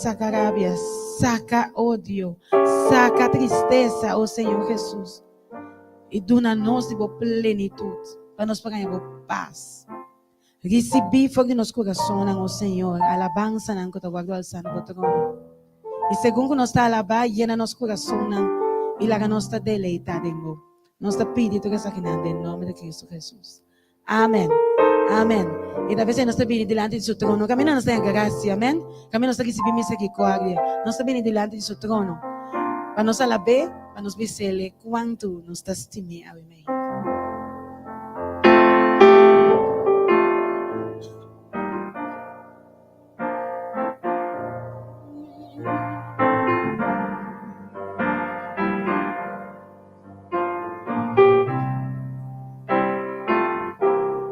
Saka rabia, saka odio, saka tristesa, o Señor Jesus. I duna nos di bo plenitut, pa nos por haña bo pas. Risibí for di nos kurasonnan, o Señor, alabansanan ku ta wòrdu alsá na bo trono. I segun ku nos ta alabá, yena nos kurasonnan i laga nos ta deleitá den bo. Nos ta pidi tur esakinan den nòmber di Kristu Hesus. Amen. Amen. I ta p'esei nos ta bini dilanti di su trono. Kaminda nos ta haña grasia, amen. Kaminda nos ta risibí miserikòrdia. Nos ta bini dilanti di su trono pa nos alab'é, pa nos bis'é kuantu nos ta stim'é awe mei.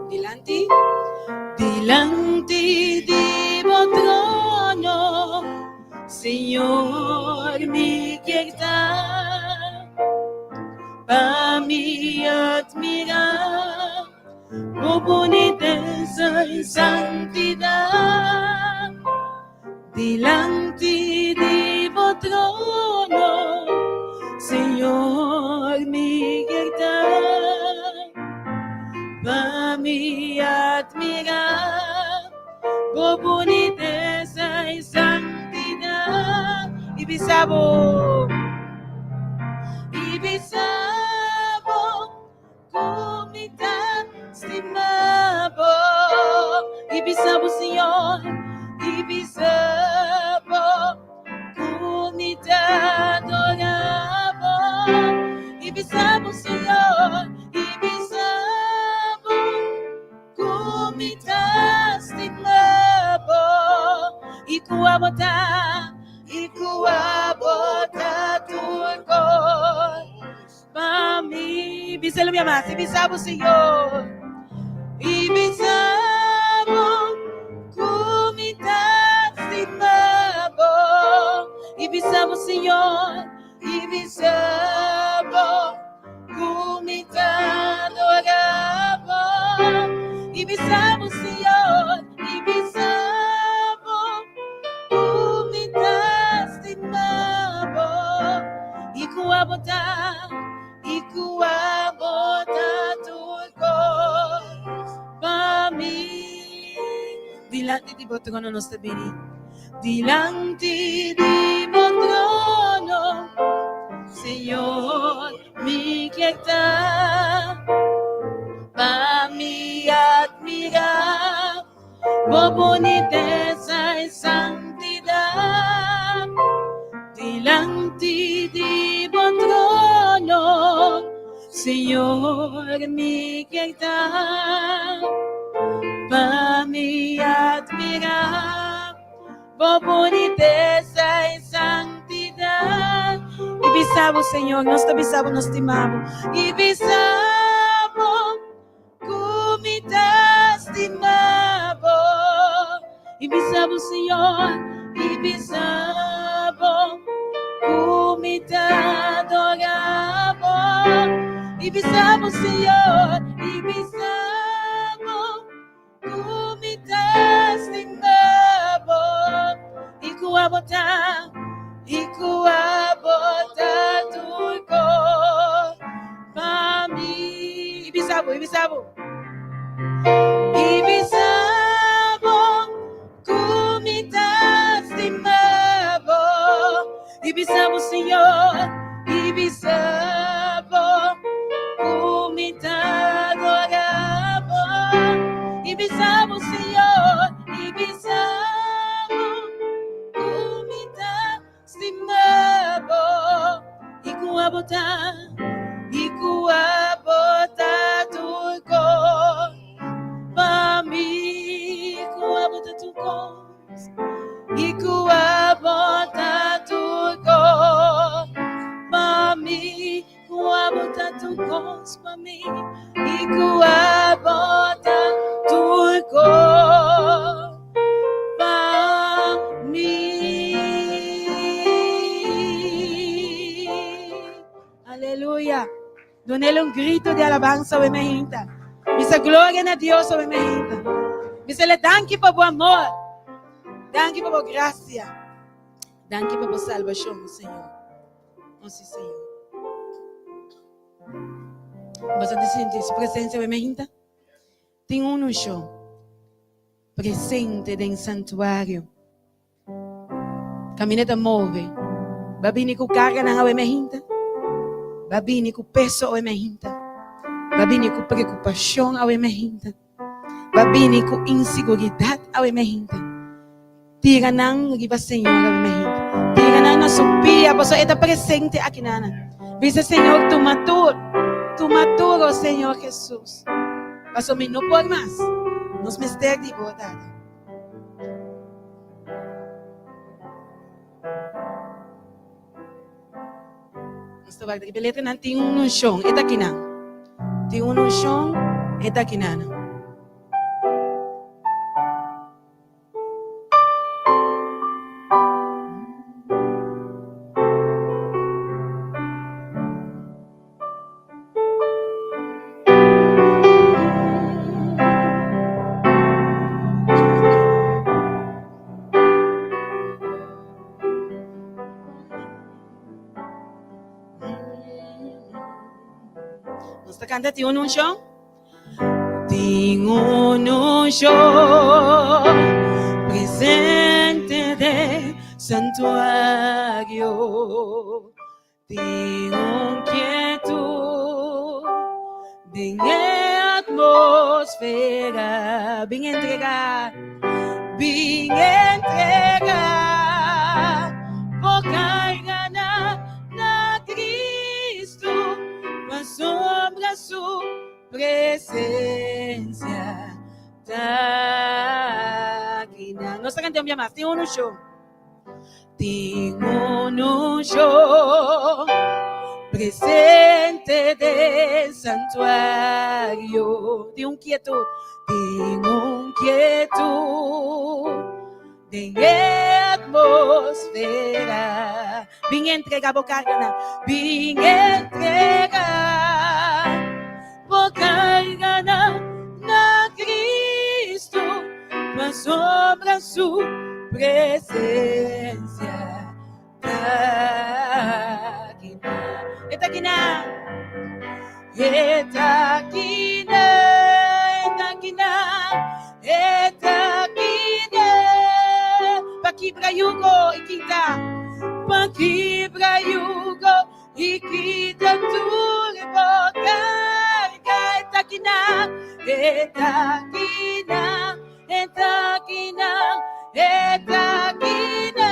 Dilanti, dilanti di bo trono, Señor, mi kier ta, pa mi admira bo bunitesa y santidad. Dilanti di bo trono, Señor, mi kier ta, pa mi admira bo bunitesa y santidad. Y bisa bo, y bisa bo, Ku mi ta stima bo. I bisa bo, Señor, i bisa bo ku mi ta adora bo. I bisa bo, Señor, i bisa bo ku mi ta stima bo. I ku abo ta, i ku abo ta tur kos. Pa mi, bisa lo mi ama, si bisa bo Señor. I bisa bo ku mi ta stima bo. I bisa bo Señor, i bisa bo ku mi ta adora bo. I bisa bo Señor, i bisa bo ku mi ta stima bo. I ku abo ta, i ku abo ta tur kos pa mi. Dilanti di bo trono nos ta bini. Dilanti di bo trono, Señor, mi kier ta. Pa mi admira Bo bunitesa i santidat dilanti di bo trono, Señor, mi kier ta pa mi admira bo bunitesa i santidat. I bisa bo, Señor, nos ta bisa bo, nos stima bo. I bisa bo. Ku mi ta stima bo. I bisa bo, Señor, i bisa bo ku mi ta adora bo. I bisa bo, Señor, i bisa bo ku mi ta stima bo. I ku abo ta, i ku abo ta tur kos. Pa mi. I bisa bo, i bisa bo. I bisa bo ku mi ta stima bo. I bisa bo, Señor. I bisa bo ku mi ta adora bo. I bisa bo, Señor. I bisa bo ku mi ta Stima bo i ku abo ta, i ku abo ta tur kos pa mi, ku abo ta tur kos, i ku abo ta tur kos pa mi, ku abo ta tur kos pa mi, i ku abo ta tur kos pa mi. Aleluya. Dunele un grito di alabansa we mehinta. Bisa gloria na Dios we mehinta. Bisa le danki pa bo amor. Danki pa bo gracia. Danki pa bo salbashon, Señor. Oh, sí, Señor. Boso ta sinti su presencia awe meinta? Tin un unshon presente den santuario. Kaminda ta move. Ba bini ku karganan awe meinta. Ba bini ku peso awe meinta. Ba bini ku preokupashon awe meinta. Ba bini ku insiguridat awe mehinte. Tira nan riba Señor awe mehinte. Tira nan na su pia, pasobra e ta presente aki nana. Bisa Señor, tuma tur, tuma tur, o Señor Jesus. Pasobra mi no por mas. Nos mester di bo, Tata. Nos ta wak riba e letranan tin un unshon, e ta kinan. Tin un unshon, e ta kinan. Nos ta canta Tin un unshon. Tin un unshon presente den santuario. Tin un quietud den e atmósfera. Bin entrega, bin entrega. Bo carga na, na Cristo, pasobra su presencia ta aki na. Nos ta canta un bia mas. Tin un unshon. Tin un unshon presente den santuario. Tin un quietud, tin un quietud den e atmósfera. Bin entrega bo carganan, bin entrega bo carganan na Cristo, pasobra su presencia ta aki na. E ta aki na. E ta aki na. E ta aki na. E ta aki na. Pa kibra yugo i kita. Pa kibra yugo i kita tur bo karga. E ta aki na. E ta aki na. E ta aki na, e ta aki na.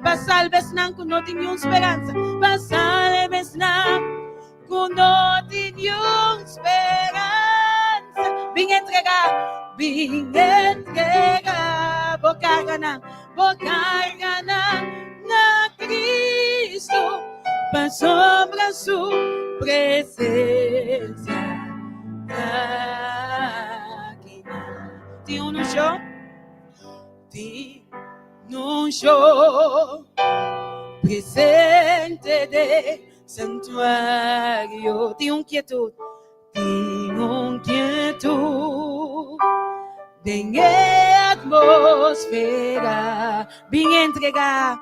Pa salba esnan ku no tin niun speransa, pa salba esnan ku no tin niun speransa. Bin entregá, bin entregá bo karganan, bo karganan na Cristo, pasobra su presensia ta aki na. Tin un unshon? Tin un unshon presente den santuario. Tin un kietud, tin un kietud den e atmosfera. Bin entregá,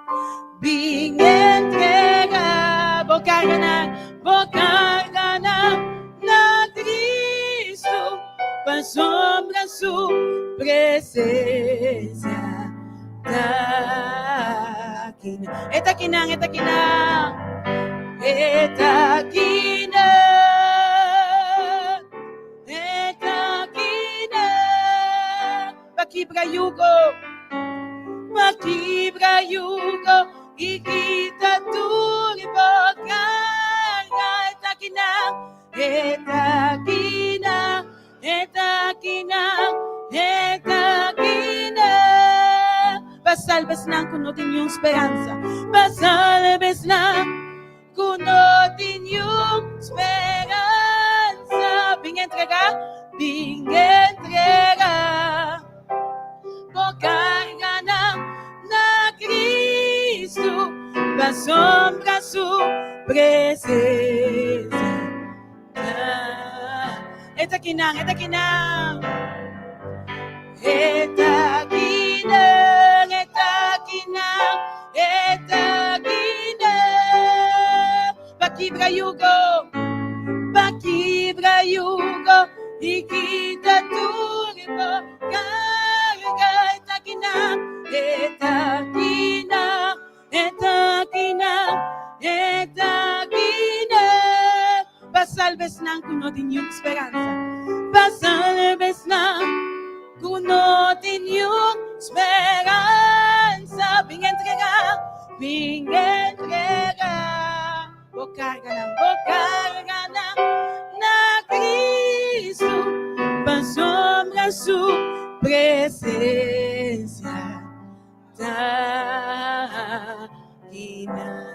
bin entregá bo karganan, bo karganan na Cristo, pasobra su presencia ta aki na. E ta aki nan, e ta aki nan, e ta aki nan, e ta aki nan. Pa kibra yugo, pa kibra yugo i kita tur bo karga. E ta aki nan, e ta aki nan, e ta aki nan, e ta aki nan. Pa salba esnan ku no tin niun speransa, pa salba esnan ku no tin niun speransa. Bin entregá, bin entregá bo karganan na Cristo, pasobra su presencia E ta akinan, e ta akinan. E ta akinan, e ta akinan. E ta akinan pa kibra yugo, pa kibra yugo i kita tur bo karga. E ta akinan, e ta akinan, e ta akinan, e ta akinan pa salba esnan ku no tin niun speransa, pa salba esnan ku no tin niun speransa. Bin entregá, bin entregá bo karganan, bo karganan na Cristo, pasobra su presensia ta akinan.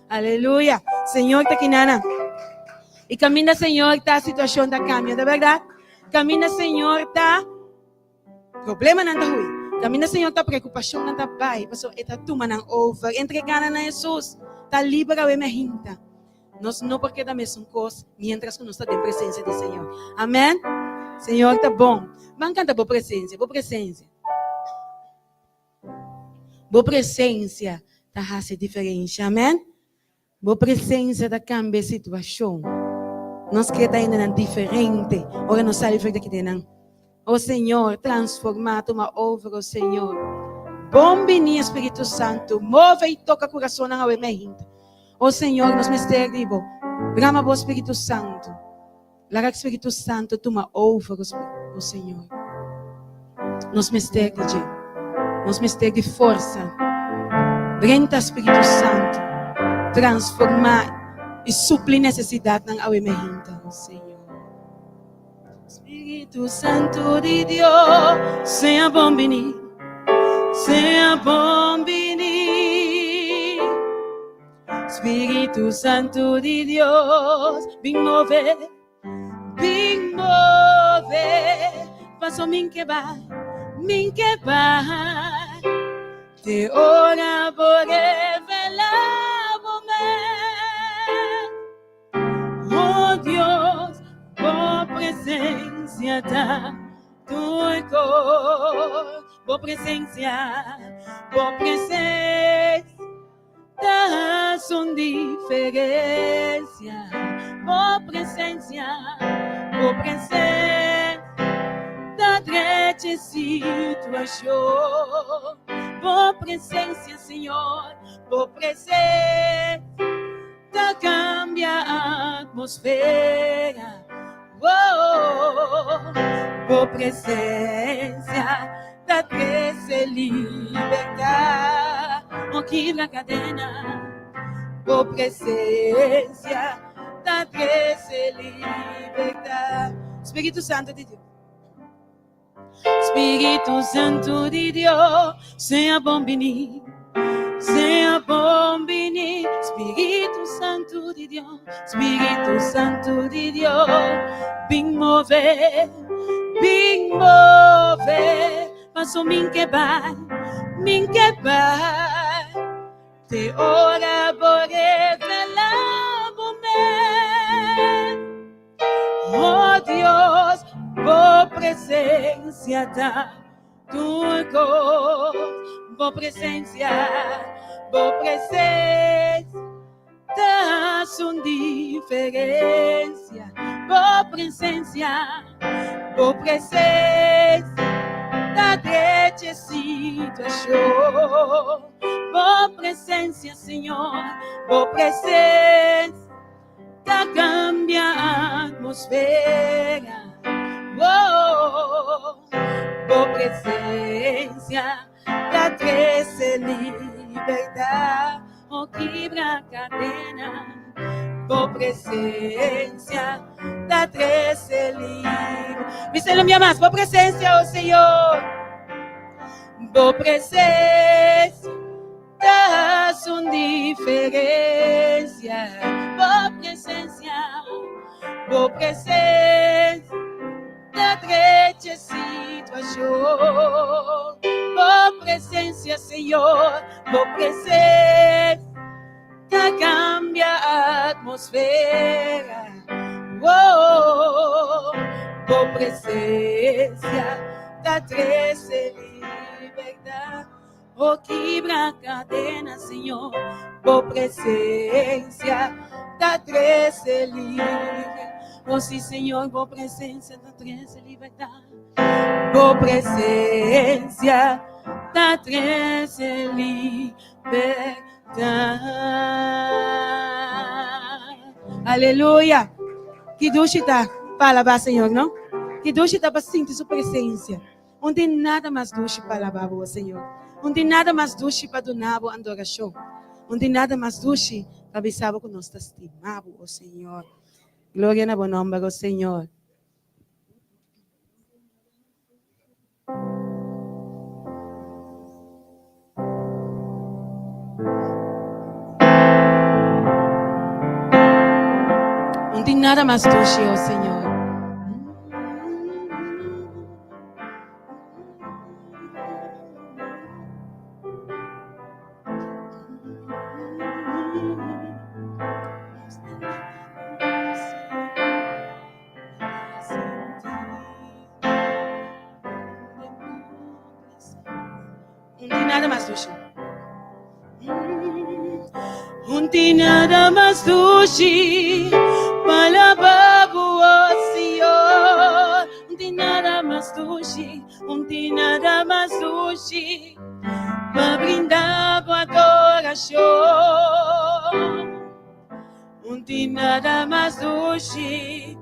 Aleluya. Señor ta kinana. Y caminda Señor ta situación ta cambia, de verdad? Caminda Señor ta problema nan ta hui. Caminda Señor ta preocupación nan ta bai. Paso eta tuma nan over. Entregana na Jesús. Ta libera we me hinta. Nos no por keda mesun cos mientras cu nos ta den presencia di Señor. Amen. Señor ta bon. Ban canta bo presencia, bo presencia. Bo presencia ta haci diferencia. Amen. Bo presencia ta cambia e situacion. Nos ke ta hendenan diferente ora nos sali for di aki den nan. O Señor, transforma, tuma over, o Señor. Bon bini, Spiritu Santu. Move y toca curasonnan awe meinta. O Señor, nos mester di bo. Brama bo Spiritu Santu. Laga Spiritu Santu tuma over, o Señor. Nos mester di dje. Nos mester di forsa. Drenta Spiritu Santu. Transforma i supli nesesidatnan awe mehinta, o Señor. Spiritu Santu di Dios, sea bon bini. Sea bon bini. Spiritu Santu di Dios, bin move, bin move. Paso min ke bai, min ke bai. Te ora bo revela bo mes. Oh Dios, bo presencia ta tur cos. Bo presencia, bo presencia. Ta un diferencia. Bo presencia, bo presencia ta drecha situacion. Bo presencia, Señor, bo presencia ta cambia atmosfera. Oh, bo presencia ta trece libertad. Oh, kibra cadena. Bo presencia ta trece libertad. Spiritu Santu di Dios. Spiritu Santu di Dios, sea bon bini. Sea bon bini, Spiritu Santu di Dios, Spiritu Santu di Dios, bin move, bin move, paso min ke bai, min ke bai. Te ora bo revela bo mes. Oh Dios, bo presencia ta tur cos. Bo presencia, bo presencia ta un diferencia. Bo presencia, bo presencia ta drecha situacion. Bo presencia, Señor, bo presencia ta cambia atmosfera. Oh, bo presencia ta trece libertad. Oh, kibra cadena. Bo presencia ta trece libertad. Bis'é un bia mas, bo presencia, oh Señor. Bo presencia ta un diferencia. Bo presencia, bo presencia ta drecha situacion. Bo presencia, Señor, bo presencia ta cambia atmosfera. Oh, bo presencia ta trece. Bo kibra kadena, Señor. Bo presensia ta trese libre. Oh sí, Señor, bo presensia ta trese libertat. Bo presensia ta trese libertat. Aleluya. Ki dushi ta pa alabá Señor, no? Ki dushi ta pa sinti su presensia. Un tin nada mas dushi pa alabá bo, Señor. Un tin nada mas dushi pa duna bo adorashon. Un tin nada mas dushi pa bisa bo ku nos ta stima bo, o Señor. Gloria na bo nòmber, o Señor. Un tin nada mas dushi, o Señor. Un tin nada mas dushi. Un tin nada mas dushi pa alabá bo, oh Señor. Un tin nada mas dushi, un tin nada mas dushi pa brinda bo adorashon. Un tin nada mas dushi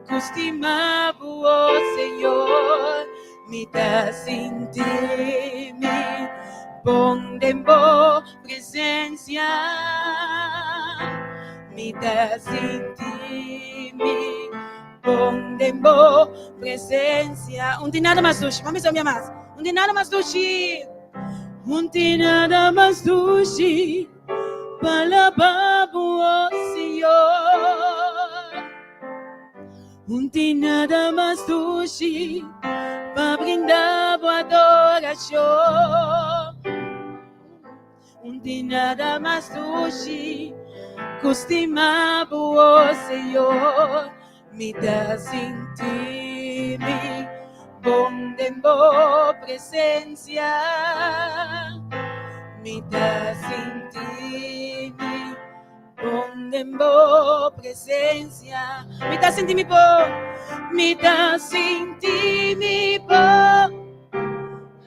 ku stima bo, oh Señor. Mi ta sinti mi bon den bo presencia. Mi ta sinti mi bon den bo presencia. Un tin nada mas dushi. Mami sa mas. Un tin nada mas dushi. Un tin nada mas dushi. Pa alabá bo, oh Señor. Un tin nada mas dushi pa brinda bo adorashon. Un tin nada mas dushi ku stima bo, oh Señor. Mi ta sinti mi bon den bo presencia. Mi ta sinti mi bon den bo presencia. Mi ta sinti mi bon. Mi ta sinti mi bon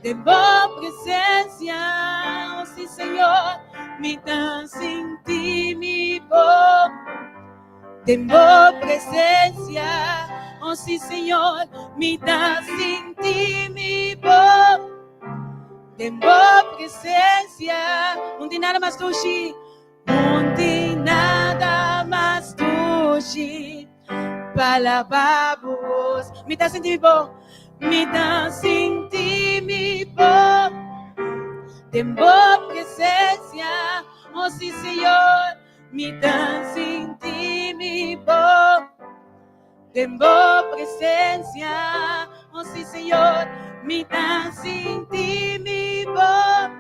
den bo presencia. Oh, sí, Señor. Mi ta sinti mi bon Den bo presencia, oh sí Señor, mi ta sinti mi bon. Den bo presencia, un tin nada mas dushi, un tin nada mas dushi pa alabá bo. Mi ta sinti mi bon, mi ta sinti mi bon. Den bo presencia, oh sí Señor, Mi ta sinti mi bon den bo presencia. Oh sí, Señor, mi ta sinti mi bon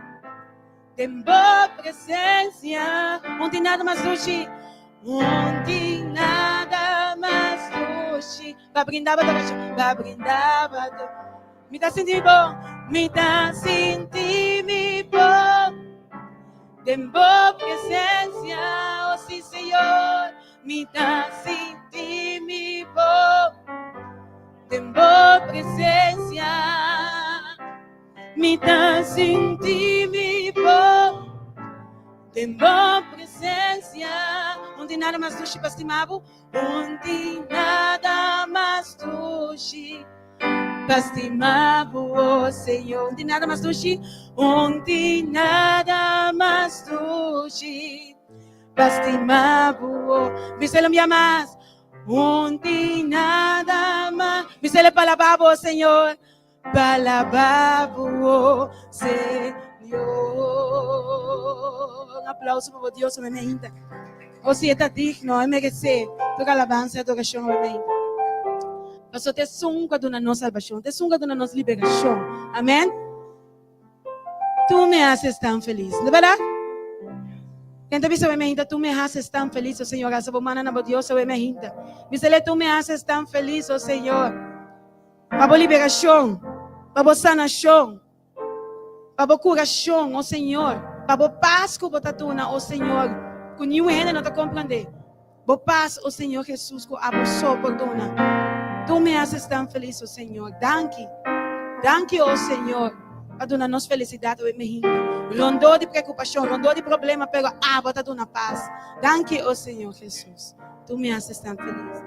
den bo presencia. Un tin nada mas dushi, un tin nada mas dushi. Pa brinda bo adoracion, pa brinda bo adoracion. Mi ta sinti mi bon, mi ta sinti mi bon. Den bo presencia, oh sí Señor, mi ta sinti mi bon. Den bo presencia, mi ta sinti mi bon. Den bo presencia, un tin nada mas dushi pa stima bo, un tin nada mas dushi. Pa stima bo, oh Señor. Un tin nada mas dushi, un tin nada mas dushi. Pa stima bo, oh. Bisel un bia mas. Un tin nada mas. Bisel pa alabá bo, Señor. Pa alabá bo, oh Señor. Un aplauso pa bo Dios, mi ainda. Oh, si e ta digno, e meresé tur alabansa i adorashon, amén. Pasobra ta esun ku a duna nos salbashon, ta esun ku a duna nos liberashon. Amén. Tu me haces tan feliz. No bèrdat? Ken ta bisa mi ainda, tu me haces tan feliz, oh Señor. Alsa bo mana na bo Dios, oh mi ainda. Bisele, tu me haces tan feliz, oh Señor. Pa bo liberashon, pa bo sanashon. Pa bo kurashon, o Señor, pa bo pas ku bo ta duna, o Señor, ku niun hende no ta komprendé. Bo pas, o Señor Jesus, ku abo so por duna. Tu me haces tan felis, o Señor. Danki. Danki, o Señor, pa duna nos felisidat awe mehinda. Rondó di preokupashon, rondó di problema, pero abo ta duna pas. Danki, o Señor Jesus. Tu me haces tan felis.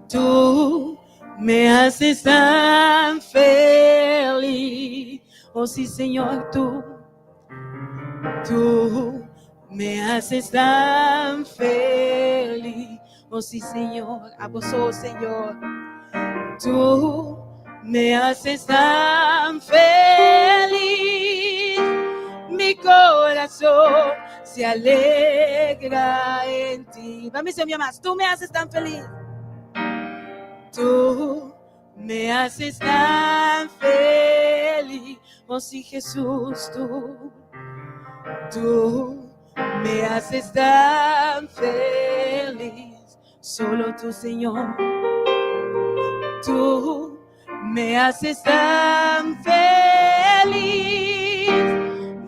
Tu me haces tan feliz. Oh sí, Señor, tú, tú me haces tan feliz. Oh sí, Señor, abo so, Señor. Tú me haces tan feliz. Mi corazón se alegra en ti. Vamos, mi más. Tú me haces tan feliz. Tú me haces tan feliz. Oh sí, Jesús, tú, tú me haces tan feliz. Solo tú, Señor. Tú me haces tan feliz.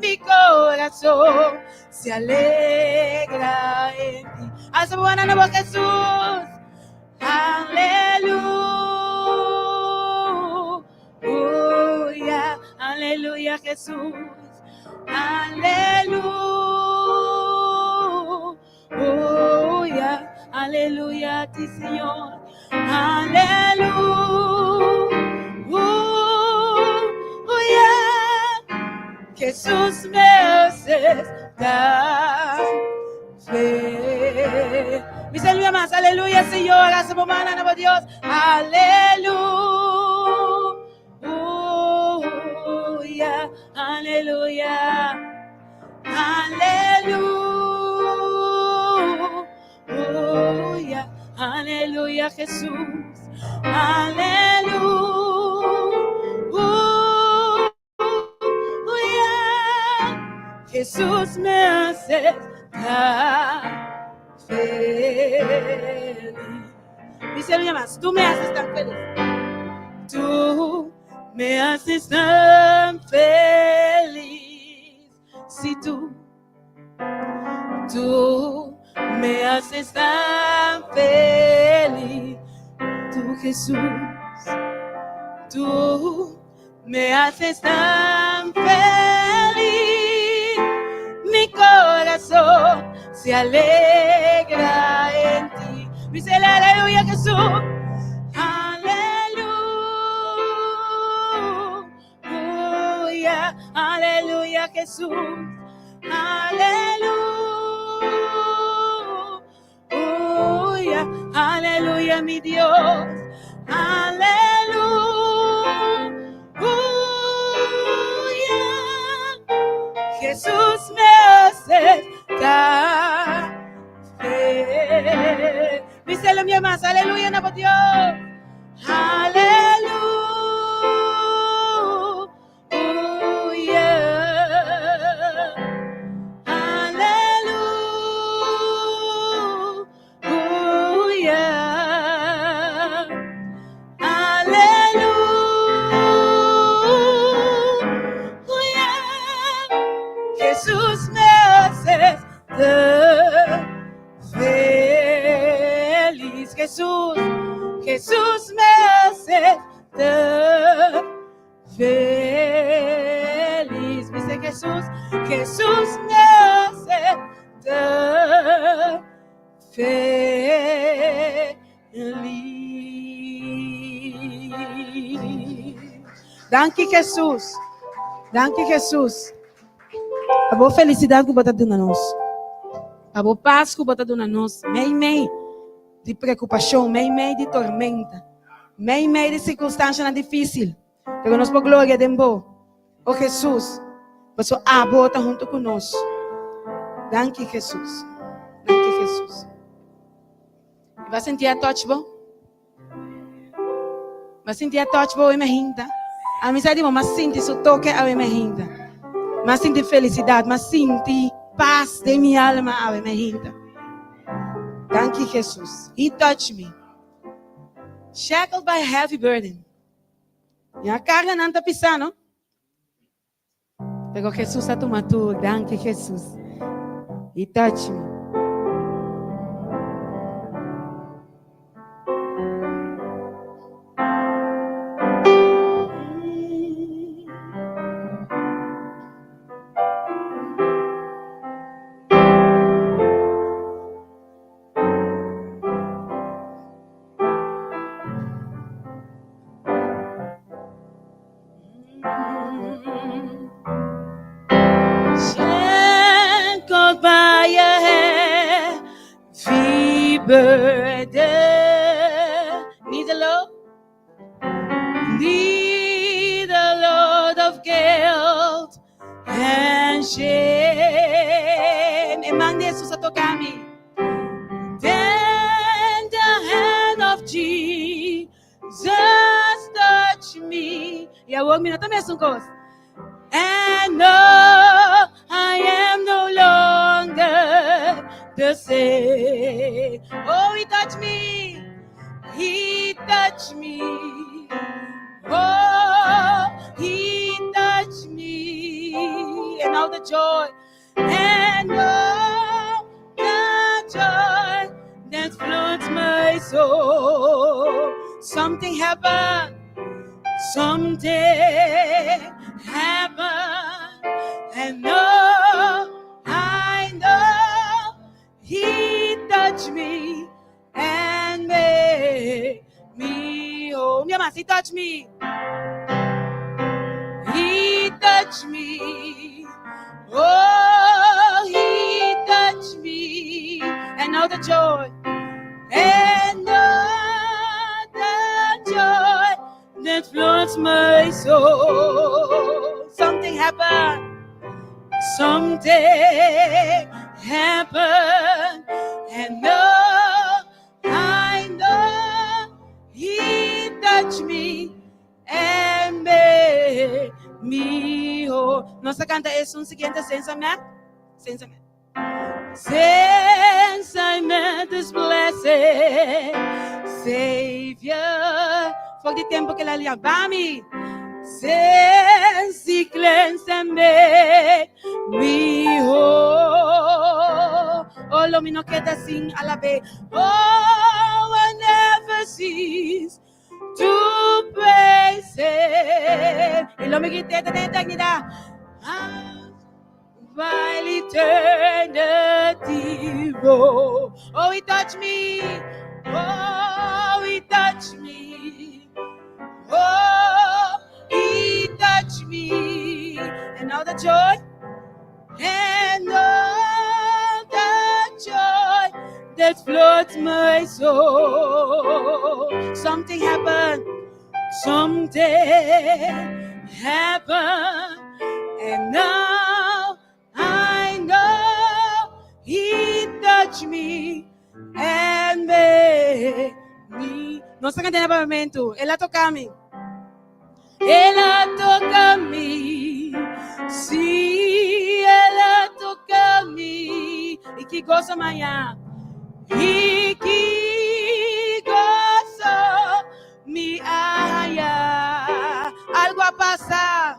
Mi corazón se alegra en ti. Haz buena nueva Jesús. Aleluya, aleluya Jesús. Aleluya, aleluya a ti Señor. Aleluya. Jesús me haces tan feliz. Bisa mas, aleluya Señor, hasi bo man na Dios. Aleluya, aleluya, aleluya, aleluya Jesús, aleluya. Jesús me hace tan feliz. Dice el más, tú me haces tan feliz. Tú me haces tan feliz. Si tú, tú me haces tan feliz. Tú, Jesús, tú me haces tan feliz. Mi corazón se alegra en ti. Dice el aleluya, Jesús. Aleluya, aleluya, Jesús. Aleluya, aleluya, mi Dios. Aleluya. Jesús me hace tan feliz. Díselo mi más, aleluya, na Dios. Aleluya. Aleluya. Aleluya. Jesús me hace tan feliz. Jesús, Jesús me hace tan feliz. Dice Jesús, Jesús me hace tan feliz. Danki Jesus. Danki Jesus. Pa bo felisidat ku bo ta duna nos. Pa bo pas ku bo ta duna nos. Mei mei di preokupashon, mei mei di tormenta, mei mei di sirkunstanshanan difísil. Pero nos por gloria den bo, o Jesus, paso abo ta hunto ku nos. Danki Jesus. Danki Jesus. I ba sinti a touch bo? Ba sinti a touch bo awe hinta? Ami sa di bo, ma sinti su toke awe hinta. Ma sinti felicidad, ma sinti paz den mi alma awe hinta. Danki Jesus. He touched me. Shackled by a heavy burden. Ya karganan ta pisá, no? Pero Jesus a tuma tur. Danki Jesus. He touch me. Shackled by a heavy burden. Need the Lord. Need the load of guilt and shame. E man di Jesus a toca mi. Then the hand of Jesus touched me. Y awor mi no ta mesun cos. And no, I am no longer the same. Oh, he touched me. He touched me. Oh, he touched me. And all the joy. And all the joy that floods my soul. Something happened. Something happened. And now I know he touched me and made me whole. Mi ama, he touched me. He touched me. Oh, he touched me. And all the joy. And all the joy that floods my soul. Something happened. Something happened. And now I know he touched me and made me whole. Nos ta canta esun siguiente Since I met. Since I met. Since I met this blessed Savior. For di tempo cu el a yama mi. Since he cleansed and made me whole. Oh, lo mi no keda sin alab'e. Oh, I never cease to praise him. Y lo mi grit'e te eternidad. While eternity roll. Oh, he touched me. Oh, he touched me. Oh, he touched me. And all the joy, and all the joy that floods my soul. Something happened. Something happened. And now I know he touched me and made me. Nos ta canta momento. El a toca mi. El a toca mi. Si, el a toca mi. Y ki goso m'a haña. Y ki goso mi a haña. Algo a pasa.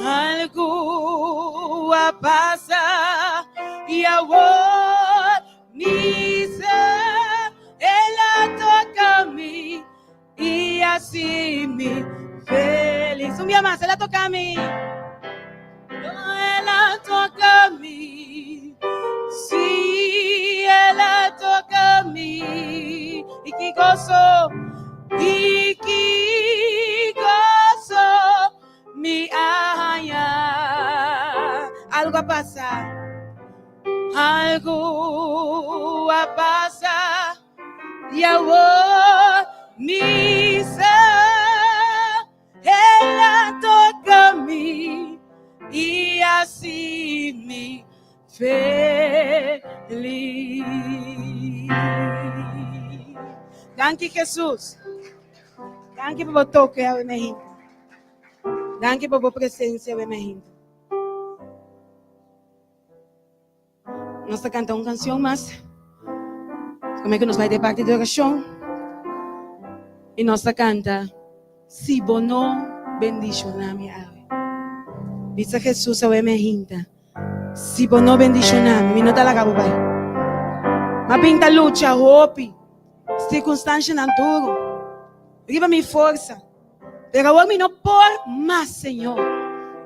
Algo a pasa. Y awor mi sa. El a toca mi. Y a haci mi felis. Un dia mas, el a toca mi. El a toca mi. Si, el a toca mi. Y ki goso. Y ki goso mi a haña. Algo a pasa. Algo a pasa. Y awor mi sa. El a toca mi. Y a haci mi felis. Danki Jesus. Danki pa bo toque, awe mainta. Danki pa bo presencia, awe mainta. Nos ta canta un cancion mas. Como cu nos bay den parti di oracion. Y nos ta canta, Si bo no bendiciona mi awe. Bisa Jesus awe mi a hinta, Si bo no bendishoná mi, mi no ta laga bo bai. M'a bin ta lucha hopi sirkunstanshanan duru riba mi forsa, pero awor mi no por mas, Señor.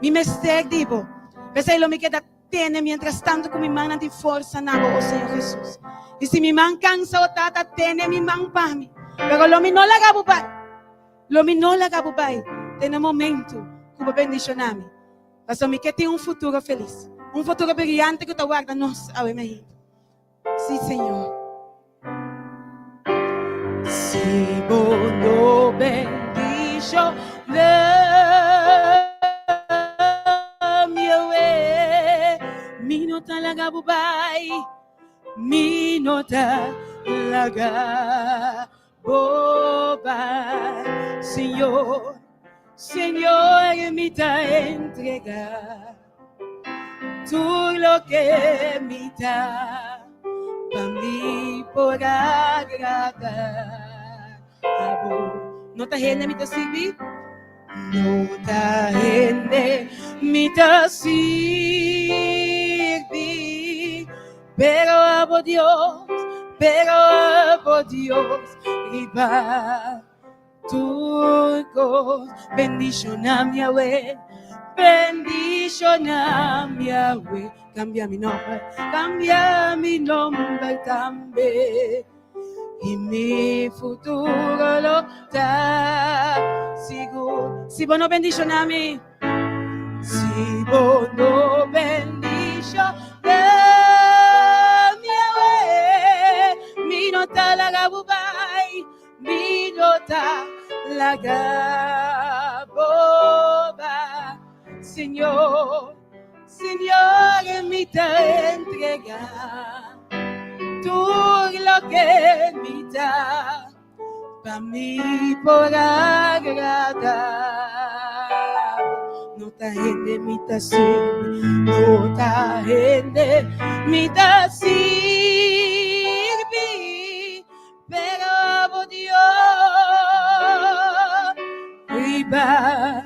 Mi mester di bo. P'esei lo mi keda Tene mientras tanto ku mi mannan tin forsa na bo, o Señor Jesus. I si mi man kansa, o Tata, tene mi man pa mi. Pero lo mi no laga bo bai. Lo mi no laga bo bai te na momento ku bo bendishoná mi. Pasobra mi ke tin un futuro felis, un futuro briyante ku ta warda nos awe mainta. Sí, Señor. Si bo no bendishoná mi awe, mi no ta laga bo bai, mi no ta laga bo bai. Señor, Señor, mi ta entrega tur loke mi ta pa mi por agrada abo. No ta hende mi ta sirbi, no ta hende mi ta sirbi, pero abo Dios, pero abo Dios riba Tur kos bendishoná mi Yahweh, bendishoná mi Yahweh. Kambia mi nomber, kambia mi nomber tambe. I mi futuro lo ta sigur. Si bo no bendishoná mi, si bo no bendishoná mi Yahweh, mi no ta laga bo bai. Mi no ta laga bo bai. Señor, Señor, mi ta entrega tur loke mi ta pa mi por agrada. No ta hende mi ta sirbi, no ta hende mi ta sirbi. Pero abo Dios riba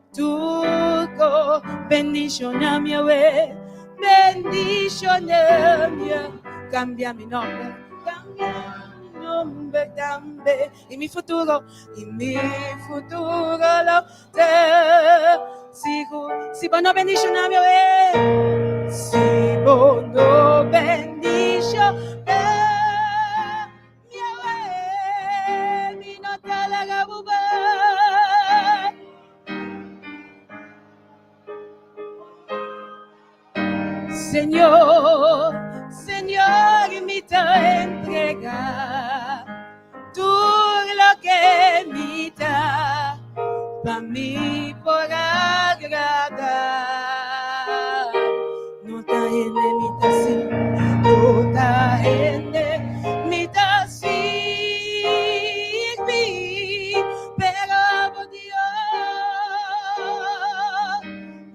tur kos bendiciona mi awe, bendiciona mi awe. Cambia mi nomber, cambia mi nomber tambe. Y mi futuro, y mi futuro lo te sigur. Si bo no bendiciona mi awe, si bo no bendiciona mi awe, mi no ta laga bo bai. Señor, Señor, mi ta entrega tur loke mi ta pa mi por agrada. No ta hende mi ta sirbi, no ta hende mi ta sirbi, pero abo Dios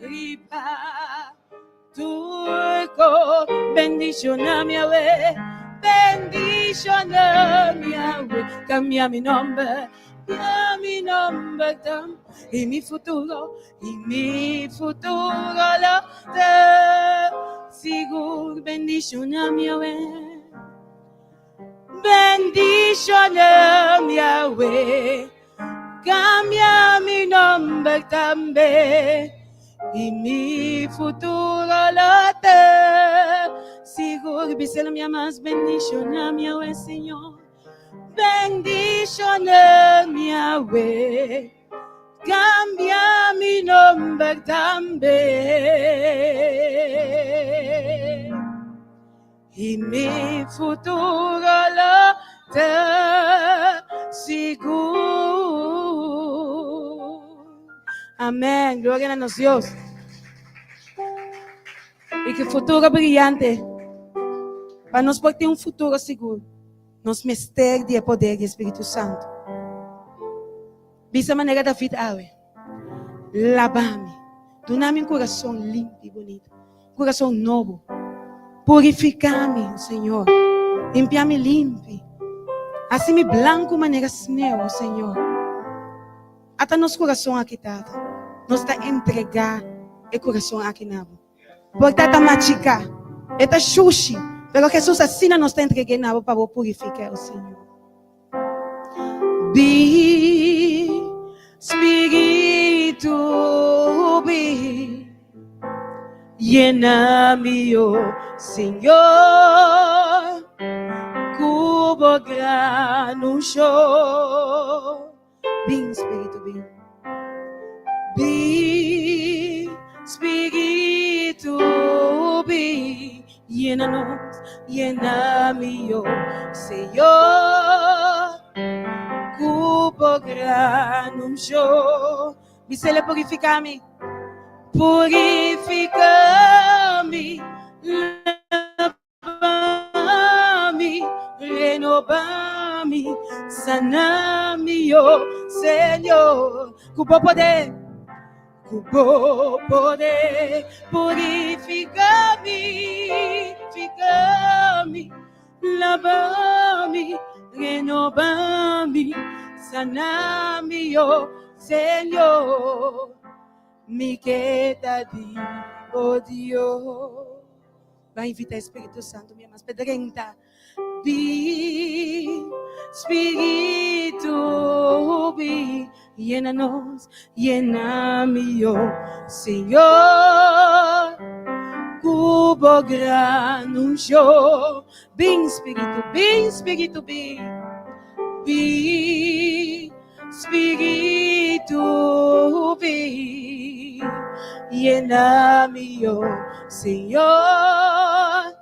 riba tur kos bendiciona mi awe, bendiciona mi awe, cambia mi nomber, cambia mi nomber tam, y mi futuro, y mi futuro lo te sigur, bendiciona mi awe, bendiciona mi awe. Cambia mi nomber tambe y mi futuro lo ta sigur. Biselo mi mas bendiciona mi awe, Señor. Bendiciona mi awe. Cambia mi nomber tambe. Y mi futuro lo ta sigur. Amén. Gloria a nos Dios. Y que futuro brillante. Pa nos por tin un futuro sigur, nos mester di e poder di e Spiritu Santo. Bisa manera David awe, Laba mi, duna mi un kurason limpi i bunita, un kurason nobo. Purifiká mi, o Señor, limpia mi limpi. Hasi mi blanku manera sneu, o Señor. Ata nos kurason aki, Tata, nos ta entregá. e kurason aki na bo. Por ta ta machiká, e ta shushi, pero Hesus asina nos ta entreg'é na bo pa bo purifik'é, o Señor. Bin, Spiritu, bin, yena mi, o Señor, ku bo gran unshon. Bin, Spiritu, bin. Bin, Spiritu, bin. Yena nos, yena mi, oh Señor. Ku bo gran unshon. Bisele purifiká mi. Purifiká mi. Lava mi, renova mi, sana mi, oh Señor. Ku bo poder, ku bo poder, purifica mi, purifica mi, lava mi, renova mi, sana mi, oh Señor. Mi ke ta di bo Dios. Ba invita e Spiritu Santu mi mas pedrenta. Bin, Spiritu, bin, yena nos, yena mi, oh Señor. Ku bo gran unshon. Bin, Spiritu, bin, Spiritu, bin. Bin, Spiritu, bin, yena mi, oh Señor,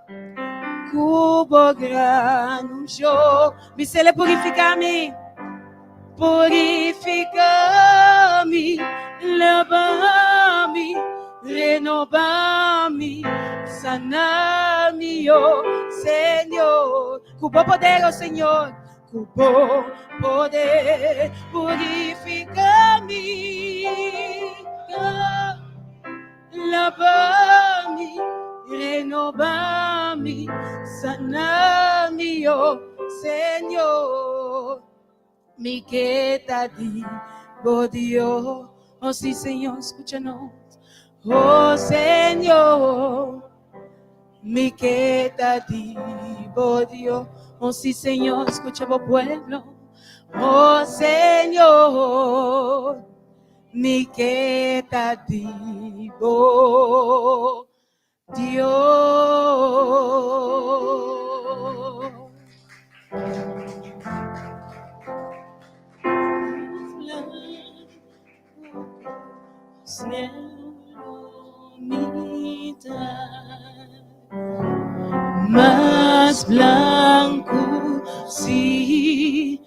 ku bo gran unshon. Bisele purifiká mi, purifiká mi, lava mi, renobá mi, sana mi, oh Señor. Ku bo poder, oh Señor, Ku bo poder purifica mi, lava mi, renova mi, sana mi, oh Señor. Mi ke ta di bo Dios, oh sí Señor, escúchanos, oh Señor. Mi ke ta di bo Dios. Oh sí, Señor, escucha bo pueblo. Oh Señor, mi ke ta di bo Dios. Mas blanku si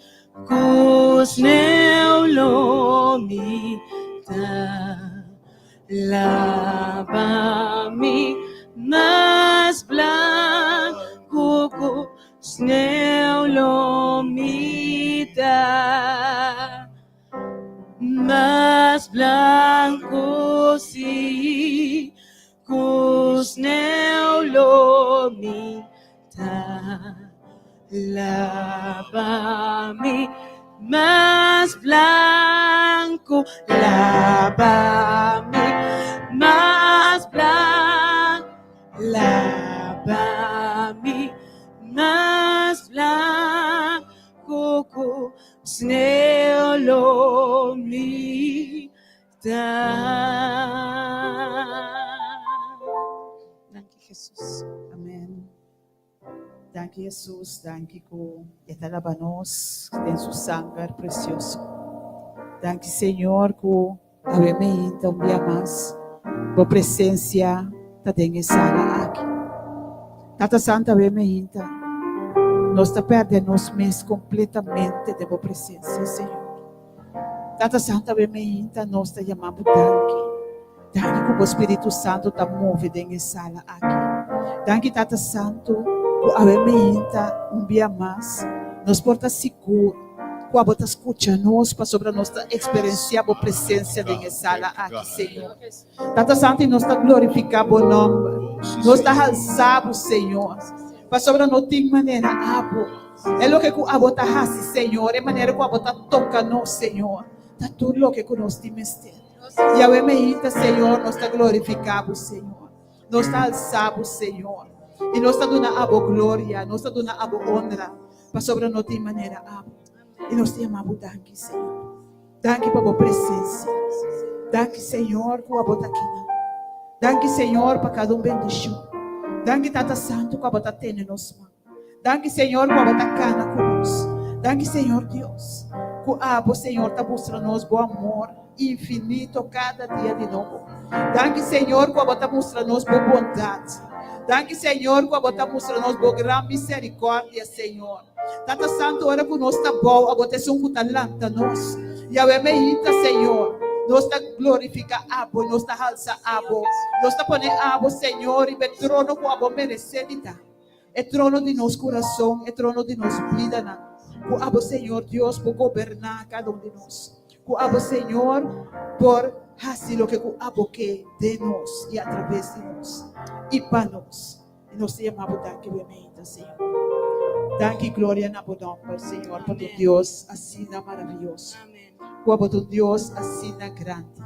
ku sneu lo mi ta. Laba mi mas blanku ku sneu lo mi ta. Mas blanku si ku sneu lo mi ta. Laba mi mas blanku, laba mi mas blanku, laba mi mas blanku ku sneu lo mi ta. Danki Jesus. Amen. Danki Jesus, danki ku e ta laba nos den su sanger precioso. Danki Señor ku awe meinta un bia mas bo presencia ta den e sala aki. Tata Santo awe meinta nos ta perde nos mes completamente den bo presencia Señor. Tata Santo awe meinta nos ta yama bo danki. Danki ku bo Spiritu Santo ta move den e sala aki. Danki Tata Santo ku awe meinta un bia mas nos por ta sigur ku abo ta skucha nos pasobra nos ta eksperensiá bo presensia den e sala aki, Señor. Tata Santo i nos ta glorifiká bo nòmber. Nos ta halsá bo, Señor, pasobra no tin manera abo. E loke ku abo ta hasi, Señor, e manera ku abo ta toka nos, Señor, ta tur loke ku nos tin mester. I awe meinta, Señor, nos ta glorifiká Bo, Señor. Nos ta alsá Bo, Señor. I nos ta duna Abo gloria, nos ta duna Abo honra, pasobra no tin manera Abo. I nos ta yama Bo danki, Señor. Danki pa Bo presensia. Danki, Señor, ku Abo ta akinan. Danki, Señor, pa kada un bendishon. Danki, Tata Santu, ku Abo ta tene nos man. Danki Señor ku abo ta kana ku nos. Danki Señor Dios ku abo Señor ta mustra nos bo amor infinito kada dia di nobo. Danki Señor ku abo ta mustra nos bo bondat. Danki Señor ku abo ta mustra nos bo gran misericordia Señor. Tata Santo ora ku nos ta bou abo ta esun ku ta lanta nos. Yahweh meinta Señor nos ta glorifica abo, nos ta halsa abo, nos ta pone abo Señor riba e trono ku abo merece di ta. E trono di nos kurason, e trono di nos bidanan. Ku abo, Señor Dios, por goberná kada un di nos. Ku abo, Señor, por hasi loke ku abo ke den nos i atraves di nos i pa nos. I nos ta yama bo danki buementa, Señor. Danki i gloria na bo nòmber, Señor, pa ta un Dios asina maravioso. Ku abo ta un Dios asina grandi.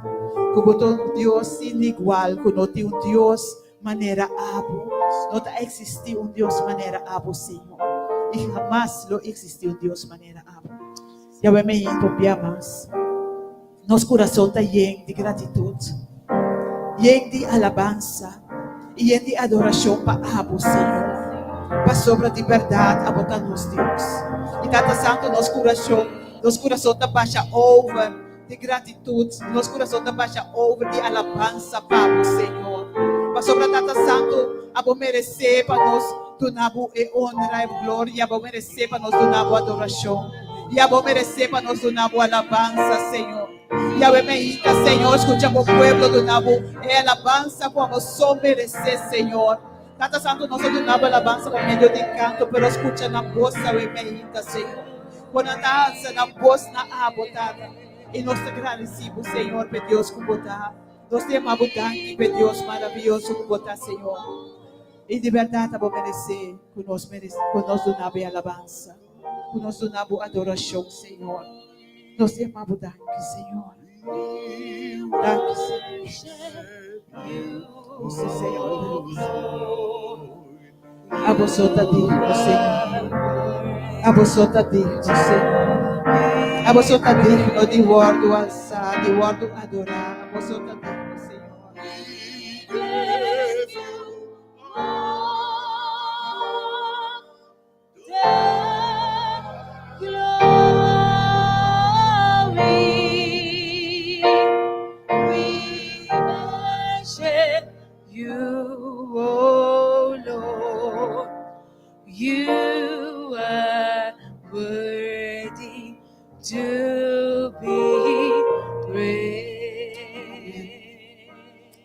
Ku bo ta un Dios sin igual, ku no tin un Dios Manera abo. No ta existi un Dios manera abo, Señor. Y hamas lo existi un Dios manera abo. Yahweh me hinta un bia mas. Nos curason ta yen di gratitud, yen di alabansa y yen di adoracion pa abo, Señor. Pasobra di berdad abo ta nos Dios. Y Tata Santo, nos curacion, nos curason ta basha over di gratitud, nos kurason ta basha over di alabansa pa bo, Señor. Pasobra Tata Santu, abo meresé pa nos duna bo e honra, e gloria, abo meresé pa nos duna bo adorashon, i abo meresé pa nos duna bo alabansa, Señor. Yahweh meinta, Señor, skucha bo pueblo duna bo e alabansa ku abo so meresé, Señor. Tata Santu, nos a duna bo alabansa pa medio di kanto, pero skucha nan bos awe meinta, Señor. Bo nan ta alsa nan bos na abo, Tata, i nos ta gradisí bo, Señor, p'e Dios ku bo ta. Nos ta yama bo danki p'e Dios maravioso ku bo ta, Señor. I di bèrdat abo meresé ku nos meresé ku nos duna bo e alabansa, ku nos duna bo adorashon, Señor. Nos ta yama bo danki, Señor. Danki, Señor. Sí, Señor, danki, Señor. Abo so ta digno, Señor. Abo so ta digno, Señor. Abo so ta digno di wòrdu alsá, di wòrdu adorá. Abo so ta digno, Señor.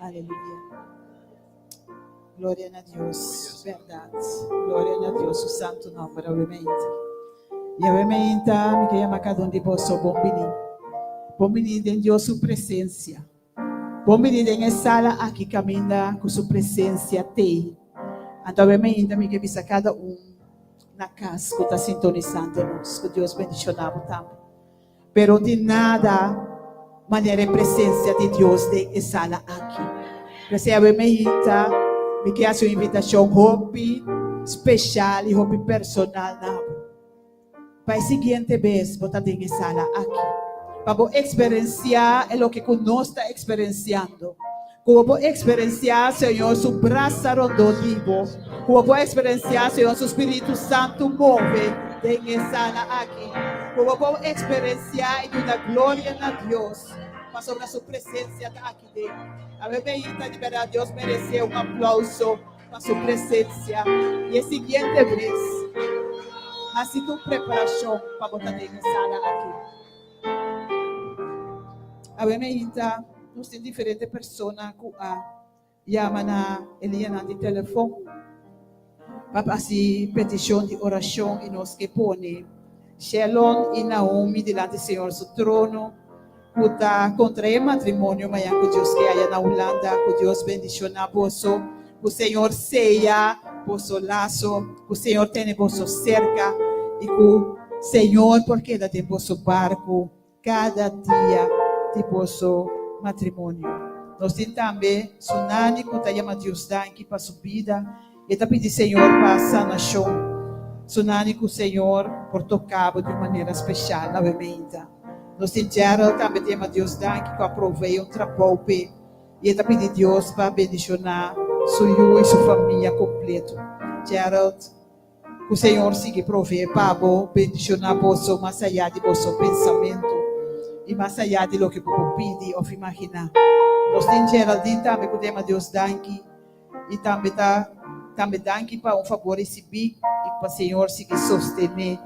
Aleluya. Gloria na Dios, berdad. Gloria na Dios, su santo nomber, obviamente. Y obviamente, mi ke yama cada un di boso bon bini. Bon bini den Dios su presencia. Bon bini den e sala aki kaminda ku su presensia t'ei. Anto awe mainta mi ke bisa kada un na kas ku ta sintonisando nos, ku Dios bendishoná bo tambe. Pero no tin nada manera e presensia di Dios den e sala aki. P'esei awe mainta mi ke hasi un invitashon hopi speshal i hopi personal na bo. Pa e siguiente bes bo ta den e sala aki, pa bo eksperensiá e loke ku nos ta eksperensiando, ku bo por eksperensiá Señor su brasa rondó di bo, ku bo por eksperensiá Señor su Spiritu Santu move den e sala aki, ku bo por eksperensiá i duna gloria na Dios pasobra su presensia ta aki den. Awe meinta di bèrdat Dios meresé un aplauso. Pa su presencia y e siguiente bes haci tur preparacion pa bo ta den e sala aki. Awe meinta nos tin diferente persona cu a yama na e liñanan di telefon pa haci peticion di oracion y nos ke pone Shelon y Naomi dilanti Señor su trono cu ta contra e matrimonio mañan cu Dios ke aya na Hulanda cu Dios bendiciona boso cu Señor seya boso laso cu Señor tene boso cerca y cu Señor por keda den boso barco cada dia di boso. matrimonio. Nos tin tambe Sunani ku ta yama Dios danki pa su bida. E ta pidi Señor pa sanashon. Sunani ku Señor por toka bo di un manera speshal awe meinta. Nos tin Gerald tambe ta yama Dios danki ku a provee un trabou p'e i e ta pidi Dios pa bendishoná su yu i su famia kompleto. Gerald, ku Señor sigui provee pa bo, bendishoná boso mas ayá di boso pensamentu i mas ayá di loke bo por pidi òf imaginá. Nos tin Geraldine tambe ku ta yama Dios danki. I tambe ta tambe danki pa un fabor risibí i pa Señor sigui sostené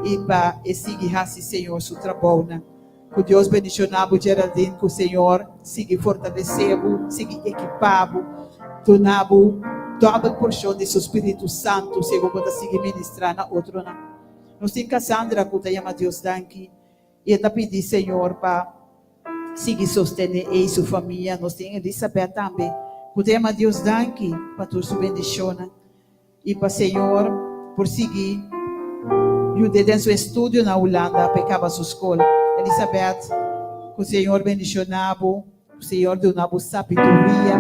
i pa e sigui hasi Señor su trabounan. Ku Dios bendishoná bo Geraldine, ku Señor sigui fortalesé bo, sigui ekipá bo, duna bo dòbel porshon di su Spiritu Santu segun bo ta sigui ministrá na otronan. Nos tin Cassandra ku ta yama Dios danki i e ta pidi Señor pa. Sigui sostené e i su famia. Nos tin Elisabeth tambe ku ta yama Dios danki pa tur su bendishonnan i pa Señor por sigui yud'é den su estudio na Hulanda pa e kaba su skol. Elisabeth, ku Señor bendishoná bo, ku Señor duna bo sabiduria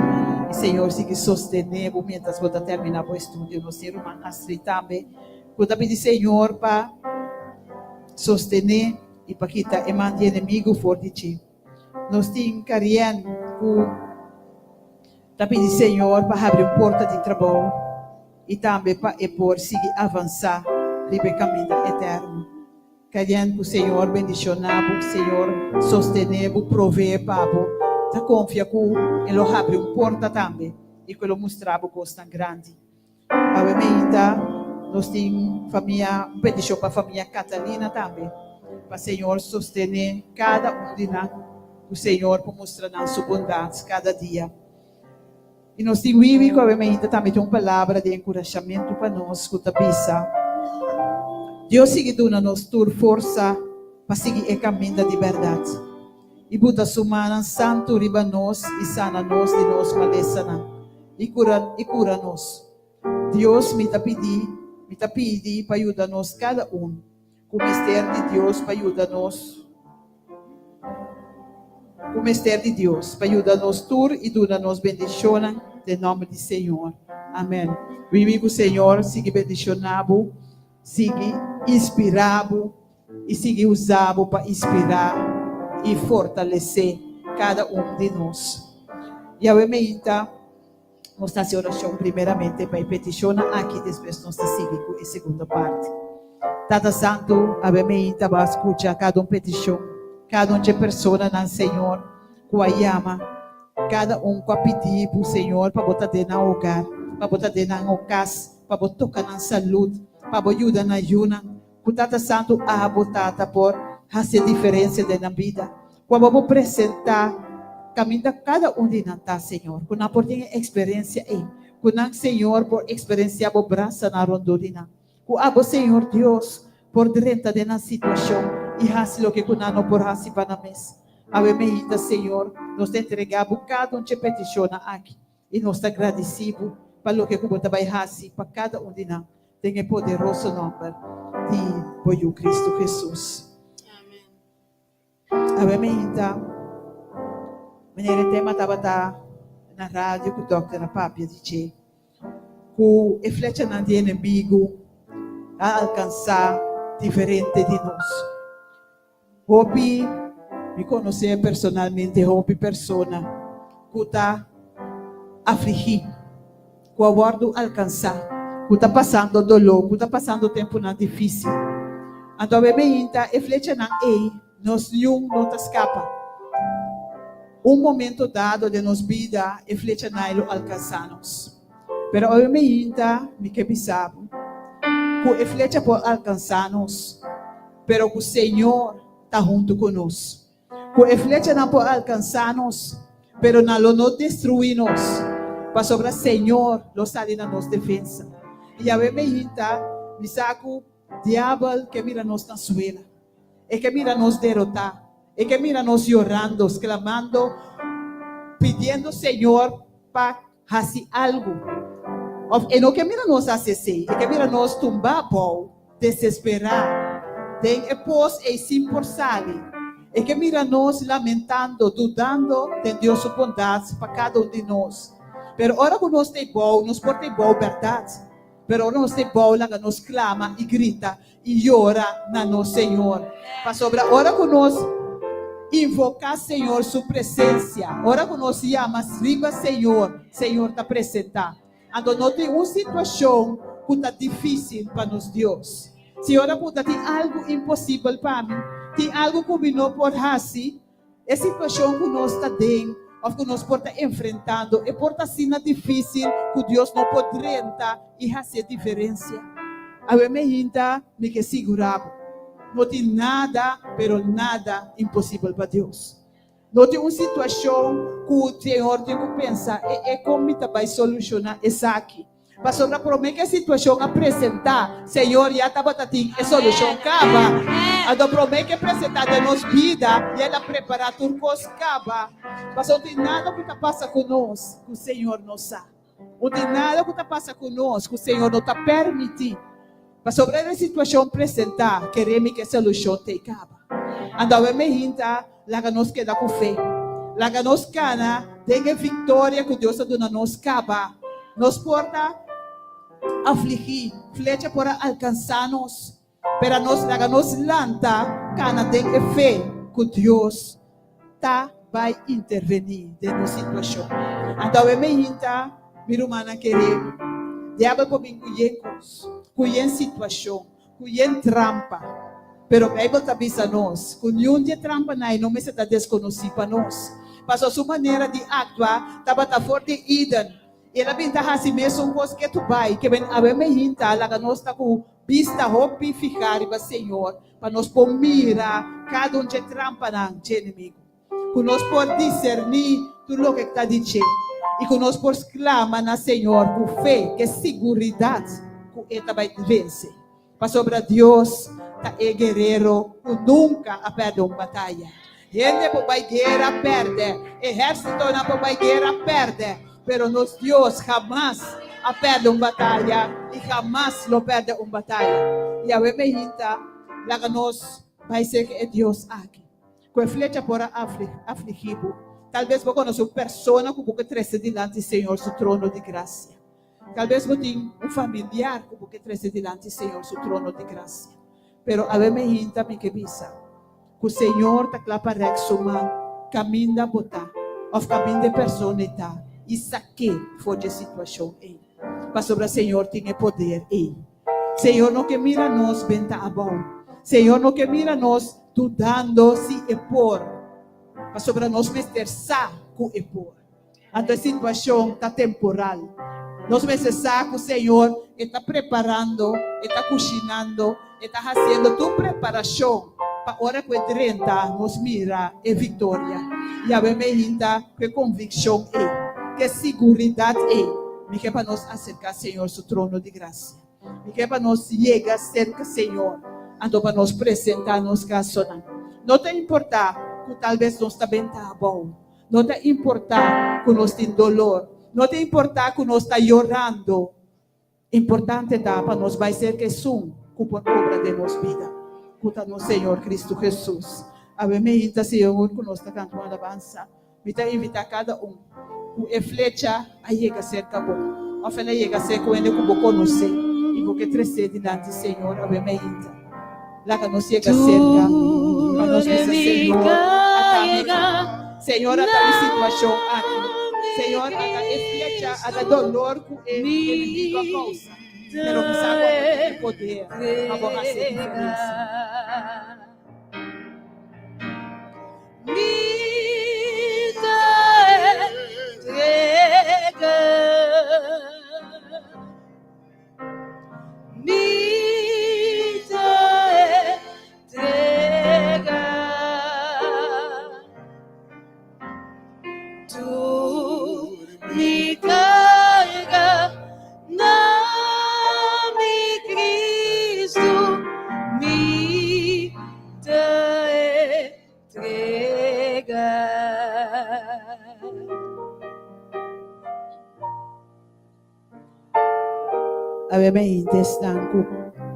i Señor sigui sostené bo mientras bo ta terminá bo estudio. Nos tin ruman Astrid tambe ku ta pidi Señor pa sostené. I pa kita e man di enemigu for di dje. Nos tin Karien ku ta pidi Señor pa habri un porta di trabou i tambe pa e por sigui avansá riba e kaminda eterno. Karien, ku Señor bendishoná bo, Señor sostené bo, proveé pa bo. Ta konfia ku E lo habri un porta tambe i ku E lo mustra bo kosnan grandi. Awe meinta nos tin famia, un peticion pa famia Catalina tambe, pa Señor sostene cada un di nan, cu Señor por mustra nan su bondad cada dia. Y nos tin Wiwi cu awe meinta tambe tin un palabra di encurashamento pa nos cu ta bisa, Dios sigui duna nos tur forsa pa sigui e caminda di berdad y buta su mannan santu riba nos y sana nos di nos malesanan. I kura i kura nos. Dios mi ta pidi, mi ta pidi pa yuda nos kada un ku mester di Dios pa yuda nos ku mester di Dios pa yuda nos tur i duna nos bendishonnan den nòmber di Señor. Amen. Wiwi ku Señor sigui bendishoná bo, sigui inspirá bo i sigui usa bo pa inspirá i fortalesé kada un di nos. Yahweh meinta, nos ta hasi orashon primeramente pa e petishonnan aki, despues nos ta sigui ku e segundo parti. Tata Santu, awe meinta bo a skucha kada un petishon, kada un dje personanan, Señor, ku a yama, kada un ku a pidi bo, Señor, pa bo ta den nan hogar, pa bo ta den nan kas, pa bo toka nan salud, pa bo yuda nan yunan. Ku Tata Santu abo Tata por hasi e diferensia den nan bida. Ku abo por presentá kaminda kada un di nan ta, Señor. Ku nan por tin e eksperensia ei. Ku nan, Señor, por eksperensiá bo brasanan rondó di nan. Ku abo, Señor Dios, por drenta den nan situashon i hasi loke ku nan no por hasi pa nan mes. Awe meinta, Señor, nos ta entregá bo kada un dje petishonnan aki. I nos ta gradisí bo pa loke ku bo ta bai hasi pa kada un di nan, den e poderoso nòmber di bo Yu Kristu Hesus. Awe meinta, manera e tema tabata na radio ku dòkter a papia di dje, ku e flechanan di enemigu a alkansá diferente di nos. Hopi mi konosé personalmente hopi persona ku ta afligí, ku a wòrdu alkansá, ku ta pasando doló, ku ta pasando tempunan difísil. Anto awe meinta e flechanan ei nos niun no ta skapa. Un momento dado den nos bida e flechanan ei lo alkansá nos. Pero awe meinta mi ke bisa bo ku e flecha por alkansá nos. Pero ku Señor ta huntu ku nos. Ku e flechanan por alkansá nos, pero nan lo no destruí nos, pasobra Señor lo sali na nos defensa. I awe meinta mi sa ku diabel ke mira nos na suela. E ke mira nos derotá. E ke mira nos yorando, sklamando, pidiendo Señor pa Hasi algu. Òf e no ke mira nos hasi esei, e ke mira nos tumbá abou, desesperá, den e pos ei sin por sali. E ke mira nos lamentando, dudando den Dios su bondat pa kada un di nos. Pero ora ku nos ta e bou, nos por ta e bou bèrdat. Pero ora nos ta e bou, laga nos klama i grita i yora na nos Señor. Pasobra ora ku nos invoká Señor su presensia, ora ku nos yama riba Señor, Señor ta presentá. Anto no tin un situashon ku ta difísil pa nos Dios. Señor a puntra, Tin algu imposibel pa mi? Tin algu ku mi no por hasi? E situashon ku nos ta den òf ku nos por ta enfrentando e por ta asina difísil ku Dios no por drenta i hasi e diferensia. Awe mi hinta mi ke sigurá bo, no tin nada, pero nada imposibel pa Dios. No tin un situashon ku Señor tin ku pensa, E e kon mi ta bai solushoná esaki? Pasobra promé ku e situashon a presentá, Señor ya tabata tin e solushon kaba. Anto promé ku e presentá den nos bida, ya el a prepará tur kos kaba. Pasobra no tin nada ku ta pasa ku nos ku Señor no sa. No tin nada ku ta pasa ku nos ku Señor no ta permití. Pasobra e situashon presentá, kere mi ku e solushon ta e kaba. Anto awe mi hinta, laga nos keda ku fe. Laga nos kana den e viktoria ku Dios a duna nos kaba. Nos por ta afligí, flecha por a alkansá nos, pero anos laga nos lanta kana den e fe ku Dios ta bai intervení den nos situashon. Anto awe mi hinta, mi rumannan kerí, diabel por bin ku yen kos, ku yen situashon, ku yen trampa. Pero Beibel ta bisa nos ku niun di e trampanan ei no mester ta deskonosí pa nos. Pasobra su manera di aktua tabata for di Eden, i el a bin ta hasi mesun kos ketu bai. Ke ben awe mi hinta laga nos ta ku bista hopi fihá riba Señor pa nos por mira kada un dje trampanan dje enemigu, ku nos por diserní tur loke ku ta di dje i ku nos por sklama na Señor ku fe, ku e siguridat ku e ta bai vense, pasobra Dios ta e guerero ku nunka a pèrdè un bataya. Hende por bai guera pèrdè, ehérsitonan por bai guera pèrdè, pero nos Dios hamas a pèrdè un bataya i hamas lo pèrdè un bataya. Yahweh mehita laga nos bai serka e Dios aki. Ku e flecha por a afligí bo. Talbes bo konosé un persona ku bo ke trese dilanti Señor su trono di grasia. Talbes bo tin un familiar ku bo ke trese dilanti Señor su trono di grasia. Pero awe mehita mi ke bisa ku Señor ta kla pa rèk su man kaminda bo ta òf kaminda e persona ei ta i sak'é for dje situashon ei. Pasobra Señor tin e poder ei. Señor no ke mira nos benta abou. Señor no ke mira nos dudando si e por. Pasobra nos mester sa ku e por. Anto e situashon ta temporal. Nos mester sa ku Señor e ta preparando, e ta kushinando, e ta hasiendo tur preparashon pa ora ku e drenta nos mira e viktoria. Yahweh me hinta ku e konvikshon ei, ku e siguridat ei. Mi ke pa nos aserká Señor su trono di grasia. Mi ke pa nos yega serka Señor, anto pa nos presentá nos kasonan. No ta importá ku talbes nos ta benta abou. No ta importá ku nos tin dolor. No ta importá ku nos ta yorando. Importante ta pa nos bai serka esun ku por obra den nos bida, ku ta nos Señor Kristu Hesus. Awe meinta, Señor, ku nos ta kanta un alabansa, mi ta invitá kada un ku e flecha a yega serka bo, òf el a yega serka un hende ku bo konosé i bo ke tres'é dilanti Señor awe meinta. Laga nos yega serka pa nos bisa, Señor, ata mi Señor, ata mi situashon aki. Señor, ata e flecha, ata dolor ku e enemigo a kousa. Pero mi sa ku abo tin e poder pa bo hasi e diferensia. Mi ta entrega tur mi carga na mi Cristo mi ta entrega. Awe mi hende esnan ku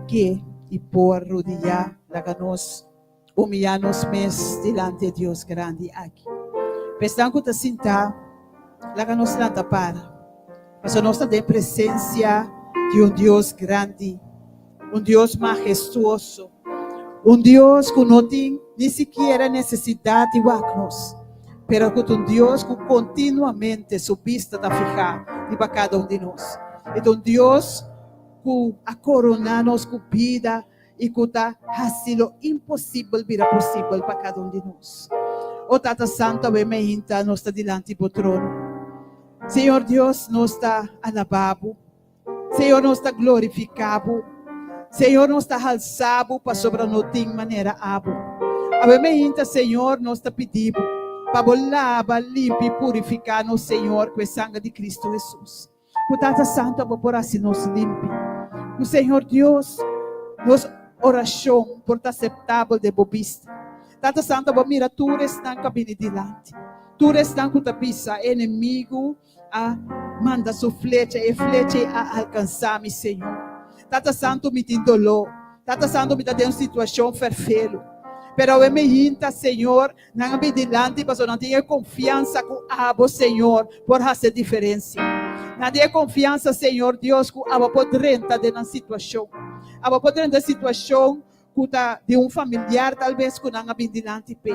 ke i por rodiyá laga nos. Humiyá nos mes dilanti e Dios grandi aki. Pa esnan ku ta sintá, laga nos lanta para, pasobra nos ta den presensia di un Dios grandi, un Dios mahestuoso, un Dios ku no tin ni sikiera nesesidat di wak nos, pero ku ta un Dios ku kontinuamente su bista ta fihá riba kada un di nos. E ta un Dios ku a koroná nos ku bida i ku ta hasi lo imposibel bira posibel pa kada un di nos. O Tata Santu, awe meinta nos ta dilanti bo trono. Señor Dios, nos ta alabá bo. Señor, nos ta glorifiká bo. Señor, nos ta halsá bo pasobra no tin manera abo. Awe meinta, Señor, nos ta pidi bo pa bo laba, limpia i purifiká nos, Señor, ku e sanger di Cristo Hesus. Ku Tata Santu abo por hasi nos limpi. Ku Señor Dios, nos orashon por ta aseptabel den bo bista. Tata Santu abo mira tur esnan ku a bini dilanti, tur esnan ku ta bisa, E enemigu a manda su flecha, e flecha ei a alkansá mi, Señor. Tata Santu, mi tin doló. Tata Santu, mi ta den un situashon ferfelu. Pero awe mi hinta, Señor, Nan a bin dilanti pasobra nan tin e konfiansa ku abo, Señor, por hasi e diferensia. Nan tin e konfiansa, Señor Dios, ku abo por drenta den nan situashon. Abo por drenta e situashon ku ta di un familiar talbes ku nan a bin dilanti p'e.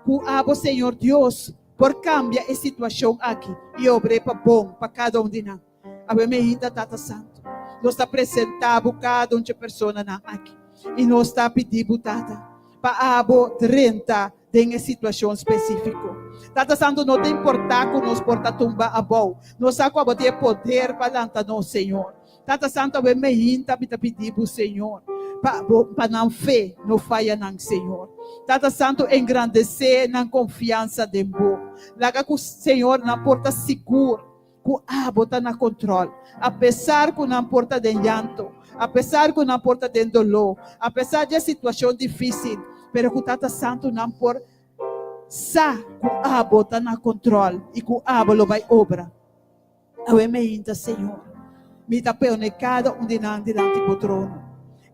Ku abo, Señor Dios, por kambia e situashon aki i obr'é pa bon pa kada un di nan. Awe meinta, Tata Santu, nos ta presentá Bo kada un dje personanan aki i nos ta pidi Bo, Tata, pa Abo drenta den e situashon spesífiko. Tata Santu, no ta importá ku nos por ta tumba abou, nos sa ku Abo tin e poder pa lanta nos, Señor. Tata Santu, awe meinta mi ta pidi Bo, Señor, pa Bo, pa nan fe no faya nan, Señor. Tata Santu, engrandesé nan konfiansa den Bo. Laga ku, Señor, nan por ta sigur ku abo ta na kontrol, apesar ku nan por ta den llanto, apesar ku nan por ta den doló, apesar di e situashon difísil, pero ku Tata Santu nan por sa ku abo ta na kontrol i ku abo lo bai obra. Awe meinta, Señor, mi ta pone kada un di nan dilanti bo trono.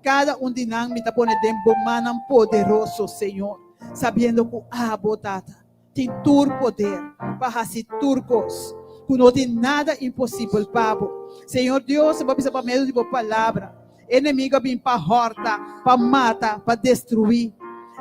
Kada un di nan mi ta pone den bo mannan poderoso, Señor, sabiendo ku abo, Tata, tin tur poder pa hasi tur kos, ku no tin nada imposibel pa bo. Señor Dios, bo a bisa pa medio di bo palabra, e enemigo a bin pa hòrta, pa mata, pa destruí.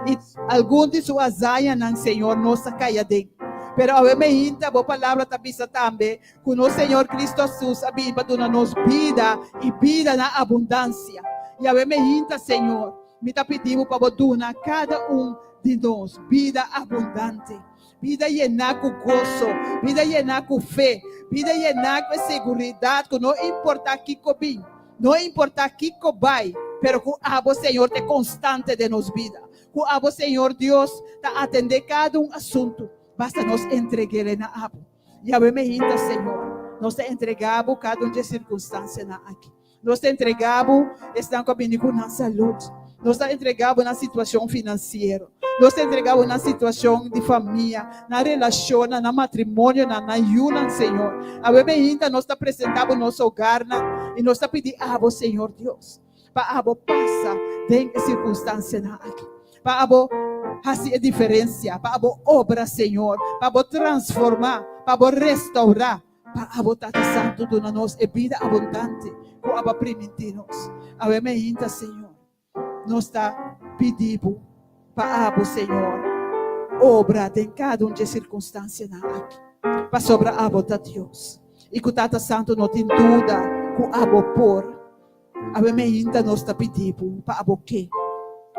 I algun di su hazañanan, Señor, nos a kai aden. Pero awe meinta bo palabra ta bisa tambe ku nos Señor Cristo Hesus a bin pa duna nos bida i bida na abundansia. I awe meinta, Señor, Mi ta pidi bo pa bo duna kada un di nos bida abundante, bida yená ku goso, bida yená ku fe, bida yená ku e seguridat ku no importá kiko bin, no importá kiko bai, pero ku abo, Señor, ta e konstante den nos bida, ku abo, Señor Dios, ta atendé kada un asuntu, basta nos entreg'é na abo. Yahweh me hinta, Señor, nos ta entregá bo kada un dje sirkunstansianan aki. Nos ta entregá bo esnan ku a bini ku nan salud. Nos ta entregá bo nan situashon finansiero. Nos ta entregá bo nan situashon di famia, nan relashonnan, nan matrimonionan, nan yunan, Señor. Awe meinta nos ta presentá bo nos hogarnan i nos ta pidi abo, Señor Dios, pa abo pasa den e sirkunstansianan aki. Pa abo hasi e diferensia, pa abo obra, Señor, pa abo transformá, pa abo restourá. Pa abo Tata Santu duna nos e bida abundante ku abo a primintí nos. Awe meinta, Señor, nos ta pidi Bo pa abo, Señor, obra den kada un dje sirkunstansianan aki, pasobra abo ta Dios i ku Tata Santu no tin duda ku abo por. Awe meinta nos ta pidi Bo pa abo ke,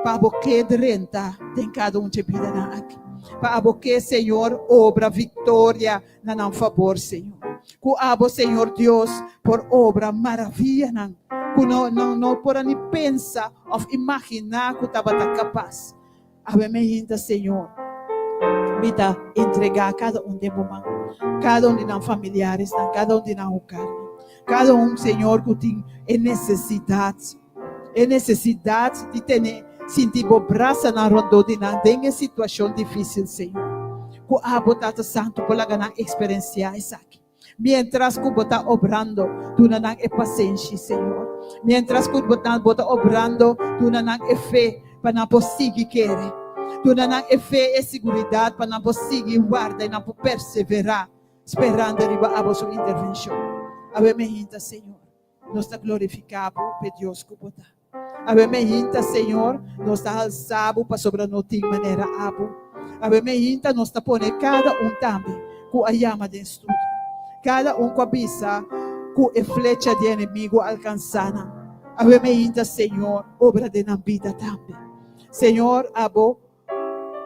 pa abo ke drenta den kada un dje bidanan aki. Pa abo ke, Señor, obra viktoria na nan fabor, Señor. Ku abo, Señor Dios, por obra maravianan ku no nan no por a ni pensa òf imaginá ku tabata kapas. Awe meinta, Señor, mi ta entregá kada un den Bo man, kada un di nan familiaresnan, kada un di nan hogarnan, kada un, Señor, ku tin e nesesidat, e nesesidat di tene, sinti Bo brasanan rondó di nan den e situashon difísil, Señor. Ku Abo, Tata Santu, por laga nan eksperensiá esaki. Mientras ku bo ta obrando, duna nan e pasenshi, Señor. Mientras ku bo ta, bo ta obrando, duna nan e fe pa nan por sigui kere. Duna nan e fe, e siguridat pa nan por sigui warda i nan por perseverá, sperando riba abo su intervenshon. Awe mi hinta, Señor, nos ta glorifiká bo p'e Dios ku bo ta. Awe mi hinta, Señor, nos ta halsá bo pasobra no tin manera abo. Awe mi hinta, nos ta pone kada un tambe ku a yama den studio, kada un ku a bisa ku e flecha di enemigu a alkansá nan. Awe mi hinta, Señor, obra den nan bida tambe. Señor, abo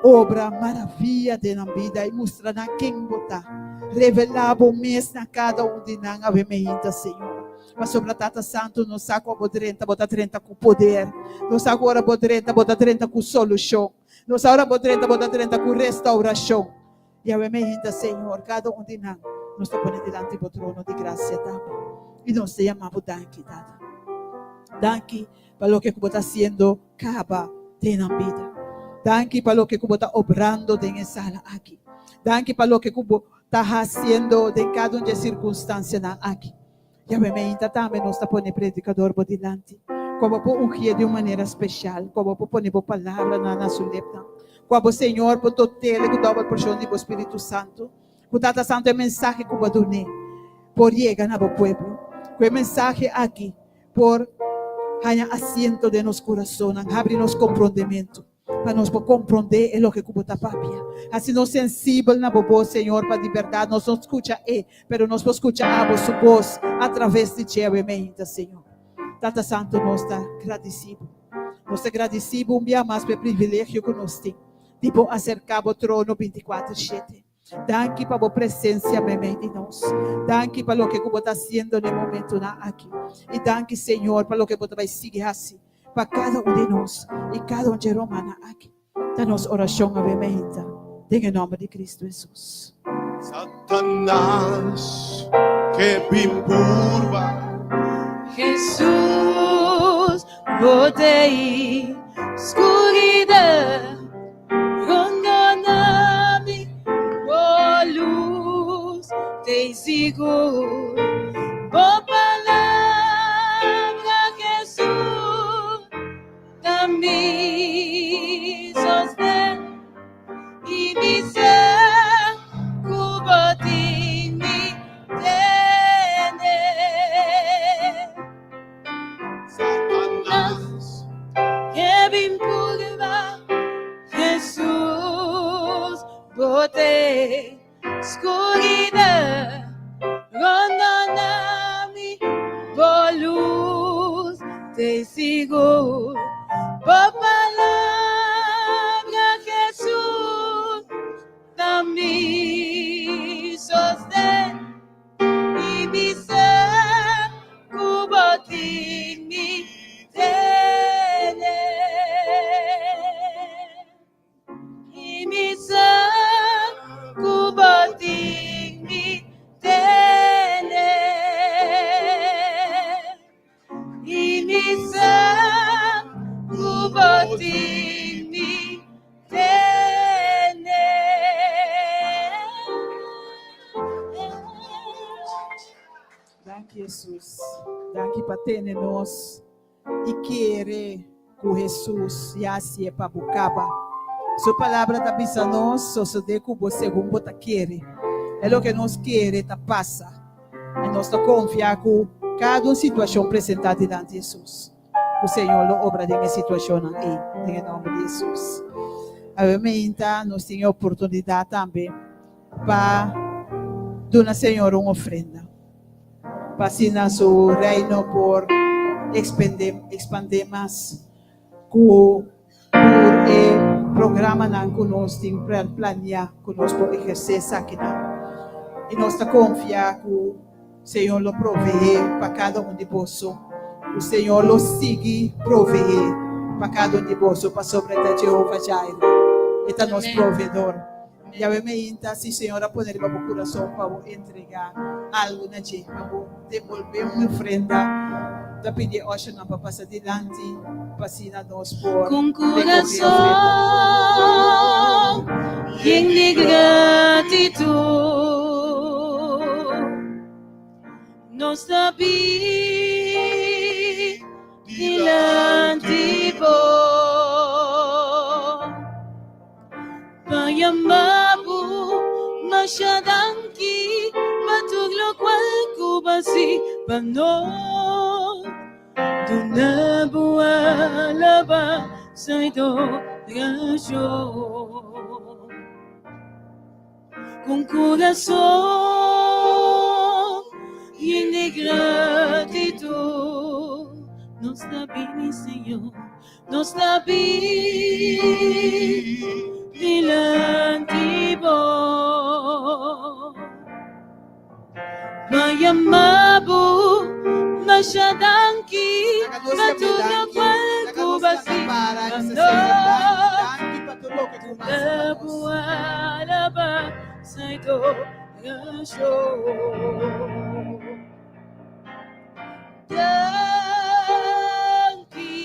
obra maravia den nan bida i mustra nan ken bo ta. Revelá bo mes na kada un di nan awe meinta, Señor. Pasobra, Tata Santu, nos sa ku abo drenta, bo ta drenta ku poder. Nos sa ku ora bo drenta, bo ta drenta ku solushon. Nos sa ora bo drenta, bo ta drenta ku restaurashon. I awe meinta, Señor, kada un di nan nos ta pone dilanti bo trono di grasia tambe. I nos ta yama bo danki, Tata. Danki pa loke ku bo ta hasiendo kaba den nan bida. Danki pa loke ku bo ta obrando den e sala aki. Danki pa loke ku bo ta hasiendo den kada un di e sirkunstansianan aki. Yahweh meinta tambe nos ta pone predikador bo dilanti, ku abo por ungié di un manera speshal, ku abo por pone bo palabranan na su lepnan, ku abo Señor por dot'é ku dòbel porshon di bo Spiritu Santu. Ku Tata Santu e mensahe ku bo a dun'é por yega na bo pueblo. Ku e mensahe aki por haña asiento den nos kurasonnan, habri nos komprondementu pa nos por komprondé e loke ku bo ta papia. Hasi nos sensibel na bo bos, Señor, pa di bèrdat nos no skucha e, pero nos por skucha abo su bos atraves di dje awe meinta, Señor. Tata Santu, nos ta gradisí bo. Nos ta gradisí bo un bia mas pa e privilegio ku nos tin di por aserká bo trono bintikuater shete. Danki pa bo presencia meimei di nos. Danki pa loke cu bo ta haciendo n'e momentonan aki. Y danki, Señor, pa loke bo ta bay sigui haci pa cada un di nos y cada un dje romannan aki. Ta nos oracion awe meinta, den e nomber di Cristo Jesus. Satanas ke bin purba. Jesus, bo t'ei scuridad. Rondona mi, bo luz t'ei sigur. Bo palabra, Jesus, ta mi sosten i mi sa ku bo tin mi tene. Satanas ke bin purba Jesus bo te scuridad rondona mi bo luz te sigur bo palabra Jesus ta mi sosten. I mi sa ku bo tin mi tene. I mi sa ku bo tin mi tene. I mi sa ku bo tin mi tene. Danki Jesus. Danki pa tene nos i kere ku Jesus ya hasié pa bo kaba. Su palabra ta bisa nos, Sosodé ku bo segun bo ta kere. E loke nos kere ta pasa. I nos ta konfia ku kada un situashon presentá dilanti Hesus, ku Señor lo obra den e situashonnan ei, den e nòmber di Hesus. Awe meinta nos tin e oportunidat tambe pa duna Señor un ofrenda, pa asina su reino por ekspendé, ekspandé mas ku tur e programanan ku nos tin plania ku nos por ehersé esakinan. I nos ta konfia ku Señor lo proveé pa kada un di boso, ku Señor lo sigui proveé pa kada un di boso, pasobra e ta Jehova Jireh, e ta nos proveedor. Yahweh meinta si Señor a pone riba bo kurason pa bo entregá algu na dje, pa bo debolbé un ofrenda, ta pidi e ushernan pa pasa dilanti pa asina nos por Con rekogé kurason ofrenda. yen di gratitud nos ta bin dilanti bo. Masha danki pa tur lokual ku bo hasi pa nos. Duna bo alabansa i adorashon. Ku un kurason yen di gratitut, nos ta bini, Señor, nos ta bini dilanti bo. Pa yama bo masha danki pa tur lokual ku bo hasi pa nos. Duna bo alabansa i adorashon. Danki,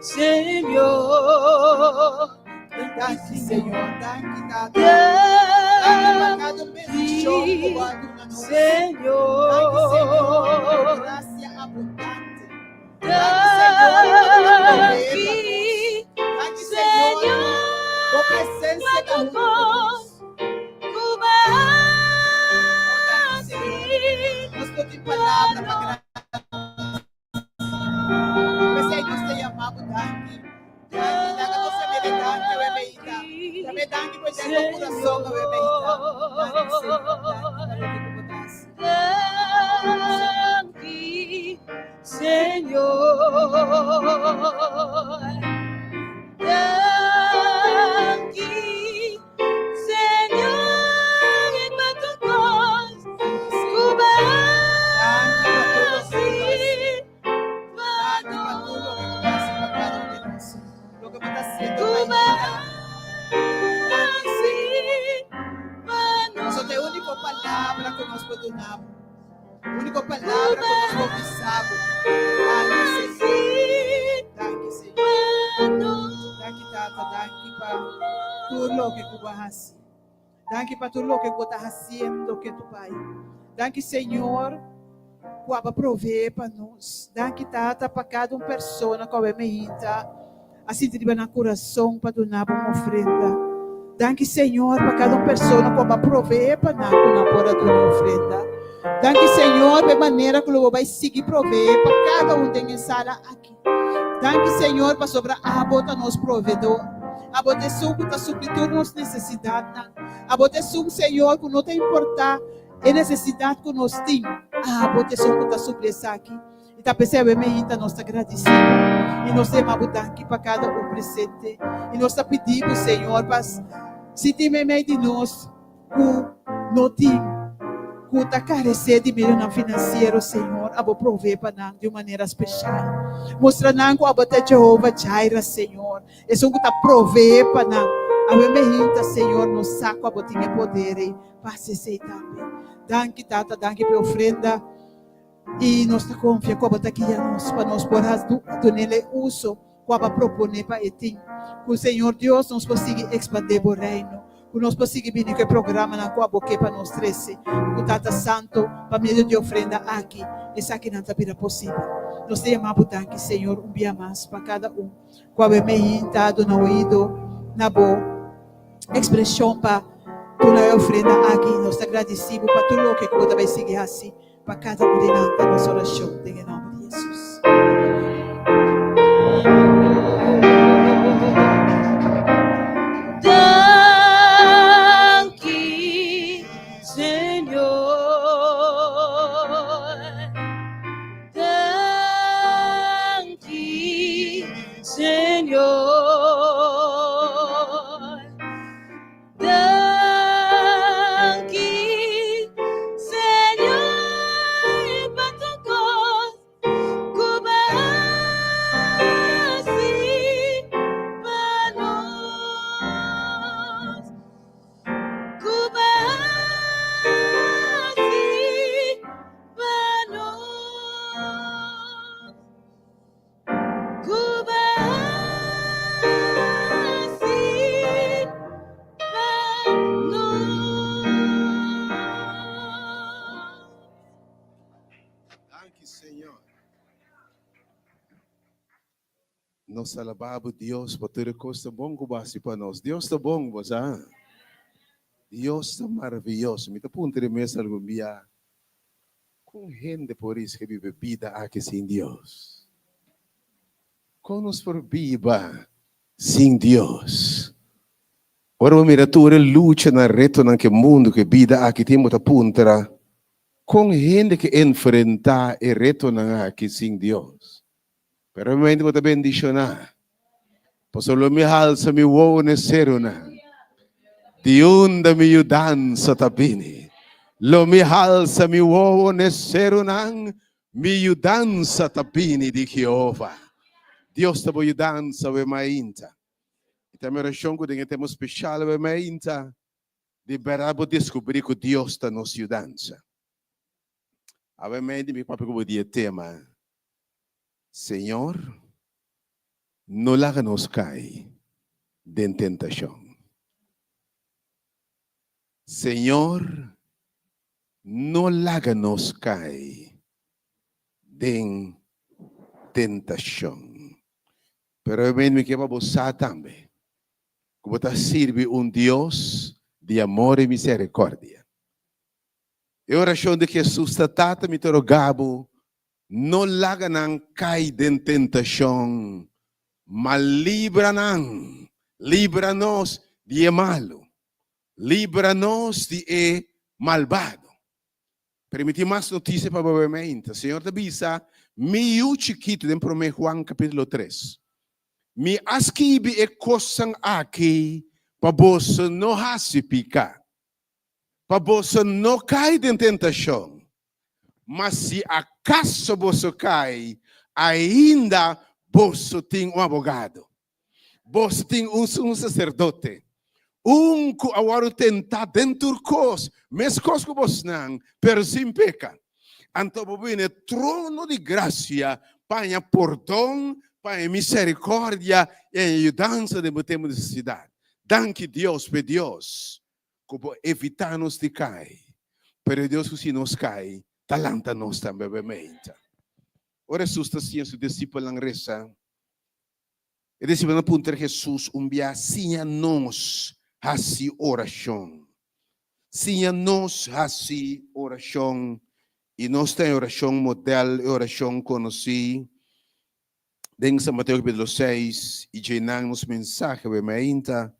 Señor. Danki, Señor. Danki, Tata. Danki pa kada bendishon ku bo a duna nos. Señor. Danki, Señor, pa bo grasia abundante. Danki, Señor, pa bo provee pa nos. Danki, Señor, bo presensia ta huntu ku nos. Oh, danki, Señor. Nos no tin palabra pa gradisí. P'esei nos ta yama bo danki. Danki, laga nos yam'é danki awe meita. Yam'é danki ku e den bo kurason awe meita. Danki, Señor. Danki pa loke ku bo ta hasi. Danki, Señor. Danki, Señor, pa tur kos ku bo Danki pa tur loke ku bo hasi. hasi pa Danki pa tur loke ku bo hasi pa kada un di nos. Loke bo ta hasiendo Ku pa bo ainda. Danki, hasi Señor. pa Pasobra ta e úniko palabra ku nos por duna bo. Úniko palabra ku nos por bisa bo. Danki, Señor. Danki, Señor. Danki, Tata. Danki pa tur loke ku bo a hasi. Danki pa tur loke ku bo ta hasiendo ke tu bai. Danki, Señor, ku abo a provee pa nos. Danki, Tata, pa kada un persona ku awe meinta a sinti riba nan kurason pa duna bo un ofrenda. Danki, Señor, pa kada un persona ku abo a provee pa nan ku nan por a duna e ofrenda. Danki, Señor, pa e manera ku lo bo bai sigui provee pa kada un den e sala aki. Danki, Señor, pasobra abo ta nos proveedor. Abo ta esun ku ta supli tur nos nesesidatnan. Abo ta esun, Señor, ku no ta importá e nesesidat ku nos tin, abo ta esun ku ta supli esaki. I ta p'esei awe meinta nos ta gradisí bo i nos ta yama bo danki pa kada un presente. I nos ta pidi bo, Señor, pa si tin meimei di nos ku no tin, ku ta karesé di medionan finansiero, Señor, abo provee pa nan di un manera speshal. Mustra nan ku abo ta Jehova Jireh, Señor, esun ku ta provee pa nan. Awe meinta, Señor, nos sa ku abo tin e poder ei pa hasi esei tambe. Danki, Tata, danki pa e ofrenda. I nos ta konfia ku abo ta guia nos pa nos por has dunel e uso ku abo a proponé pa e tin. Ku Señor Dios nos por sigui ekspandé bo Reino, ku nos por sigui bini ku e programanan ku abo ke pa nos trese, i ku Tata Santo pa medio di e ofrenda aki esakinan ta bira posibel. Nos ta yama bo danki Señor un bia mas pa kada un ku awe meinta a duna oido na bo ekspreshon pa duna e ofrenda aki. Nos ta gradisí bo pa tur loke ku bo ta bai sigui hasi. Pa kada un di nan ta nos orashon den e nòmber di Hesus. Danki, Señor. Danki, Señor. Danki, Señor, pa tur kos ku bo hasi pa nos. Ku bo hasi pa nos. Ku bo hasi pa nos. Danki Señor. Nos alabá bo Dios pa tur e kos ta bon ku bo hasi pa nos. Dios ta bon, bo sa. Dios ta maravioso. Mi ta puntra di mes algun bia, Kon hende por riska biba e bida aki sin Dios? Kon nos por biba sin Dios? Ora bo mira tur e luchanan, retonan ku e mundu, ku e bida aki tin, bo ta puntra, Kon hende ke enfrentá e retonan aki sin Dios? Pero obviamente bo ta bendishoná. Pasobra lo mi halsa mi wowo na e serunan, di unda mi yudansa ta bini. Lo mi halsa mi wowo na e serunan, mi yudansa ta bini di Jehova. Dios ta bo yudansa awe mainta. I ta mi orashon ku den e tempu speshal awe mainta, di bèrdat bo deskubrí ku Dios ta nos yudansa. Awe mei di mi papia ku bo di e tema, Señor, no laga nos kai den tentashon. Señor, no laga nos kai den tentashon. Pero awe mei mi ke pa bo sa tambe ku bo ta sirbi un Dios di amor i misericordia. E orashon di Hesus ta, Tata, mi ta roga bo, no laga nan kai den tentashon, ma libra nan, libra nos di e malu, libra nos di e malbado. Pero mi tin mas notisia pa bo mainta. Señor ta bisa, Mi yu chikitu, den Promé Juan kapítulo tres, Mi a skibi e kosnan aki pa boso no hasi piká. pa boso no kai den tentashon, ma si akaso boso kai, ainda boso tin un abogado, boso tin un sumo saserdote, un ku a wòrdu tentá den tur kos, meskos ku bosnan, pero sin peka. Anto bo bini e trono di grasia pa haña pordon, pa haña miserikòrdia i haña yudansa den bo tempu di nesesidat. Danki Dios p'e Dios ku por evitá nos di kai, pero e Dios ku si nos kai, ta lanta nos tambe obviamente. Ora Hesus ta siña su disipelnan resa, e disipelnan a puntra Hesus un bia, Siña nos hasi orashon. Siña nos hasi orashon. I nos ta e orashon modèl, e orashon konosí Den San Mateo capítulo 6 y djeinan nos mensahe awe mainta.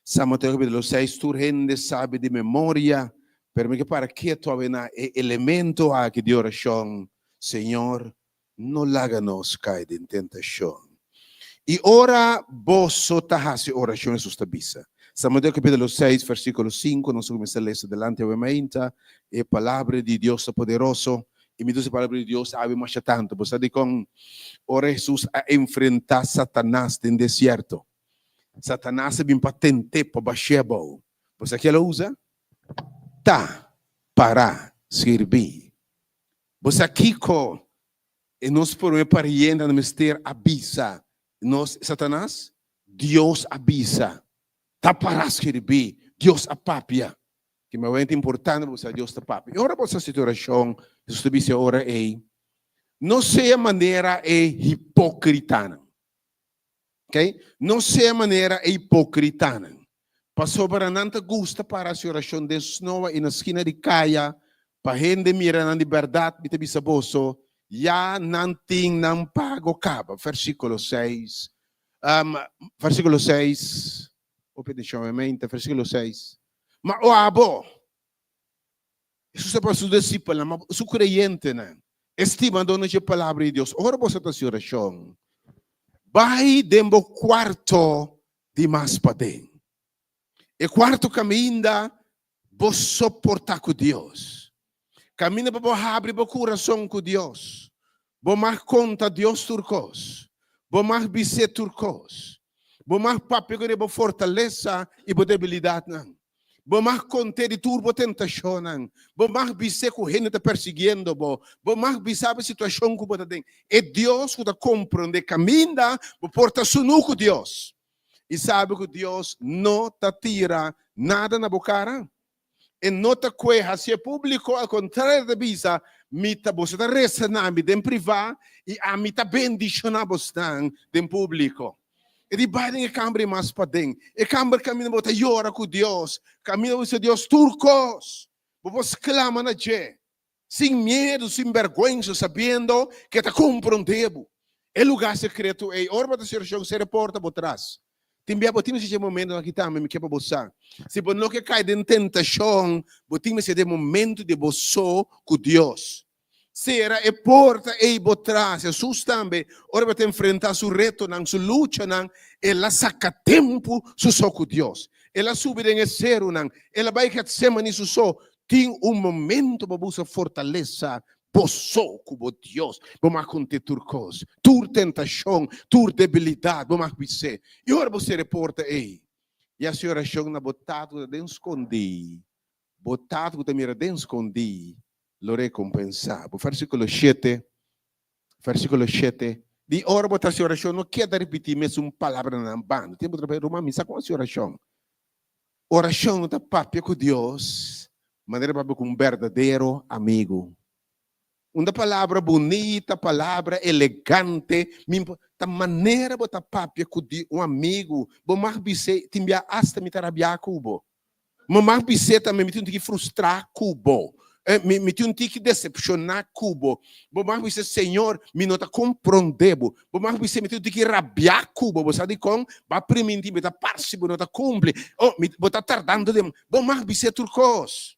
San Mateo capítulo 6 tur hende sabi di memoria, pero mi ke para keto awe na e elemento aki di oracion, Señor, no laga nos cai den tentacion. Y ora boso ta haci oracion, Hesus ta bisa. San Mateo capítulo 6 versículo 5, nos a cuminsa lesa delante awe mainta, e palabra di Dios ta poderoso. I mi ta usa e Palabra di Dios awe masha tantu. Bo sa dikon? Ora Hesus a enfrentá Satanas den desierto, Satanas a bin pa tent'é pa bash'é abou. Bo sa ke el a usa? Ta pará skirbí. Bo sa kiko e nos promé parientenan mester a bisa nos Satanas? Dios a bisa. Ta pará skirbí. Dios a papia. Ki momento importante pa bo sa Dios ta papia. I ora bo sa situashon, Hesus ta bisa e ora ei, No sea manera e hipokritanan. Okay? No sea manera e hipokritanan. Pasobra nan ta gusta para hasi orashon den snoa i na skina di kaya pa hende mira nan. Di bèrdat mi ta bisa boso, ya nan tin nan pago kaba. Versíkulo seis. Versíkulo seis. Hopi atenshon, obviamente. Versíkulo seis. Ma o abo, Hesus ta papia su disipelnan, ma su kreyentenan, e stimadónan dje Palabra di Dios, ora boso ta hasi orashon, bai den bo kuarto di mas paden, e kuarto kaminda bo soportá ku Dios, kaminda pa bo habri bo kurason ku Dios, bo mag konta Dios tur kos, bo mag bis'é tur kos. Bo mag papia ku bo fortalesa i bo debilidatnan. Bo mag kont'é di tur bo tentashonnan. Bo mag bis'é ku hende ta persiguiendo bo. Bo mag bisa bo situashon ku bo ta den. E Dios ku ta komprondé kaminda bo por ta sunú ku Dios i sabi ku Dios no ta tira nada na bo kara. E no ta kue hasié públiko, al kontrario e ta bisa, Mi ta, boso ta resa na mi den privá i ami ta bendishoná bosnan den públiko. E di bai den e kamber ei mas paden. E kamber kaminda bo ta yora ku Dios, kaminda bo bisa Dios tur kos. Bo por sklama na dje, sin miedu, sin bèrgwensa, sabiendo ku e ta komprondé bo. E lugá sekreto ei, ora bo ta hasi orashon, sera e porta bo tras. Tin bia bo tin mester dje momentonan aki tambe, mi ke pa bo sa. Si bo no ke kai den tentashon, bo tin mester den momento di bo so ku Dios. Sera e porta ei bo tras. Hesus tambe, ora bo ta enfrentá su retonan, su luchanan, el a saka tempu su so ku Dios. El a subi den e serunan, el a bai Getsemani su so. Tin un momento pa buska fortalesa bo so ku bo Dios. Bo mag kont'é tur kos, tur tentashon, tur debilidat, bo mag bis'é. I ora bo sera e porta ei i hasi orashon na bo Tata ku ta den skondí, Bo Tata ku ta mira den skondí lo rekompensá bo. Versíkulo shete, versíkulo shete, Di ora bo ta hasi orashon, no keda ripití mesun palabranan bano. Tin bo ta papia, Ruman, mi sa kon hasi orashon. Orashon no ta papia ku Dios manera papia ku un berdadero amigu. Un ta palabra bunita, palabra elegante, mi ta manera bo ta papia ku di un amigu. Bo mag bis'é, tin bia asta mi ta rabiá ku bo. Mi mag bis'é tambe mi tin un tiki frustrá ku bo. Mi mi tin un tiki desepshoná ku bo. Bo mag bis'é, Señor, mi no ta komprondé bo. Bo mag bis'é, mi tin un tiki rabiá ku bo. Bo sa dikon? Bo a primintí, mi ta parse bo no ta kumpli. Oh, mi bo ta tardando den. Bo mag bis'é tur kos.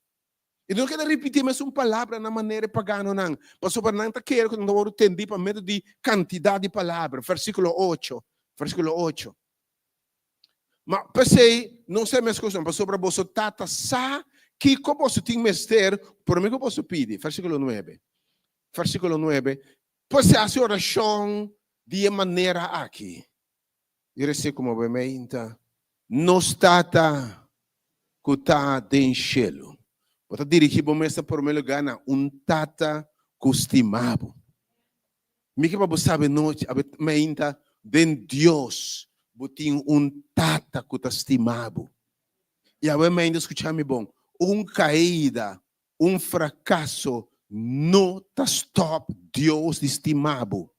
I no keda ripití mesun palabra na manera e paganonan, pasobra nan ta kere ku nan ta wòrdu tendí pa medio di kantidat di palabra. Versíkulo ocho, versíkulo ocho. Ma p'esei no ser meskos nan, pasobra boso Tata sa kiko boso tin mester promé ku boso pidi. Versíkulo nuebe, versíkulo nuebe, P'esei hasi orashon di e manera aki. I rese komo bo meinta, Nos Tata ku ta den shelu. Bo ta dirigí bo mes na promé lugá na un Tata ku stima bo. Mi ke pa bo sabi anochi, awe meinta, den Dios bo tin un Tata ku ta stima bo. I awe meinta, skucha mi bon, un kaida, un frakaso no ta stòp Dios di stima bo.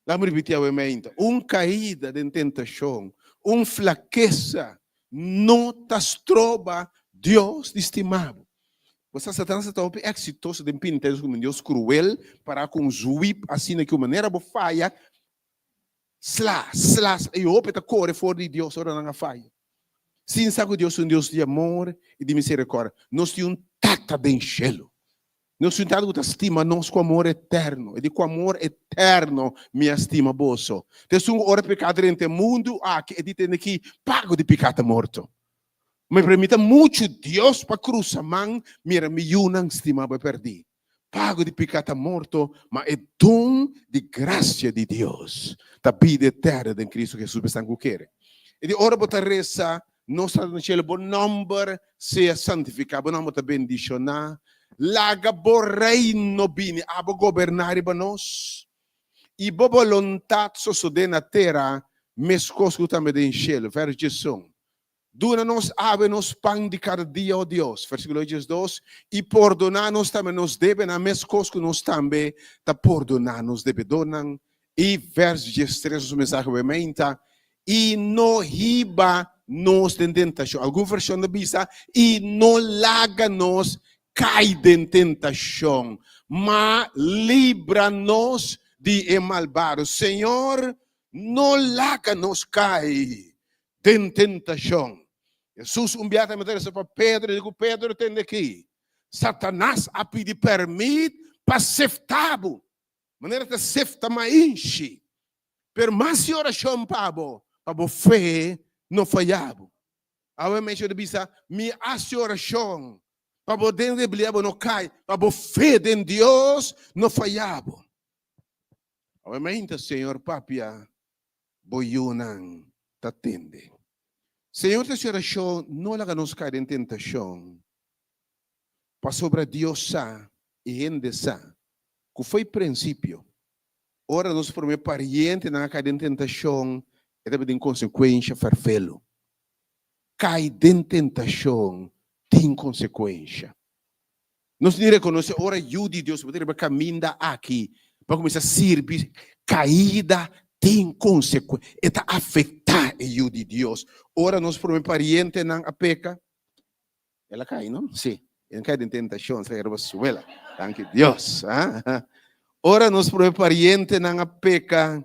Laga mi ripití awe meinta, un kaida den tentashon, un flakesa no ta stroba Dios di stima bo. Bo sa, Satanas ta hopi eksitoso den pinta nos komo un Dios kruel, pará ku un zwip asina ki un manera bo faya, sla, sla, sla, i hopi ta kore for di Dios ora nan a faya. Sin sa ku Dios ta un Dios di amor i di miserikòrdia. Nos tin un Tata den shelu. Nos tin un Tata ku ta stima nos ku amor eterno. E di, Ku amor eterno mi a stima boso. Ta esun ku ora piká drenta e mundu aki, e di tende ki pago di piká ta morto. Mi permita muchu Dios pa krusa man mira mi yunan stima bo e pèrdí. Pago di piká ta morto, ma e don di grasia di Dios ta bida eterno den Kristu Hesus pa esnan ku kere. E di ora bo ta resa, Nos Tata den shelu, bo nòmber sea santifiká, bo nòmber ta bendishoná. Laga bo reino bini, abo goberná riba nos, i bo boluntat sosodé na tera meskos ku tambe den shelu. Vèrs diesun. Duna nos awe nos pan di kada dia, o Dios, versíkulo diesdos, i pordoná nos tambe nos debenan, meskos ku nos tambe ta pordoná nos debedónan. I vèrs diestres, nos mensahe awe meinta, I no hiba nos den tentashon. Algun vershon ta bisa, I no laga nos kai den tentashon, ma libra nos di e malbado. Señor, no laga nos kai den tentashon. Hesus un biaha ta mete resa pa Pedro, i di ku Pedro tende aki, Satanas a pidi pèrmit pa sefta bo, manera ta sefta mainshi, pero mas i orashon pa bo, pa bo fe no faya bo. Awe mesho ta bisa, Mi hasi orashon pa bo den debilidat bo no kai, pa bo fe den Dios no faya bo. Awe mainta Señor papia bo yunan ta tende. Señor ta hasi orashon, no laga nos kai den tentashon, pasobra Dios sa i hende sa ku fo'i prinsipio, ora nos promé parientenan a kai den tentashon, e tabatin konsekuensha ferfelu. Kai den tentashon tin konsekuensha. Nos tin rekonosé ora Yu di Dios bo ta riba kaminda aki pa kuminsá sirbi, kaida. tin konsekuensia, e ta afektá e yu di Dios. Ora nos promé parientenan a peka, el a kai, no? Sí, el a kai den tentashon, sa riba suela. Danki Dios. Ora nos promé parientenan a peka,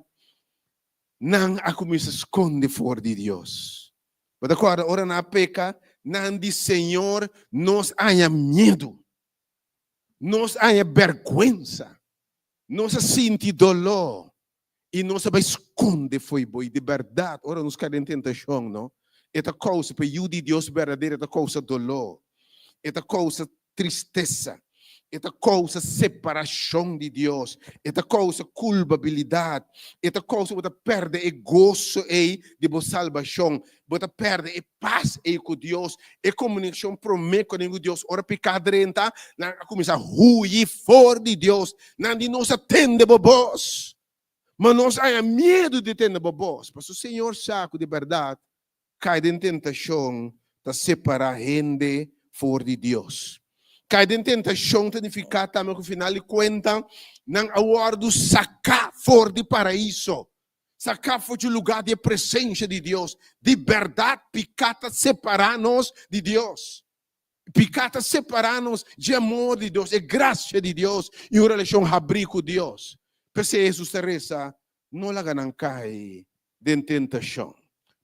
nan a kuminsá skonde for di Dios. Bo ta kòrda ora nan a peka, nan di, Señor, nos a haña miedu. Nos a haña bèrgwensa. Nos a sinti doló i nos a bai skonde fo'i bo. I di bèrdat, ora nos kai den tentashon, no, e ta kousa, pa e yu di Dios berdadero e ta kousa doló, e ta kousa tristesa, e ta kousa separashon di Dios, e ta kousa kulpabilidat, e ta kousa bo ta pèrdè e goso ei di bo salbashon, bo ta pèrdè e pas ei ku Dios, e komunikashon promé ku ku Dios. Ora piká drenta, nan a kuminsá huyi for di Dios. Nan di, Nos a tende bo bos, ma nos a haña miedu di tende bo bos. Pasobra Señor sa ku di bèrdat kai den tentashon ta separá hende for di Dios. Kai den tentashon ta nifiká tambe ku final di kuenta nan a wòrdu saká for di paraiso. Saká for dje lugá di e presensia di Dios. Di bèrdat, piká ta separá nos di Dios. Piká ta separá nos dje amor di Dios, e grasia di Dios i un relashon habrí ku Dios. P'esei Hesus ta resa, No laga nan kai den tentashon,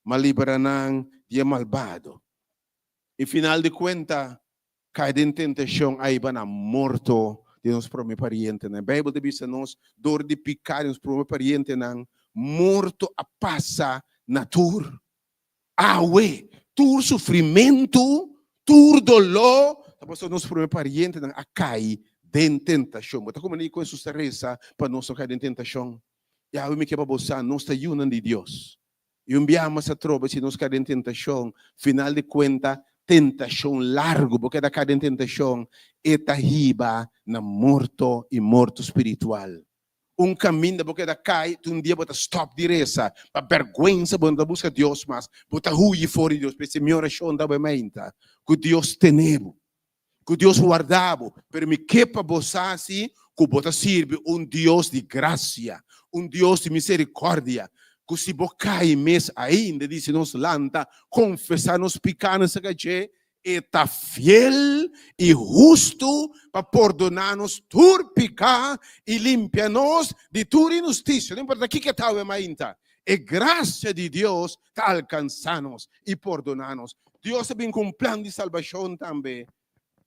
ma libra nan di e malbado. I final di kuenta, Kai den tentashon a hiba na morto di nos promé parientenan. Beibel ta bisa nos, dor di piká di nos promé parientenan, morto a pasa na tur. Awe, tur sufrimentu, tur doló, ta pasobra nos promé parientenan a kai den tentashon. Bo ta komprendé ku Hesus ta resa pa nos no kai den tentashon? I awe mi ke pa bo sa, nos ta yunan di Dios. I un biaha mas atrobe si nos kai den tentashon, final di kuenta tentashon largu, bo keda kai den tentashon, e ta hiba na morto i morto spiritual. Un kaminda bo keda kai, te un dia bo ta stòp di resa, pa bèrgwensa bo no ta buska Dios mas, bo ta huyi for di Dios. P'esei mi orashon ta bo e mainta, ku Dios tene bo. Ku Dios warda bo, pero mi ke pa bo sa si ku bo ta sirbi un Dios di grasia, un Dios di miserikordia, ku si bo kai mes ainda di si nos lanta, konfesá nos pikánan serka dje, e ta fiel i hustu pa pordoná nos tur piká i limpia nos di tur inhustisia. No importa kiko ta awe mainta, e grasia di Dios ta alkansá nos i pordoná nos. Dios a bin ku un plan di salbashon tambe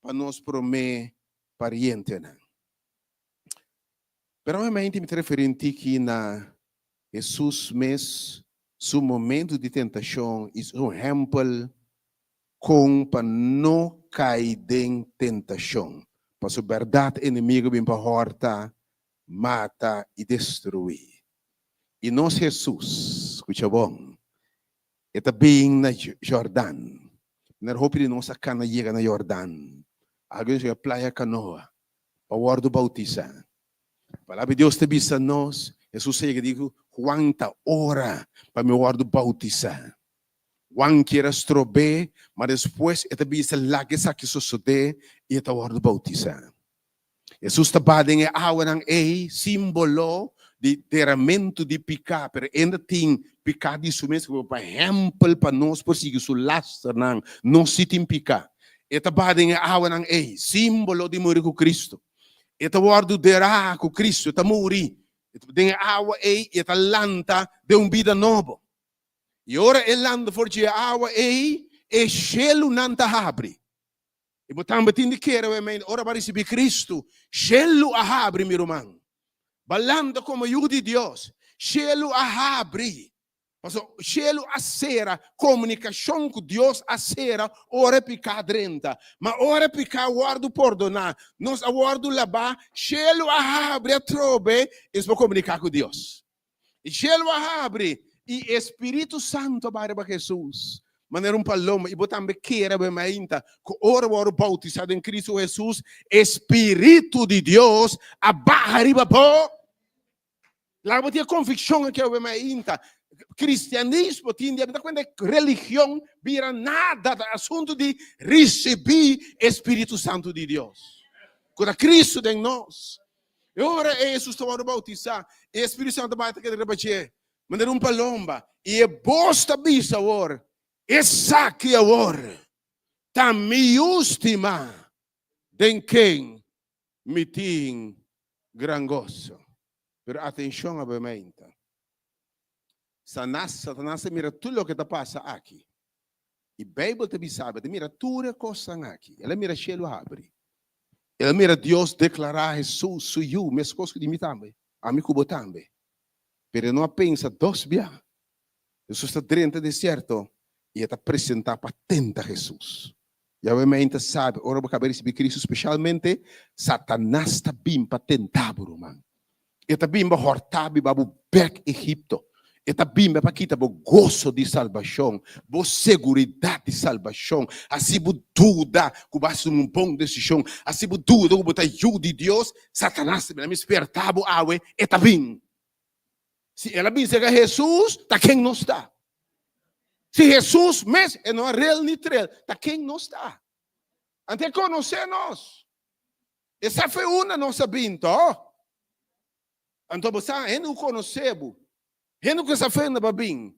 pa nos promé parientenan. Pero obviamente mi ta referí un tiki na Hesus mes su momento di tentashon i su ehèmpel kon pa no kai den tentashon. Pasobra bèrdat enemigu a bin pa hòrta, mata i destruí. I nos Hesus, skucha bon, E ta bin na Jordan. Ner hopi di nos a kana yega na Jordan. Algun a yega Playa Canoa pa wòrdu boutisá. Palabra di Dios ta bisa nos, Hesus a yega di ku Juan ta ora pa mi wòrdu boutisá. Juan kier a strob'é, ma despues e ta bisa laga esaki sosodé i e ta wòrdu boutisá. Hesus ta baha den e awanan ei, símbolo di deramentu di piká, pero enda tin piká di su mes, pa ehèmpel pa nos por sigui su lasternan, nos si tin piká. E ta baha den e awanan ei, símbolo di muri ku Kristu. E ta wòrdu derá ku Kristu, e ta muri den e awa ei i e ta lanta den un bida nobo. I ora e lanta for dje awa ei, e shelunan ta habri. I bo tambe tin di kere wei mei ora bo a risibí Kristu, shelu a habri, mi ruman. Bo a lanta komo yu di Dios. Shelu a habri. Pasobra shelu a sera, komunikashon ku Dios a sera ora e piká drenta. Ma ora e piká wòrdu pordoná, nos a wòrdu labá, shelu a habri atrobe i nos por komuniká ku Dios. E shelu a habri i e Spiritu Santu a bai riba Hesus manera un paloma. I bo tambe kere bo e mainta ku ora bo wòrdu boutisá den Kristu Hesus, e Spiritu di Dios a baha riba bo. Laga bo tin e konvikshon aki awe mainta. Kristianismo tin di a bira kuenta religion bira nada, ta asuntu di risibí e Spiritu Santu di Dios, ku ta Kristu den nos. E ora ei Hesus ta wòrdu boutisá, e Spiritu Santu bai ta keda riba dje. Manera un palomba. I e bos ta bisa awor, Esaki awor ta mi yu stimá, den ken mi tin gran goso. Pero atenshon awe-meinta. Sanas, Satanas ta mira tur loke ta pasa aki. I Beibel ta bisa bo, ta mira tur e kosnan aki. El a mira shelu habri. El a mira Dios deklará Hesus su Yu, meskos ku di mi tambe, ami ku bo tambe. Pero e no a pensa dos bia. Hesus ta drenta desierto i e ta presentá pa tenta Hesus. Yahweh meinta sabi, ora bo kaba risibí Kristu speshalmente, Satanas ta bin pa tenta bo, ruman. E ta bin pa hòrta bo i ba bo bèk Egipto. E ta bin pa kita bo goso di salbashon, bo seguridat di salbashon, hasi bo duda ku bo a hasi un bon desishon, hasi bo duda ku bo ta yu di Dios. Satanas ta bin. Mi sperta bo awe, e ta bin. Si el a bin serka Hesus, ta ken nos ta? Si Hesus mes e no a rel ni trel, ta ken nos ta? Anto e konosé nos. E sa fe unda nos a bin, to? Anto bo sa, hende ku konosé bo, hende ku sa fe unda bo a bin,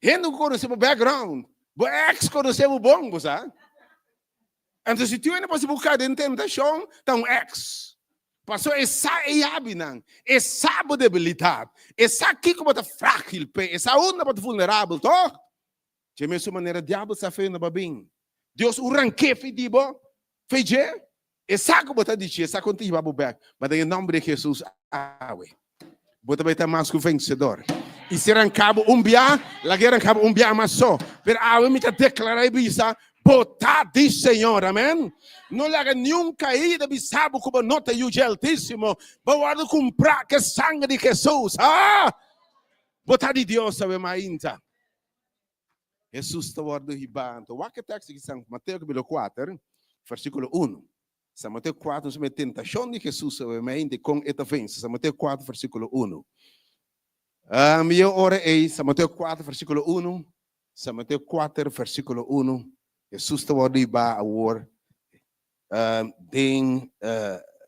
hende ku konosé bo background, bo ex konosé bo bon, bo sa? Anto si tin hende por si bo kai den tentashon, ta un ex. Paso e sa e yabinan, e sa bo debilidat, e sa kiko bo ta frágil p'e, e sa unda bo ta vulnerabel, tòg? Dje mesun manera diabel sa fe unda bo a bin. Dios un rank'é fi di bo, fe dje. E sa ku bo ta dichi, e sa kon ta hiba bo bèk. Ma den e nòmber di Hesus awe, bo ta bai ta mas ku vensedor. I si ranka bo un bia, laga e ranka bo un bia mas so. Pero awe mi ta deklará i bisa, bo ta di Señor. Amèn. No laga niun kaida bisa bo ku bo no ta yu dje Altísimo. Bo wòrdu kumprá ku e sanger di Hesus. Ah! Bo ta di Dios awe mainta. Hesus ta wòrdu hibá. Anto wak e teksto aki, San Mateo kapítulo kuater, versíkulo unu. San Mateo kuater nos mira tentashon di Hesus obviamente kon e ta vense. San Mateo kuater versíkulo unu. Mi e ora ei, San Mateo kuater versíkulo unu, San Mateo kuater versíkulo unu, Hesus ta wòrdu hibá awor den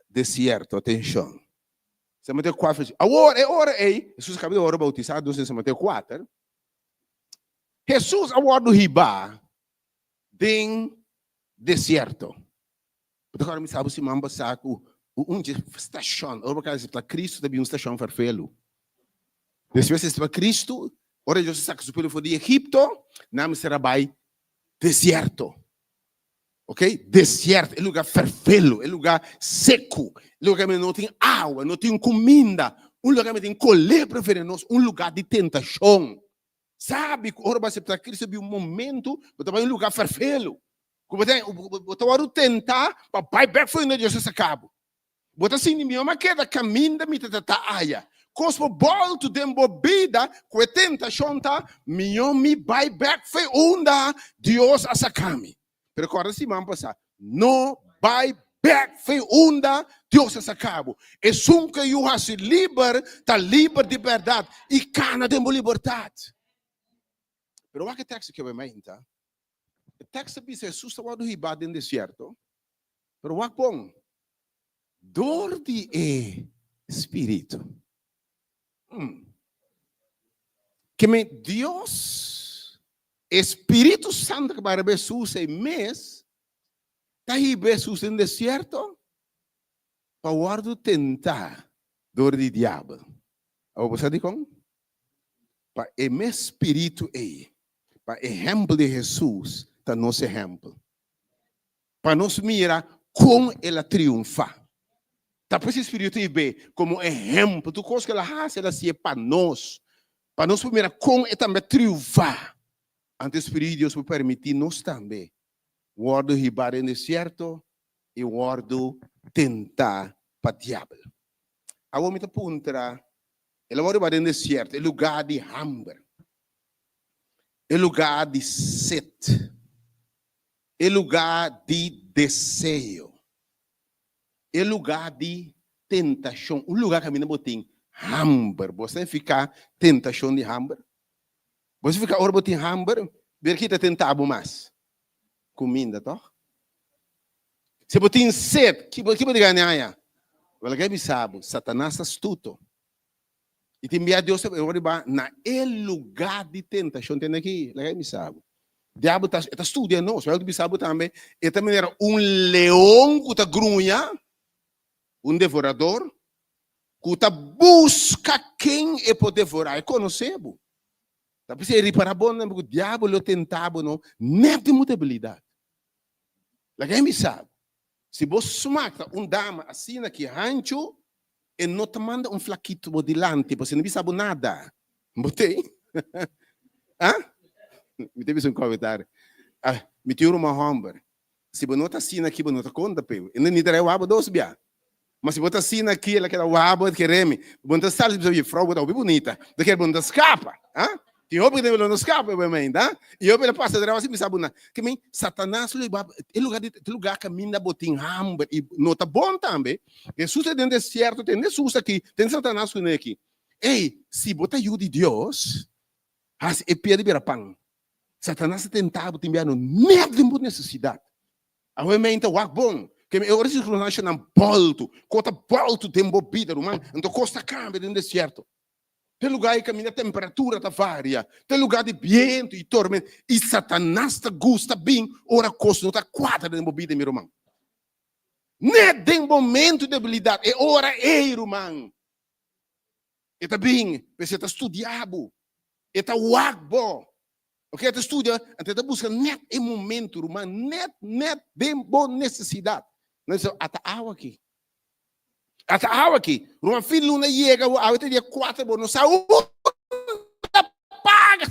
desierto. Atenshon. San Mateo kuater versíkulo. Awor e ora ei, Hesus a kaba di wòrdu boutisá, dus den San Mateo kuater. Hesus a wòrdu hibá den desierto. Bo ta kòrda mi sa bo siman pasá ku un dje stashon, ora bo kaba di aseptá Kristu ta bin un stashon ferfelu. Despues di aseptá Kristu, ora Dios a saka su pueblo for di Egipto, nan mester a bai desierto. Ok, desierto, e lugar ferfelu, e lugar seku, e lugar kaminda no tin awa, no tin kuminda, un lugar kaminda tin kolebra venenoso, un lugar di tentashon. Sabi ku ora bo aseptá Kristu bin un momentu bo ta bai un lugar ferfelu, ku bo ta bo ta wòrdu tentá pa bai bèk for di Dios a saka bo. Bo ta sinti mi a keda kaminda mi ta ta aya. Kos bo bòltu den bo bida ku e tentashon ta, Mihó mi bai bèk fe unda Dios a saka mi. Pero kòrda siman pasá, no bai bèk fe unda Dios a saka bo. Esun ku e yu hasi liber ta liber di bèrdat i kana den bo libertat. Pero wak e teksto ke bai mainta. E teksto ta bisa Hesus ta wòrdu hibá den desierto. Pero wak bon, dor di e Spiritu. Hmm. Ke men Dios, e Spiritu Santu ke bai riba Hesus ei mes, ta hiba Hesus den desierto pa wòrdu tentá dor di diabel. Awor bo sa dikon? Pa e mes Spiritu ei, pa ehèmpel di Hesus ta nos ehèmpel. Pa nos mira kon el a triunfá. Ta pues e Spiritu ei be komo ehèmpel. Tur kos ku el a hasi, el a hasié pa nos. Pa nos por mira kon e tambe a triunfá. Anto e Spiritu di Dios por permití nos tambe wòrdu hibá den desierto i wòrdu tentá pa diabel. Awor mi ta puntra, el a wòrdu hibá den desierto, e lugá di hamber, e lugá di set, e lugá di deseo, e lugá di tentashon, un lugá kaminda bo tin hamber. Bo sa nifiká tentashon di hamber? Bo sa nifiká ora bo tin hamber, ber ki ta tentá bo mas? Kuminda, tòg? Si bo tin set, ki bo ki bo ta gana haña? Bo laga bisa bo, Satanas astuto. I tin bia Dios ta riba na e lugá di tentashon. Tende aki, laga mi bisa bo. Diabel ta, e ta studia nos. Bijbel ta bisa bo tambe, e ta manera un leon ku ta gruña, un devorador, ku ta buska ken e por devorá. E konosé bo. Ta p'esei ripará bon tambe ku diabel lo tentá bo no nèt den bo debilidat. Laga mi bisa bo. Si bo smak ta un dama asina ki hanchu, e no ta manda un flakito bo dilanti, pasobra e no bisa bo nada. Bo tei? Ah? Mi ta bisa un komentario. Ah, mi tin un ruman hòmber. Si bo no ta asina aki, bo no ta konta p'e. E no ni ta rei wak bo dos bia. Ma si bo ta asina aki, el a keda wak bo, el kere mi. Bo no ta sali, bo bisa, Jefrou, bo ta hopi bunita. Bo ta kere bo no ta skapa. Ah? Tin hopi ku lo no skapa e momento, ah? I hopi lo pasa dra sin bisa bo na. Ke men, Satanas lo hiba e lugar di, e lugar kaminda bo tin hamber i no ta bon tambe. Hesus ta den desierto, tende Hesus aki, tende Satanas kuné aki. Ey, si bo ta yu di Dios, hasi e piedra bira pan. Satanas ta tenta bo tin bia no net den bo nesesidat. Awe men ta wak bon. Ke men e ora sirkunstanshanan boltu, ko ta boltu den bo bida, ruman, anto kos ta kambia den desierto. Te lugá ei kaminda temperatura ta varia, te lugá di bientu i tormenta, i Satanas ta gusta bin ora kos no ta kuadra den bo bida, mi ruman. Net den momentu di debilidat, e ora ei, ruman, e ta bin, p'esei e ta studia bo, e ta wak bo. Oke, e ta studia, anto e ta buska net e momentu, ruman, net, net den bo nesesidat. Nan bisa, ata awa aki. Ata awa aki, ruman fin luna yega, awe ta dia 4, bo no sa unda paga,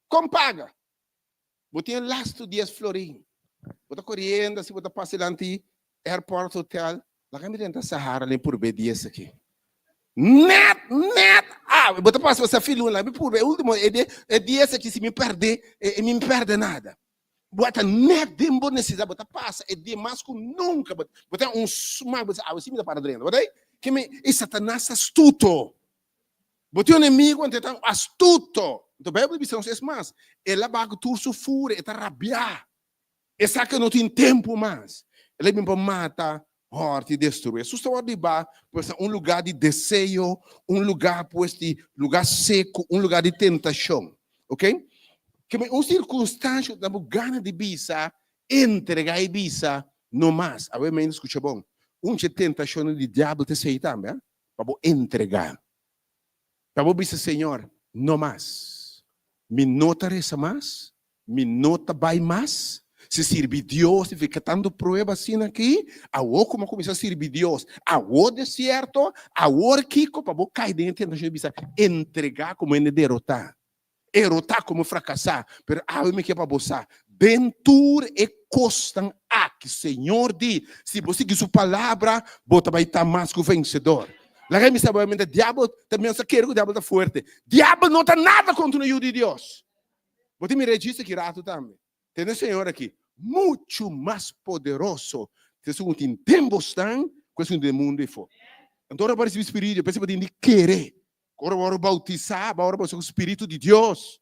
kon paga. Bo tin e lastu 10 florin. Bo ta koriendo asi, bo ta pasa dilanti Airport Hotel, laga mi drenta Sahara den purbe 10 aki. Net, net awe, bo ta pasa pasa fin luna, laga mi purbe e ultimo, e 10 aki si mi perde, e mi perde nada. Bo ta net den bo necesidad, bo ta pasa e dia mas cu nunca, bo bo ta un smak, bo ta awe si mi ta para drenta, bo ta ke mi, e Satanas ta astuto. Bo tin un enemigo anto e ta astuto. Anto Bijbel bisa nos es mas, el a baha cu tur su furia, e ta rabia. E sa cu e no tin tempo mas. El a bin pa mata, hòrt i destruí. Hesus ta wòrdu hibá pues na un lugá di deseo, un lugá pues di lugá seku, un lugá di tentashon. Oke? Ke men un sirkunstansha ku ta bo gana di bisa, entregá i bisa, no mas. Awe men skucha bon. Un dje tentashonnan di diabel ta esei tambe, ha? Pa bo entregá. Pa bo bisa, Señor, no mas. Mi no ta resa mas. Mi no ta bai mas. Si sirbi Dios significa tanto prueba asina aki, awor ku mi a kuminsá sirbi Dios, awor desierto, awor kiko pa bo kai den e tentashon di bisa entregá komo hende derotá, erotá komo frakasá, pero awe mi ke pa bo sa, den tur e kosnan aki Señor di, si bo sigui su palabra, bo ta bai ta mas ku vensedor. Laga mi sa bo, diabel ta mensa kere ku diabel ta fuerte, diabel no ta nada kontra un yu di Dios. Bo tin mira e djis aki ratu tambe. Tende Señor aki, muchu mas poderoso ta esun ku tin den bosnan ku esun den mundu efo. Anto ora bo a risibi Spiritu, p'esei bo tin di kere. Ora bo a wòrdu boutisá, bo a wòrdu boutisá ku Spiritu di Dios.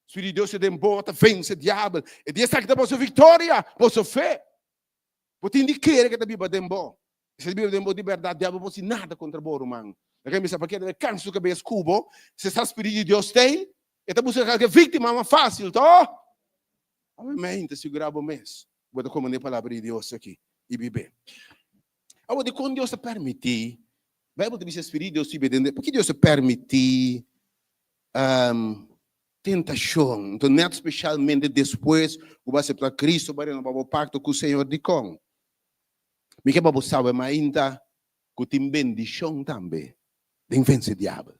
Spiritu di Dios ta den bo, ta vense diabel. E di esaki ta boso viktoria, boso fe. Bo tin di kere ke ta biba den bo. Si e ta biba den bo di bèrdat, diabel por hasi nada kontra bo, ruman. Laga mi sa pakié debe kansa su kabes ku bo, si sa Spiritu di Dios ta ei, e ta buska kalke víktima mas fásil, to? Obviamente, sigurá bo mes ku bo ta komprendé e Palabra di Dios aki i bib'é. Awor, dikon Dios ta permití? Beibel ta bisa e Spiritu di Dios biba den. Pakiko Dios ta permití tentashon? Anto, nèt spesialmente despues ku bo aseptá Kristu, bo a renobá bo pakto ku Señor. Dikon? Mi ke pa bo sabe mainta ku tin bendishon tambe den vense diabel.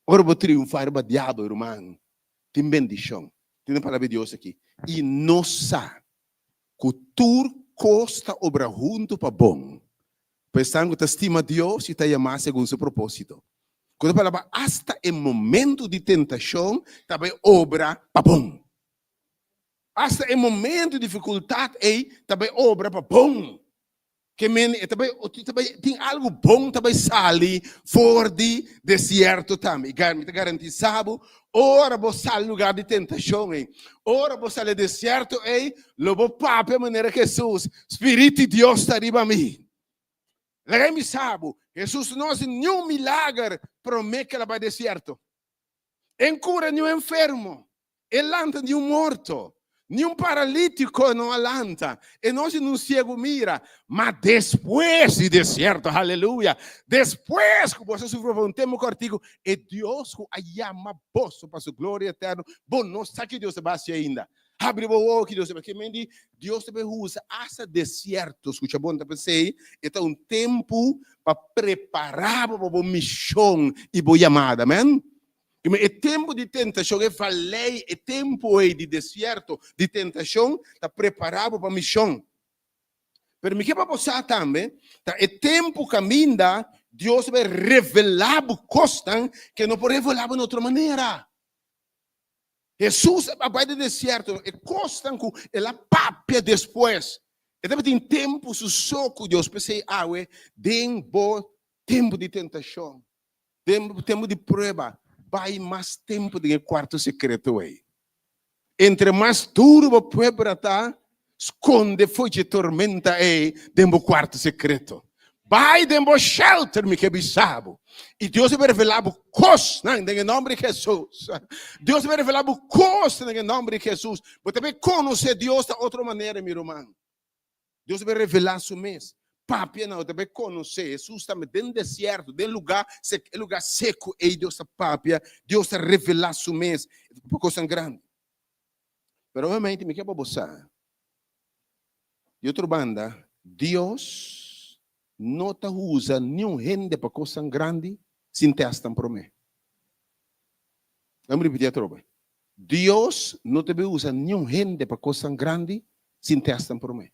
Ora bo triunfá riba diabel, ruman, tin bendishon. Tin e palabra di Dios aki. I nos sa ku tur kos ta obra huntu pa bon pa esnan ku ta stima Dios i ta yamá segun su propósito. Ku otro palabra, asta e momentu di tentashon ta bai obra pa bon. Asta e momentu di difikultat ei ta bai obra pa bon. Ke men e ta bai, ta bai, tin algu bon ta bai sali for di desierto tambe. I mi ta garantisa bo, ora bo sali lugar di tentashon ei, ora bo sali e desierto ei, lo bo papia manera Hesus, Spiritu di Dios ta riba mi. Laga mi bisa bo, Hesus no hasi niun milager promé ku el a bai desierto. E no kura niun enfermo, e lanta niun morto, niun paralítiko no a lanta, e no hasi niun siegu mira. Ma despues di desierto, aleluya, despues ku boso a sufri pa un tempu kòrtiku, e Dios ku a yama boso pa su gloria eterno, bo no sa ki Dios ta bai hasi ainda. Habri bo wowo ki Dios ta bai. Ke men di Dios ta bai usa asta desierto, skucha bon, ta p'esei e ta un tempu pa prepará bo pa bo mishon i bo yamada. Amèn. E tempu di tentashon, e valei, e tempu ei di desierto, di tentashon, ta prepará bo pa mishon. Pero mi ke pa bo sa tambe, ta e tempu kaminda Dios ta bai revelá bo kosnan ke no por revelá bo na otro manera. Hesus a bai den desierto, e kosnan ku el a papia despues, e tabatin tempu su so ku Dios. P'esei awe den bo tempu di tentashon, Den bo tempu di prueba, bai mas tempu den e kuarto sekreto ei. Entre mas duru bo prueba ta, skonde for dje tormenta ei den bo kuarto sekreto. Bai den bo shelter, mi ke bisa bo. I Dios a revelá bo kosnan den e nòmber di Hesus. Dios a revelá bo kosnan den e nòmber di Hesus. Bo ta bai konosé Dios na otro manera, mi ruman. Dios ta bai revelá su mes. Papia nan, bo ta bai konosé. Hesus tambe den desierto, den lugá sek, e lugá seku ei Dios ta papia, Dios ta revelá su mes. E ta papia kosnan grandi. Pero obviamente mi ke pa bo sa, di otro banda, Dios no ta usa niun hende pa kosnan grandi sin tèst nan promé. Laat mi ripití atrobe. Dios no ta bai usa niun hende pa kosnan grandi sin tèst nan promé.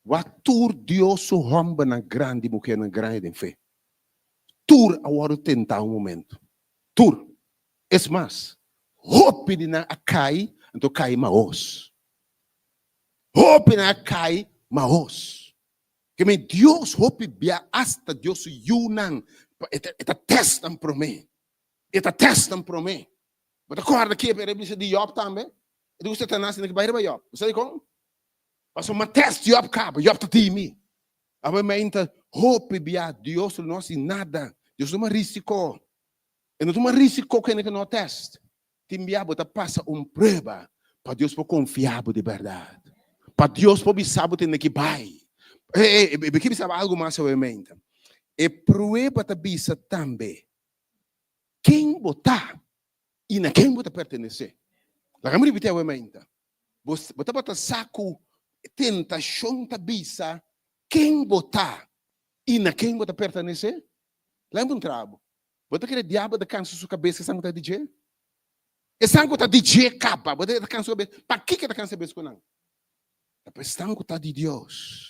Wak tur Dios su hòmbernan grandi i muhernan grandi den fe. Tur a wòrdu tentá un momentu. Tur. Es mas, hopi di nan a kai, anto kai mahos. Hopi nan a kai mahos. Ke men Dios hopi bia asta Dios su yunan e ta tèst nan promé. E ta tèst nan promé. Bo ta kòrda ke e bisa di Jòb tambe? E di ku Satanas tene ke bai riba Jòb. Bo sa dikon? Pasobra mi a tèst Jòb kaba, Jòb ta timi. Awe meinta hopi bia Dios lo no hasi nada. Dios no tuma risiko. E no tuma risiko ku hende ke no a tèst. Tin bia bo ta pasa un prueba pa Dios por konfia bo di bèrdat. Pa Dios por bisa bo tene ki bai. E e ke bisa bo algu mas awe meinta. E prueba ta bisa tambe ken bo ta i na ken bo ta pertenesé. Laga mi ripití awe mainta. Bo, bo tabata sa ku tentashon ta bisa ken bo ta i na ken bo ta pertenesé? Laga mi puntra bo, bo ta kere diabel ta kansa su kabes ku esan ku ta di dje? Esan ku ta di dje kaba, bo ta kere ta kansa su kabes? Pakiko e ta kansa kabes ku nan? Ta pa esan ku ta di Dios.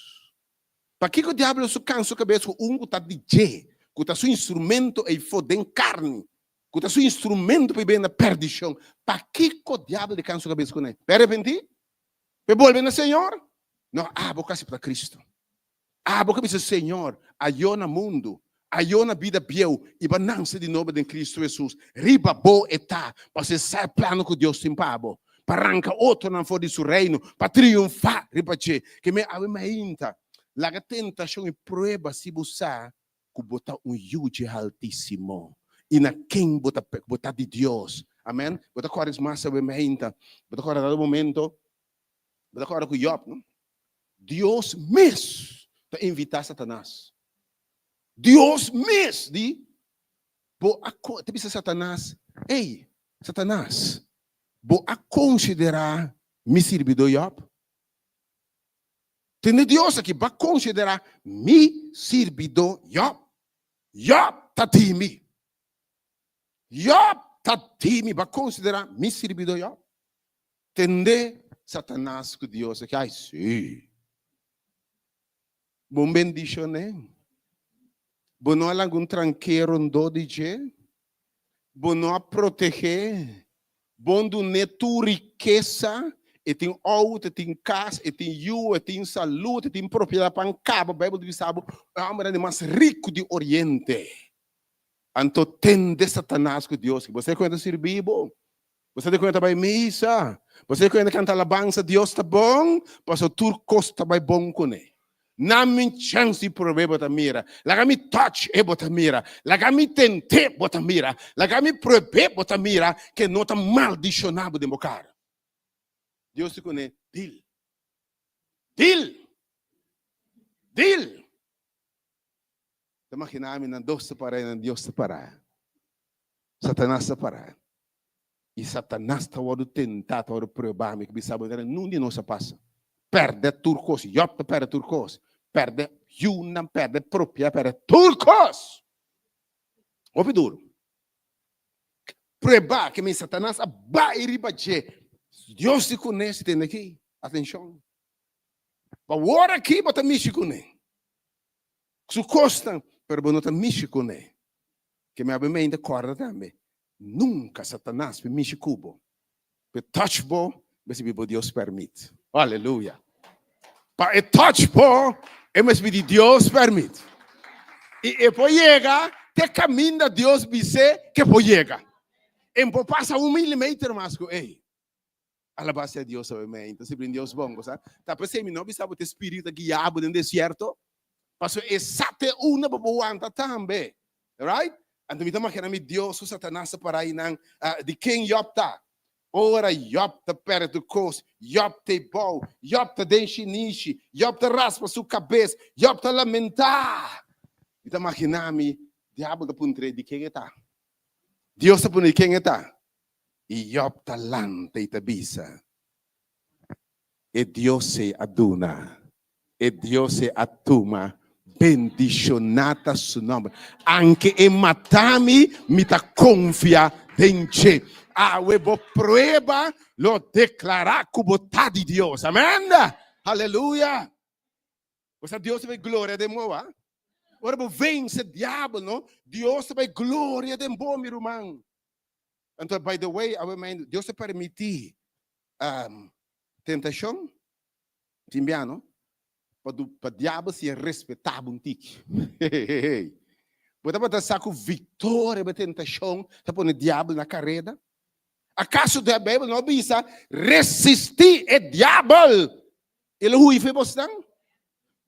Pakiko diablo su kansa su kabes ku un ku ta di dje, ku ta su instrumento eifó den karni, ku ta su instrumento pa e bini na perdishon? Pakiko diablo di kansa su kabes ku nan? Pa e arepentí? Pa e bolbe na Señor? No, abo ku a aseptá Kristu. Abo ku a bisa, Señor, ayó na mundu, ayó na bida bieu, i bo a nanse di nobo den Kristu Hesus. Riba bo e ta, pasobra e sa e plano ku Dios tin pa bo, pa ranka otronan for di su reino, pa triunfá riba dje. Ke mi awe mainta, laga tentashon i prueba si bo sa ku bo ta un yu dje Haltísimo i na ken bo ta bo ta di Dios. Amen. Bo ta kòrda es mas awe mainta. Bo ta kòrda dado momento, bo ta kòrda ku Jòb, no? Dios mes ta invitá Satanas. Dios mes di, Bo a ta bisa Satanas, Ey, Satanas, bo a konsiderá mi sirbidó Jòb? Tende Dios aki, bo a konsiderá mi sirbidó Jòb? Jòb ta di mi. Jòb ta di mi. Bo a konsiderá mi sirbidó Jòb? Tende Satanas ku Dios aki, ay sí. Bo bendishon'é. Bo no a laga un tranké rondó di dje. Bo no a proteg'é. Bo dun'é tur rikesa. E tin outo, e tin kas, e tin yu, e tin salud, e tin propiedat pa kaba. Beibel ta bisa bo, e hòmber ta di mas riku di Oriente. Anto tende Satanas ku Dios aki. Bo sa ku e ta sirbi bo. Bo sa di ku ta bai misa. Bo sa di ku ta kanta alabansa Dios ta bon, pasobra tur kos ta bai bon kuné. Na mi chèns di prob'é bo ta mira. Laga mi touch e bo ta mira. Laga mi tent'é bo ta mira. Laga mi prob'é bo ta mira ku e no ta maldishoná bo den bo kara. Dios di kuné, Deal. Deal! Deal! Ta imaginá mi nan dos ta pará i nan Dios ta pará. Satanas ta pará. I Satanas ta wòrdu tentá, ta wòrdu pruebá. Mi ke bisa bo, nun di nos a pasa. Pèrdè tur kos. Jòb ta pèrdè tur kos. Pèrdè yunan, pèrdè propia, pèrdè tur kos. Hopi duru. Pruebá ke men Satanas a bai riba dje. Dios di kuné si tende aki. Atenshon. Pa wor aki bo ta mishi kuné. Su kosnan, pero bo no ta mishi kuné. Ke mi awe mente kòrda tambe, nunka Satanas por mishi ku bo, por touch bo, mester bi bo Dios pèrmit. Aleluya! Pa e touch bo, e mester pidi Dios pèrmit. I e por yega te kaminda Dios bis'é ke por yega. E no por pasa un milimeter mas ku ei. Alabá sea Dios awe mei. Ta sirbi Dios bon, bo sa. Ta p'esei mi no bisa bo te spiritu ta guia bo den desierto, pasobra e sa te unda bo por wanta tambe. Right? Anto mi ta magina mi Dios ku Satanas ta para einan, di ken Job ta? Ora Job ta perde tur kos, Job ta bou, Job ta den shinishi, Job ta raspa su kabes, Job ta lamentá. Mi ta magina mi diabel ta puntr'é di ken e ta. Dios ta puntr'é di ken e ta. I Job ta lanta i ta bisa, E Dios ei a duna, e Dios ei a tuma, bendishoná ta su nòmber. Anke e mata mi, mi ta konfia den dje. Awe bo prueba lo deklará ku bo ta di Dios. Amèn! Aleluya! Bo sa Dios ta bai gloria den bo, a? Ora bo vense diabel, no? Dios ta bai gloria den bo, mi ruman. Anto, by the way, awe mijn, Dios ta permití um, tentashon, tin bia, no? Pa, du, pa diabel siña respetá bo un tiki. Bo tabata sa ku viktoria riba tentashon ta pone diabel na kareda? Akaso de Bijbel no bisa resistí e diabel i lo hui for bosnan?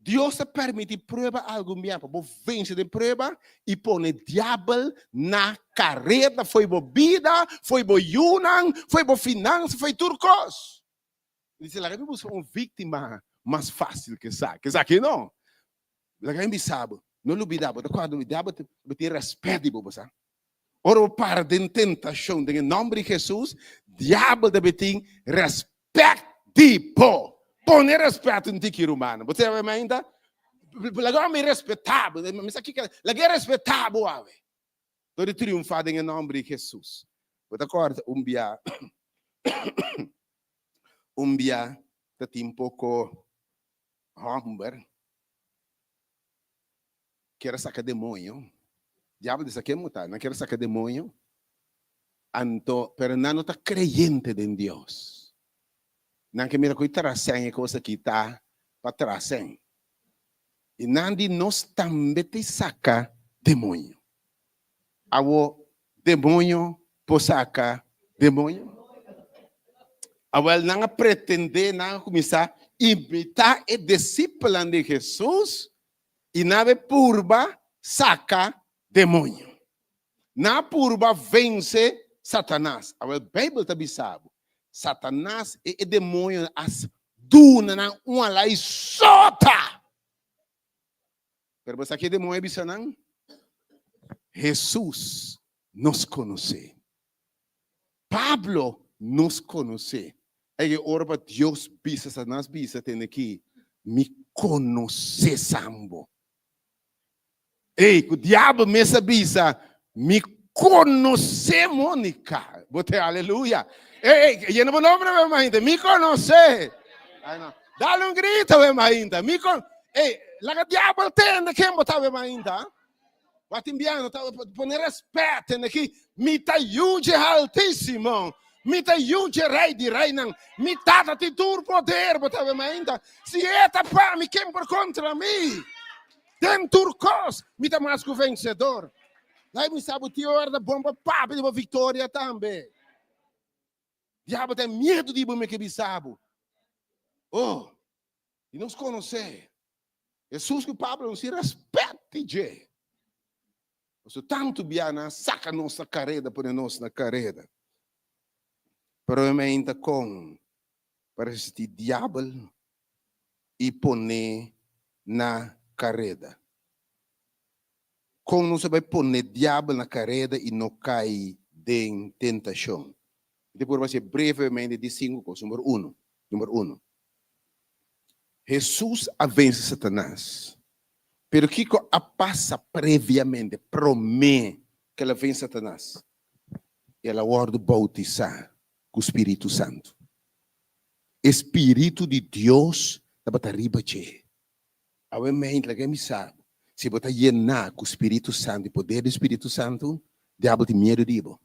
Dios ta permití prueba algun bia pa bo vense den prueba i pone diabel na kareda fo'i bo bida, fo'i bo yunan, fo'i bo finansa, fo'i tur kos. Mi dice, laga mi buska un víktima mas fásil ke esaki. Esaki no. Laga mi bisa bo, no lubida, bo ta kòrda mi diabel ta tin rèspèt di bo, bo sa. Ora bo para den tentashon den e nòmber di Hesus, diabel ta tin rèspèt di bo. Pone rèspèt un tiki, rumannan. Bo ta wak ainda? Laga mi respetá bo. Mi sa kiko, laga e respetá bo awe. Dor di triunfá den e nòmber di Hesus. Bo ta kòrda un bia, un bia ta tin poko hòmber. Kier a saka demoño. Diabel di sa ken bo ta. Nan kier a saka demoño. Anto, pero nan no ta kreyente den Dios. Nan ke mira ku e trasen e kos aki ta pa trasen. I nan di nos tambe ta saka demoño. Awo demoño por saka demoño? Awel nan a pretende, nan a kuminsá imitá e disipelnan di Hesus i nan a purba saka demoño. Nan a purba vense Satanas. Awel Beibel ta bisa bo, Satanas i e demoñonan a duna nan un alai sota. Pero bo sa ke demoño a bisa nan? Hesus nos konosé. Pablo nos konosé. E ora pa Dios bisa, Satanas bisa, tende aki, Mi konosé Sambo. Ey, ku diabel mes a bisa, Mi konosé Monica. Bo te aleluya. Ey, ey, yena bo nombre be mainta. Mi konosé. Ay, no. Dale un grito be mainta. Mi kon Ey, laga diabel tende ken bo ta be mainta. Wat imbiano ta pone respet tende ki. Mi ta yu dje Altísimo. Mi ta yu dje Rei di reinan. Mi Tata tin tur poder, bo ta be mainta. Si e ta pa mi, ken por kontra mi? Den tur kos mi ta mas ku vensedor. Lai mi sa bo tin ora ta bon pa papia di bo viktoria tambe. Diabel ta miedu di bo, mi ke bisa bo. Oh, i nos konosé. Hesus ku Pablo no sin rèspèt di dje. Pasobra tantu bia nan a saka nos na kareda, pone nos na kareda. Pero e meinta kon pa resistí diabel i pon'é na kareda? Kon nos a bai pone diabel na kareda i no kai den tentashon? Mi ta purba hasi brevemente di sinku kos. Number uno, number uno, Hesus a vense Satanas. Pero kiko a pasa previamente, promé ku el a vense Satanas? El a wòrdu boutisá ku spiritu santu. E spiritu di Dios tabata riba dje. Awe mente laga mi sa, si bo ta yená ku spiritu santu i poder di spiritu santu, diabel tin miedu di bo.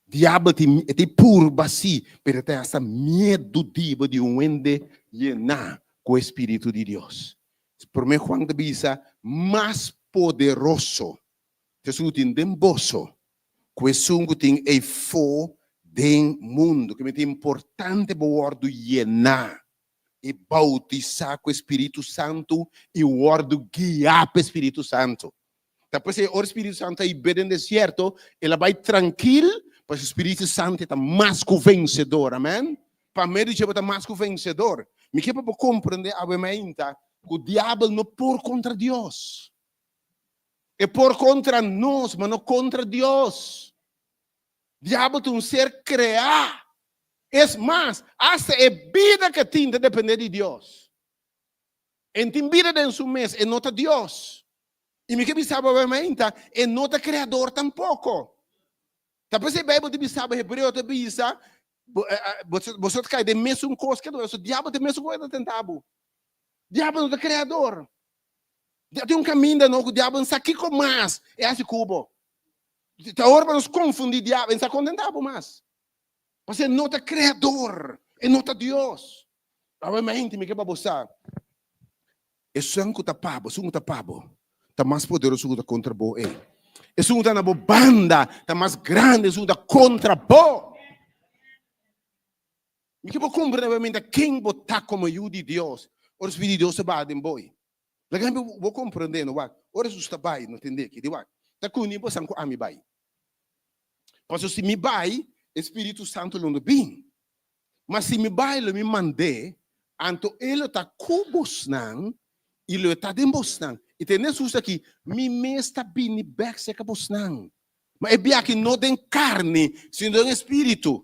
Diabel tin e tin purba si, pero e ta hasta miedu di bo di un hende yená ku e spiritu di Dios. Promé Juan ta bisa, Mas poderoso ta esun ku tin den boso ku esun ku tin eifó den mundu. Ke mester importante bo wòrdu yená i boutisá ku e spiritu santu i wòrdu guiá pa e spiritu santu. Ta p'esei ora Spiritu Santu a hib'é den desierto, el a bai trankil, pasobra Spiritu Santu ta mas ku vensedor. Amèn. Pa medio di dje bo ta mas ku vensedor. Mi ke pa bo komprendé awe mainta ku diabel no por kontra Dios. E por kontra nos, ma no kontra Dios. Diabel ta un ser kreá. Es mas, asta e bida ku e tin ta dependé di Dios. E no tin bida den su mes, e no ta Dios. I mi ke bisa bo awe mainta, e no ta Kreador tampoko. Ta p'esei Beibel ta bisa bo, Hebreo ta bisa, boso ta kai den mesun kos ke Dios. Diabel ta mesun kos ke ta tenta bo. Diabel no ta Kreador. Tin un kaminda no ku diabel no sa kiko mas e hasi ku bo. Ta ora pa nos konfundi diabel, e no sa kontenta bo mas. Pasobra e no ta Kreador, e no ta Dios. Awe mainta mi ke pa bo sa, Esun ku ta pa bo, esun ku ta pa bo, ta mas poderoso ku ta kontra bo ei. Esun ku ta na bo banda ta mas grandi esun ku ta kontra bo. Mi ke bo komprende awe ken bo ta komo yu di Dios, ora Spiritu di Dios ta baha den bo ei. Laga mi bo komprende no wak, ora Hesus ta bai no tende aki, di wak, ta kuni bo san ku ami bai. Pasobra si mi bai, e Spiritu Santu lo no bin. Ma si mi bai lo mi mand'é, anto e lo ta ku bosnan i lo e ta den bosnan. I tende Hesus aki, Mi mes ta bini bèk serka bosnan, ma e biaha no den karni, sino den e spiritu.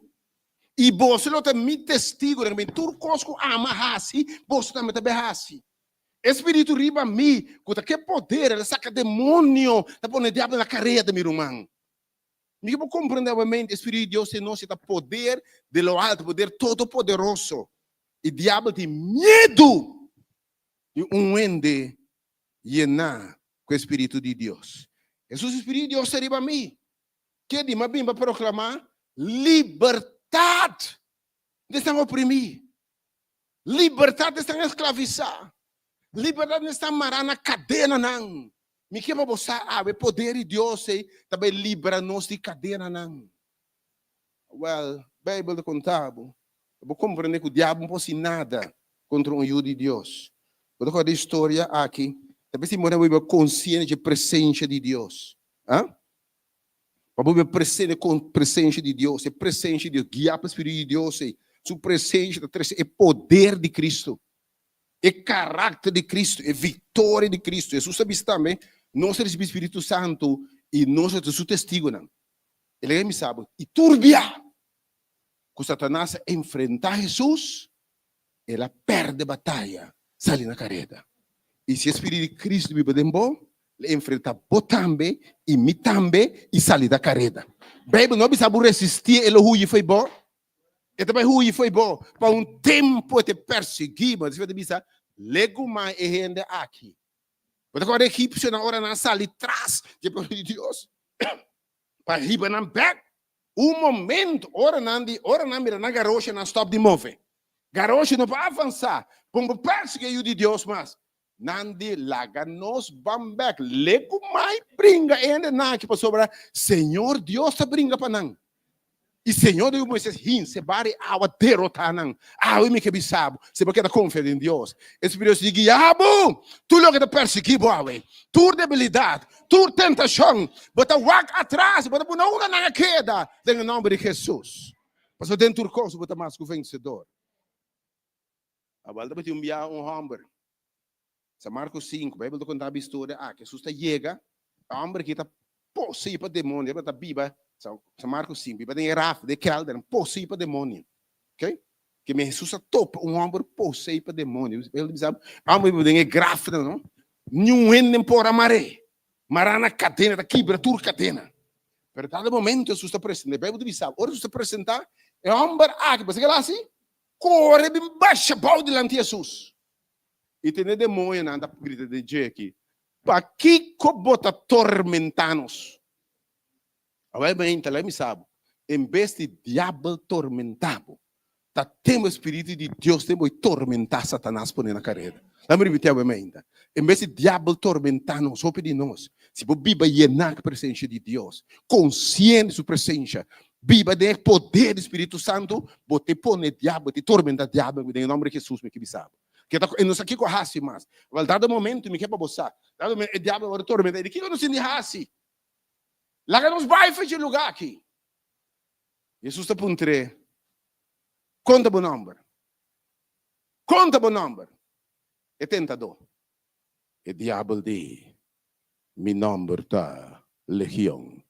I boso lo ta mi testigunan, mi tur kos ku ami a hasi, boso tambe ta bai hasi. E spiritu riba mi, ku ta ke poder, el a saka demonio, ta pone diabel na kareda, mi ruman. Mi ke por comprende obviamente e Spiritu di Dios den nos e ta poder de lo alto, poder todopoderoso. E diabel tin miedu di un hende yená ku e Spiritu di Dios. Hesus e Spiritu di Dios ta riba mi. Ke di? Mi a bin pa proklamá libertat di esnan oprimí. Libertat di esnan esklavisá. Libertat di esnan mará na kadenanan. Mi ke pa bo sa awe poder di Dios ei ta bai libra nos di kadenanan. Wèl, Beibel ta konta bo, pa bo komprendé ku diabel no por hasi nada kontra un yu di Dios. Bo ta kòrda e historia aki? Ta p'esei bo biba konsiente dje presensia di Dios. A? Pa bo biba presente kon presensia di Dios, e presensia di Dios, guiá pa e Spiritu di Dios ei. Su presensia ta trese e poder di Kristu. E karakter di Kristu, e viktoria di Kristu. Hesus a bisa tambe, Nos a risibí Spiritu Santu i nos a ta su testigunan. El a bisa bo, i tur bia ku Satanas a enfrentá Hesus, el a pèrdè bataya, sali na kareda. I si e Spiritu di Kristu biba den bo, el a enfrentá bo tambe i mi tambe i sali na kareda. Beibel no a bisa bo resistí, el a huyi fo'i bo. E ta bai huyi fo'i bo. Pa un tempu e ta persiguí bo. Despues e ta bisa, Legumai e hende aki. Bo ta kòrda e egipsionan ora nan a sali tras di e pueblo di Dios pa hiba nan bèk? Un momento, ora nan di, ora nan mira nan garoshi, nan stòp di move. Garoshi no por avansá. Bon bo persiguí e yu di Dios mas. Nan di, Laga nos ban bèk. Legumai bringa e hendenan aki pasobra Señor Dios ta bringa pa nan. I Señor di ku Moisés, Hinse bari awa derotá nan. Awe mi ke bisa bo, si bo keda konfia den Dios, e Spiritu Dios di guia bo. Tur loke ta persiguí bo awe, tur debilidat, tur tentashon, bo ta wak atras, bo ta pone unda nan a keda den e nòmber di Hesus. Pasobra den tur kos bo ta mas ku vensedor. Awel tabatin un biaha un hòmber, San Marko sinku, Beibel ta konta bo historia aki. Hesus ta yega, e hòmber aki ta poseí pa demonio, e ta biba, San Marko sinku, biba den e raf, den e kèlder, poseí pa demonio. Ok? Ke men Hesus a topa un hòmber poseí pa demonio. Beibel ta bisa, e hòmber biba den e grafnan, no? Niun hende por a mar'é. Mará na kadena, ta kibra tur kadena. Pero dado momento Hesus ta presentá, Beibel ta bisa, ora Hesus ta presentá, e hòmber aki, bo sa ke el hasi? Kore bin basha bou dilanti Hesus. I tende demoñonan ta grita den dje aki, Pakiko bo ta tormentá nos? Awor mainta laga mi sa bo, en bes di diabel tormentá bo, ta ten bo spiritu di Dios den bo i tormentá Satanas pone na kareda. Laga mi ripití awe mainta, en bes di diabel tormentá nos, hopi di nos, si bo biba yená ku presensia di Dios, konsiente di su presensia, biba den e poder di Spiritu Santu, bo te pone diabel, te tormentá diabel, den e nòmber di Hesus mi ke bisa bo. Ke ta, e no sa kiko hasi mas. Wèl, dado momento, mi ke pa bo sa, dado momento e diabel a wòrdu tormentá, e di, Kiko nos tin di hasi? Laga nos bai for dje lugá aki. Hesus ta puntr'é, Kon ta bo nòmber? Kon ta bo nòmber? E tentadó. E diabel di, Mi nòmber ta Legion,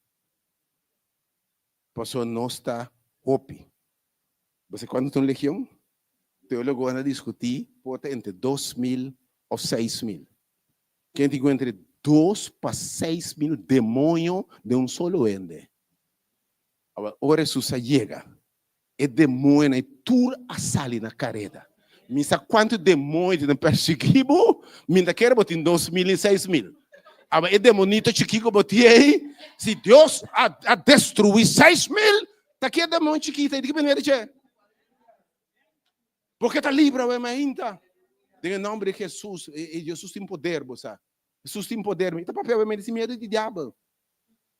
pasobra nos ta hopi. Bo sa kuantu ta un legion? Teólogonan a diskutí por ta entre 2000 òf 6000. Ken tin ku entre 2 pa 6000 demoño den un solo hende? Awor, ora Hesus a yega, e demoñonan tur a sali na kareda. Mi sa kuantu demoño tin ta persiguí bo, mi ta kere bo tin 2000 i 6000. Awor, e demonito chikí ku bo tin ei, si Dios a a destruí 6000, ta ki e demoño chikito ei di ki manera dje? Bo ke ta libra awe mainta. Den e nòmber di Hesus, e Hesus tin poder, bo sa. Hesus tin poder. Mi ta papia awe mainta sin miedu di diabel.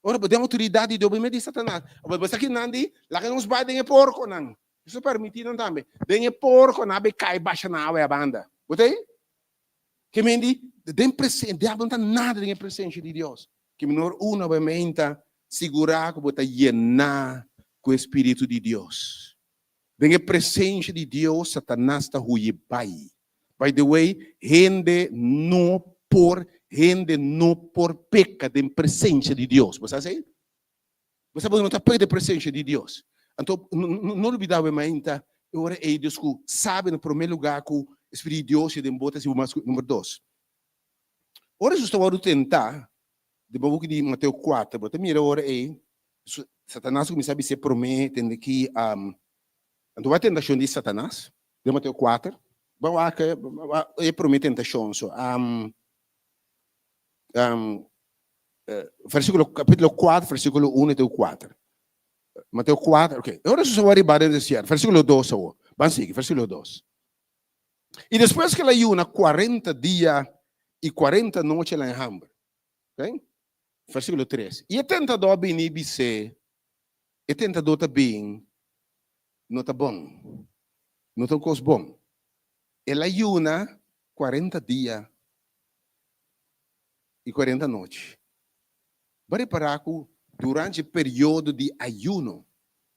Ora bo den outoridat di Dios, bo miedu di Satanas. Bo sa kinan di, laga nos bai den e porkonan. Hesus a permití nan tambe. Den e porkonan a bai kai basha nan awe a banda. Bo ta ei? Ke men di, den presen, diabel no ta nada den e presensia di Dios. Ke menor uno awe mainta sigurá ku bo ta yená ku e Spiritu di Dios. Den e presencia di Dios Satanas ta huyi bai. By the way, hende no por, hende no por peca den presencia di Dios. Bo sa esey? Bo sa bo no ta peca den presencia di Dios. Anto, no lubida we mainta, e ora ey Dios cu sabi na prome lugar cu e Spiritu di Dios den bo ta haci bo mas cu number dos. Ora Jesus ta wordo tenta, den bo buki di Mateo 4, bo ta mira ora ey, Satanas kuminsá bis'é promé tende ki anto wak tentashon di Satanas den Mateo 4 bo wak e promé tentashon so versíkulo kapítulo 4 versíkulo 1 te ku 4 Mateo 4 ok e ora Hesus a wak riba den desierto versíkulo 2 awor ban sigui versíkulo 2 i despues ke el a yuna 40 dia i 40 nochi el a haña hamber ok Versíkulo 3, I e tentadó a bini i bis'é, E tentadó ta bin, no ta bon, no ta un kos bon. El a yuna 40 dia i 40 nochi. Bo a repará ku durante e periodo di ayuno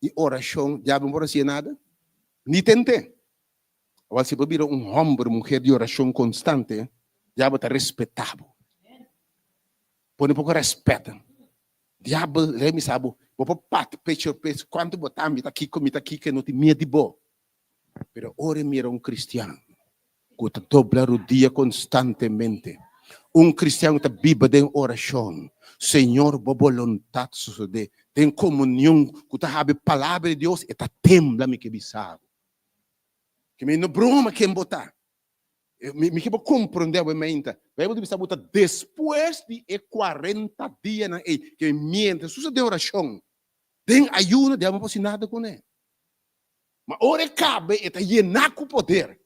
i orashon, diabel no por hasié nada? Ni tent'é. Awor si bo bira un hòmber, muher di orashon konstante, diabel ta respetá bo. Pone poko rèspèt. Diabel rei mi sa bo, bo por pat pecho pes kuantu bo ta, mi ta kiko, mi ta kiko, e no tin miedu di bo. Pero ora e mira un kristian ku ta dobla rudia konstantemente, un kristian ku ta biba den orashon, Señor bo boluntat sosodé, den komunion ku ta habri palabra di Dios, e ta tembla mi ke bisa bo. Ke mi no broma ken bo ta. Mi, mi ke bo komprondé awe meinta. Bijbel ta bisa bo ta despues di e 40 dianan ei, ke mientras Hesus a den orashon, den ayuno, diabel no por hasi nada kuné. Ma ora e kabe, e ta yená ku poder.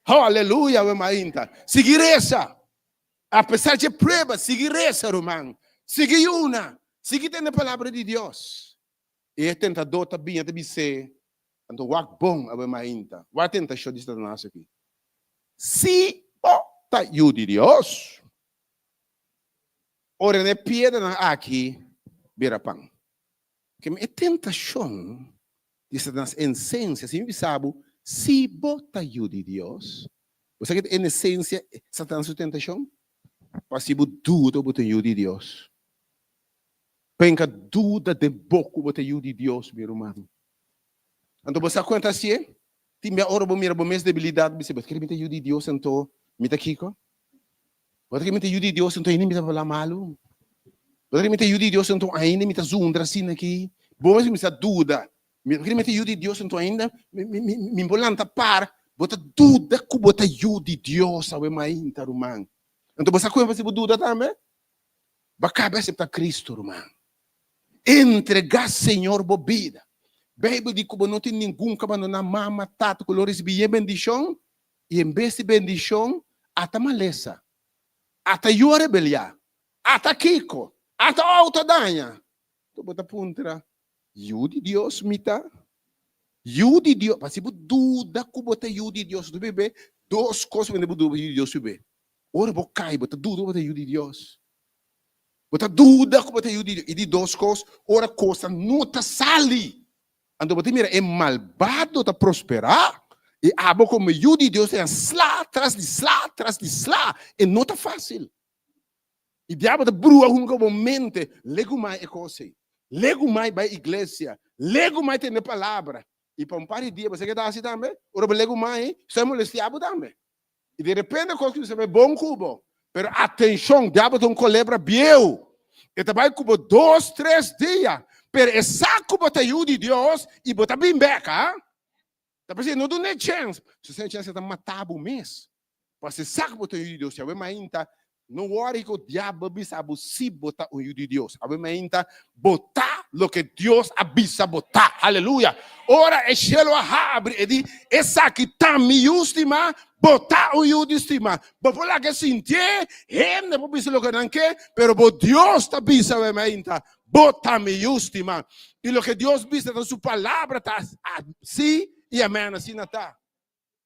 Oh, aleluya, awe mainta. Sigui resa. Apesar dje prueba, sigui resa, ruman. Sigui yuna. Sigui tende palabra di Dios. I e tentadó ta bini ta bis'é, Anto wak bon awe mainta, wak tentashon di Satanas aki. Si bo ta yu di Dios, ordená e piedranan aki bira pan. Keme e tentashon di Satanas en esensia, si mi bisa bo, si bo ta yu di Dios, bo sa ke ta en esensia Satanas su tentashon? Pa si bo duda bo ta yu di Dios. Penka duda den bo ku bo ta yu di Dios, mi ruman. Anto bo sa kon ta hasié? Tin bia ora bo mira bo mes debilidat, bo bisa, Bo ta kere mi ta yu di Dios, anto mi ta kiko? Bo ta kere mi ta yu di Dios, anto ainda mi ta bla malu? Bo ta kere mi ta yu di Dios, anto ainda mi ta zundra asina aki? Bo mes kuminsá duda. Mi ta kere mi ta yu di Dios, anto ainda mi por lanta para. Bo ta duda ku bo ta yu di Dios awe mainta, ruman. Anto bo sa kon pa hasi bo duda tambe? Bo a kaba aseptá Kristu, ruman. Entregá Señor bo bida. Beibel di ku bo no tin ningun ku abandoná mama, tata ku lo risibí e bendishon, i en bes di bendishon, ata malesa, ata yu a rebeliá, ata kiko, ata outo a daña. Anto bo ta puntra, Yu di Dios mi ta? Yu di Dios, pa si bo duda ku bo ta yu di Dios, bo ta bebe dos kos bo duda bo ta yu di Dios bebe. Ora bo kai, bo ta duda ku bo ta yu di Dios. Bo ta duda ku bo ta yu di Dios. I di dos kos, ora kosnan no ta sali, anto bo ta mira e malbado ta prosperá, i abo komo yu di Dios ta haña sla tras di sla tras di sla. E no ta fásil. I diabel ta brua huntu ku bo mente, Legumai e kos ei. Legumai bai iglesia. Legumai tende palabra. I pa un par di dia bo sa ke ta hasi tambe? Ora bo legumai, esei a molestia bo tambe. I di repente kos kuminsá bai bon ku bo. Pero atenshon, diabel ta un kolebra bieu. E ta bai ku bo dos, tres dia. Pero e sa ku bo ta yu di Dios i bo ta bin bek, ha? Ta p'esei no dun'é chèns. Si bo dun'é chèns e ta mata bo mes. Pasobra e sa ku bo ta un yu di Dios. Awe mainta, no wòri ku diabel bisa bo si bo ta un yu di Dios. Awe mainta, bo ta loke Dios a bisa bo ta. Aleluya! Ora e shelu a habri, e di, Esaki ta mi yu stimá. Bo ta un yu di stimá. Bo por laga e sintié, hende por bisa loke nan ke, pero bo Dios ta bisa awe mainta, Bo ta mi yu stimá. I loke Dios bisa den su Palabra ta sí i amèn. Asina ta.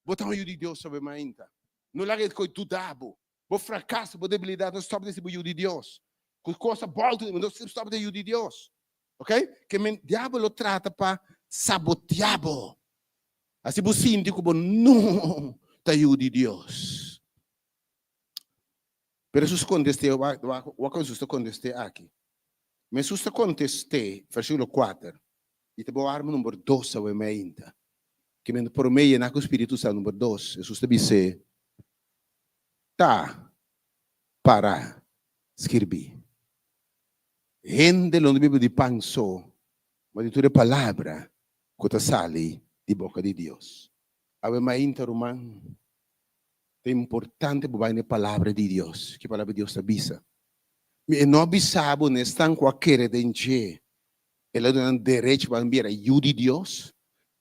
Bo ta un yu di Dios awe mainta. No laga e kos duda bo. Bo frakaso, bo debilidat no stòp di ser bo yu di Dios. Ku kos a bòltu di bo, no stòp di ser yu di Dios. Ok? Ke men diabel lo trata pa sabotea bo. Asi bo sinti ku bo no ta yu di Dios. Pero Hesus kontest'é, wak wak kon Hesus ta kontest'é aki. Ma Hesus ta kontest'é, versíkulo kuater, i ta bo arma number dos awe meinta. Ke men promé yená ku Spiritu Santu, number dos, Hesus ta bis'é, Ta para skirbí, Hende lo no biba di pan so, ma di tur e palabra ku ta sali di boka di Dios. Awe mainta, ruman, ta importante bo bai na e palabra di Dios. Ki palabra Dios ta bisa? Mi e no a bisa bo na esnan ku a kere den dje, el a duna nan derecho pa nan bira yu di Dios?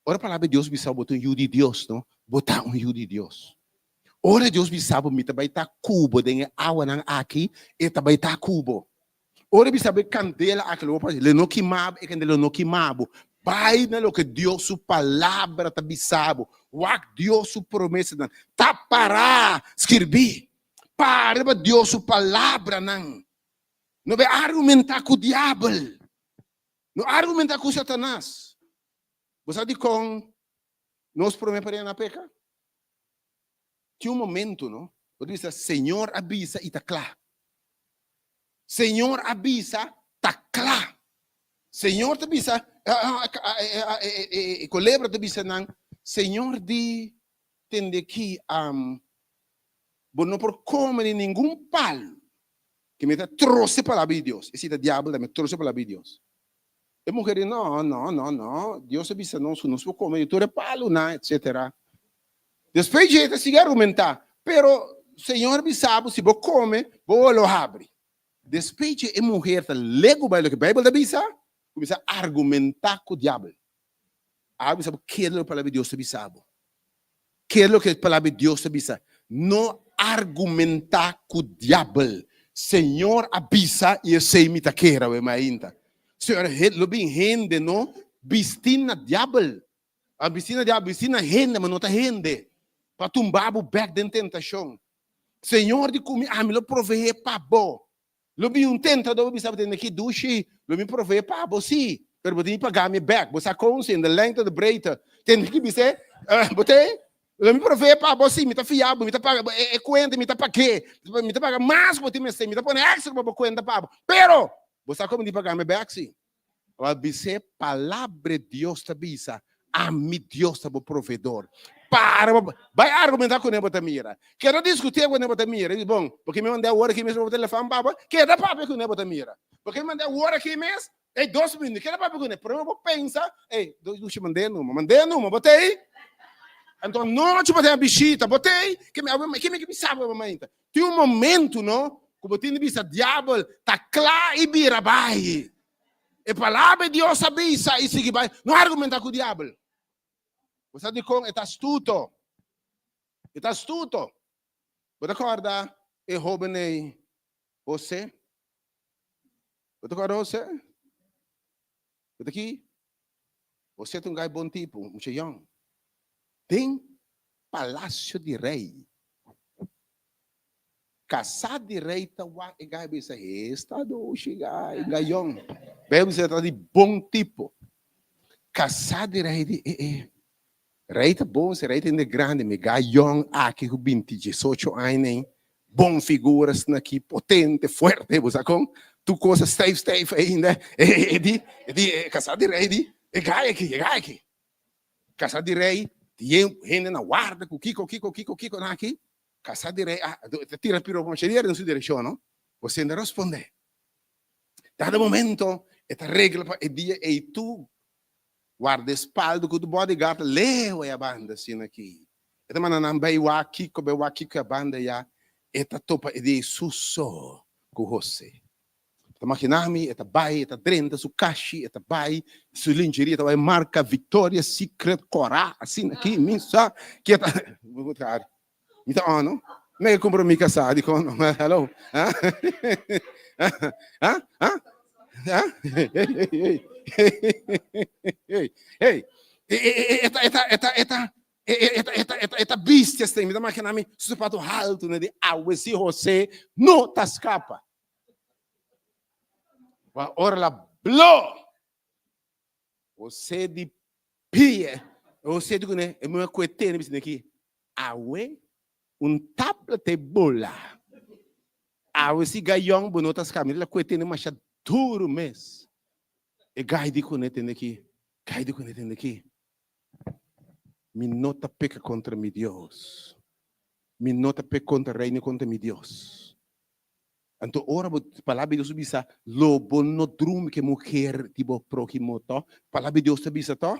Ora palabra di Dios bisa bo ta un yu di Dios, no? Bo ta un yu di Dios. Ora Dios bisa bo mi ta bai ta ku bo den e awanan aki, e ta bai ta ku bo. Ora bisa bo e kandela aki lo bo pasa, lo no kima bo, e kandela lo no kima bo. Bai na loke Dios su palabra ta bisa bo. Wak Dios su promesanan. Ta pará skirbí. Para riba Dios su palabranan. No bai argumentá ku diabel. No argumentá ku Satanas. Bo sa dikon nos promé pareha na peka? Tin un momento, no? Bo ta bisa, Señor a bisa i ta kla. Señor a bisa, ta kla. Señor ta bisa, e kolebra ta bisa nan, Señor di, tende ki, bo no por kome di ningun palu. Ke mi ta trose palabra di Dios. Esei ta diabel tambe, trose palabra di Dios. E muher di, no, no, no, no, Dios a bisa nos ku nos por kome di tur e palunan, etsetera. Despues dje e ta sigui argumentá, Pero Señor bisa bo, si bo kome, bo ojo lo habri. Despues dje e muher ta legu bai loke Beibel ta bisa, kuminsá argumentá ku diabel. Abo bisa bo kere loke palabra di Dios ta bisa bo. Kere loke palabra di Dios ta bisa. No argumentá ku diabel. Señor a bisa i esei mi ta kere awe mainta. Señor, lo bin hende, no? Bistí na diabel. A bistí na diabel, bistí na hende, ma no ta hende. Pa tumba bo bek den tentashon. Señor di ku mi, ami lo proveé pa bo. Lo bin un tentador bo bisa bo tende ki dushi, lo mi proveé pa bo sí, pero bo tin di paga mi bek. Bo sa kon si, in de lengte of de breedte. Tende ki bis'é, bo te, lo mi proveé pa bo sí, mi ta fia bo, mi ta paga e e kuenta, mi ta pag'é, mi ta paga mas ku bo tin mester, mi ta pone extra pa bo kuenta pa bo. Pero, bo sa kon mi tin paga mi bek sí. Bo a bis'é, Palabra di Dios ta bisa, Ami Dios ta bo proveedor. Para bo bai argumentá kuné bo ta mira. Keda diskutí kuné bo ta mira. Di bon, bo ke mi mand'é awor aki mes pa bo telefòn pa bo? Keda papia kuné bo ta mira. Bo ke mi mand'é awor aki mes? Ey, dos minüt, keda papia kuné. Promé bo pensa, ey, dushi mand'é numa, mand'é numa, bo ta ei? Anto anochi bo ta haña bishita, bo ta ei? Ke mi, ke mi ke bisa bo mainta? Tin un momento, no, ku bo tin di bisa diabel ta kla i bira bai. E palabra di Dios a bisa i sigui bai. No argumenta ku diabel. Bo sa dikon? E ta astuto. E ta astuto. Bo ta kòrda e hóben ei, José? Bo ta kòrda José? Bo ta ki? José ta un gai bon tipo, mucha yòn. Den palasio di rei. Kasá di rei ta wak e gai bisa, Esta dushi gai, gai yòn. Bijbel bisa ta di bon tipo. Kasá di rei di, e e, rei ta bon, si rei ta hende grandi, mi gai yòn aki ku binti diesocho aña nei, bon figura asina aki, potente, fuerte, bo sa kon? Tur kos a stijf stijf ainda. E di, e di, kasá di rei di, e gai aki, e gai aki. Kasá di rei, tin hende na warda ku kiko, kiko, kiko, kiko nan aki. Kasá di rei a ta tira piropo masha dia den su direkshon, no? José no respondé. Dado momento e ta regla pa e dia ei tur guardaespalda ku tur bodyguard leu ei a banda asina aki. E ta manda nan bai wak kiko, bai wak kiko e a banda ya. E ta topa e dia ei su so ku José. Ta maginá mi, e ta bai, e ta drenta su kashi, e ta bai, su lingerie ta bai marka Victoria's Secret kòrá, asina aki, mi sa ke ta, mi ta òno, mi a kumpra mi kasá dikon no, hello, ha, ha, ha, ha, hey, hey, hey, e ta, e ta, e ta, e ta, E ta, e ta, e ta, e ta bisti asina, mi ta maginá mi su sapato haltu na di awe si José no ta skapa. Ma ora la blo, José di pie, José di kuné, e muhé ku e tene bisa aki, awe un tabla ta e bola. Awe si gayon bo no ta skapa, mi la ku e tene masha duru mes. E gai di kuné tende aki, gai di kuné tende aki. Mi no ta peka kontra mi Dios. Mi no ta peka kontra rei ni kontra mi Dios. Anto ora bo palabra di Dios ta bisa, lo bo no drumi ku e muher di bo próhimo to? Palabra di Dios ta bisa to?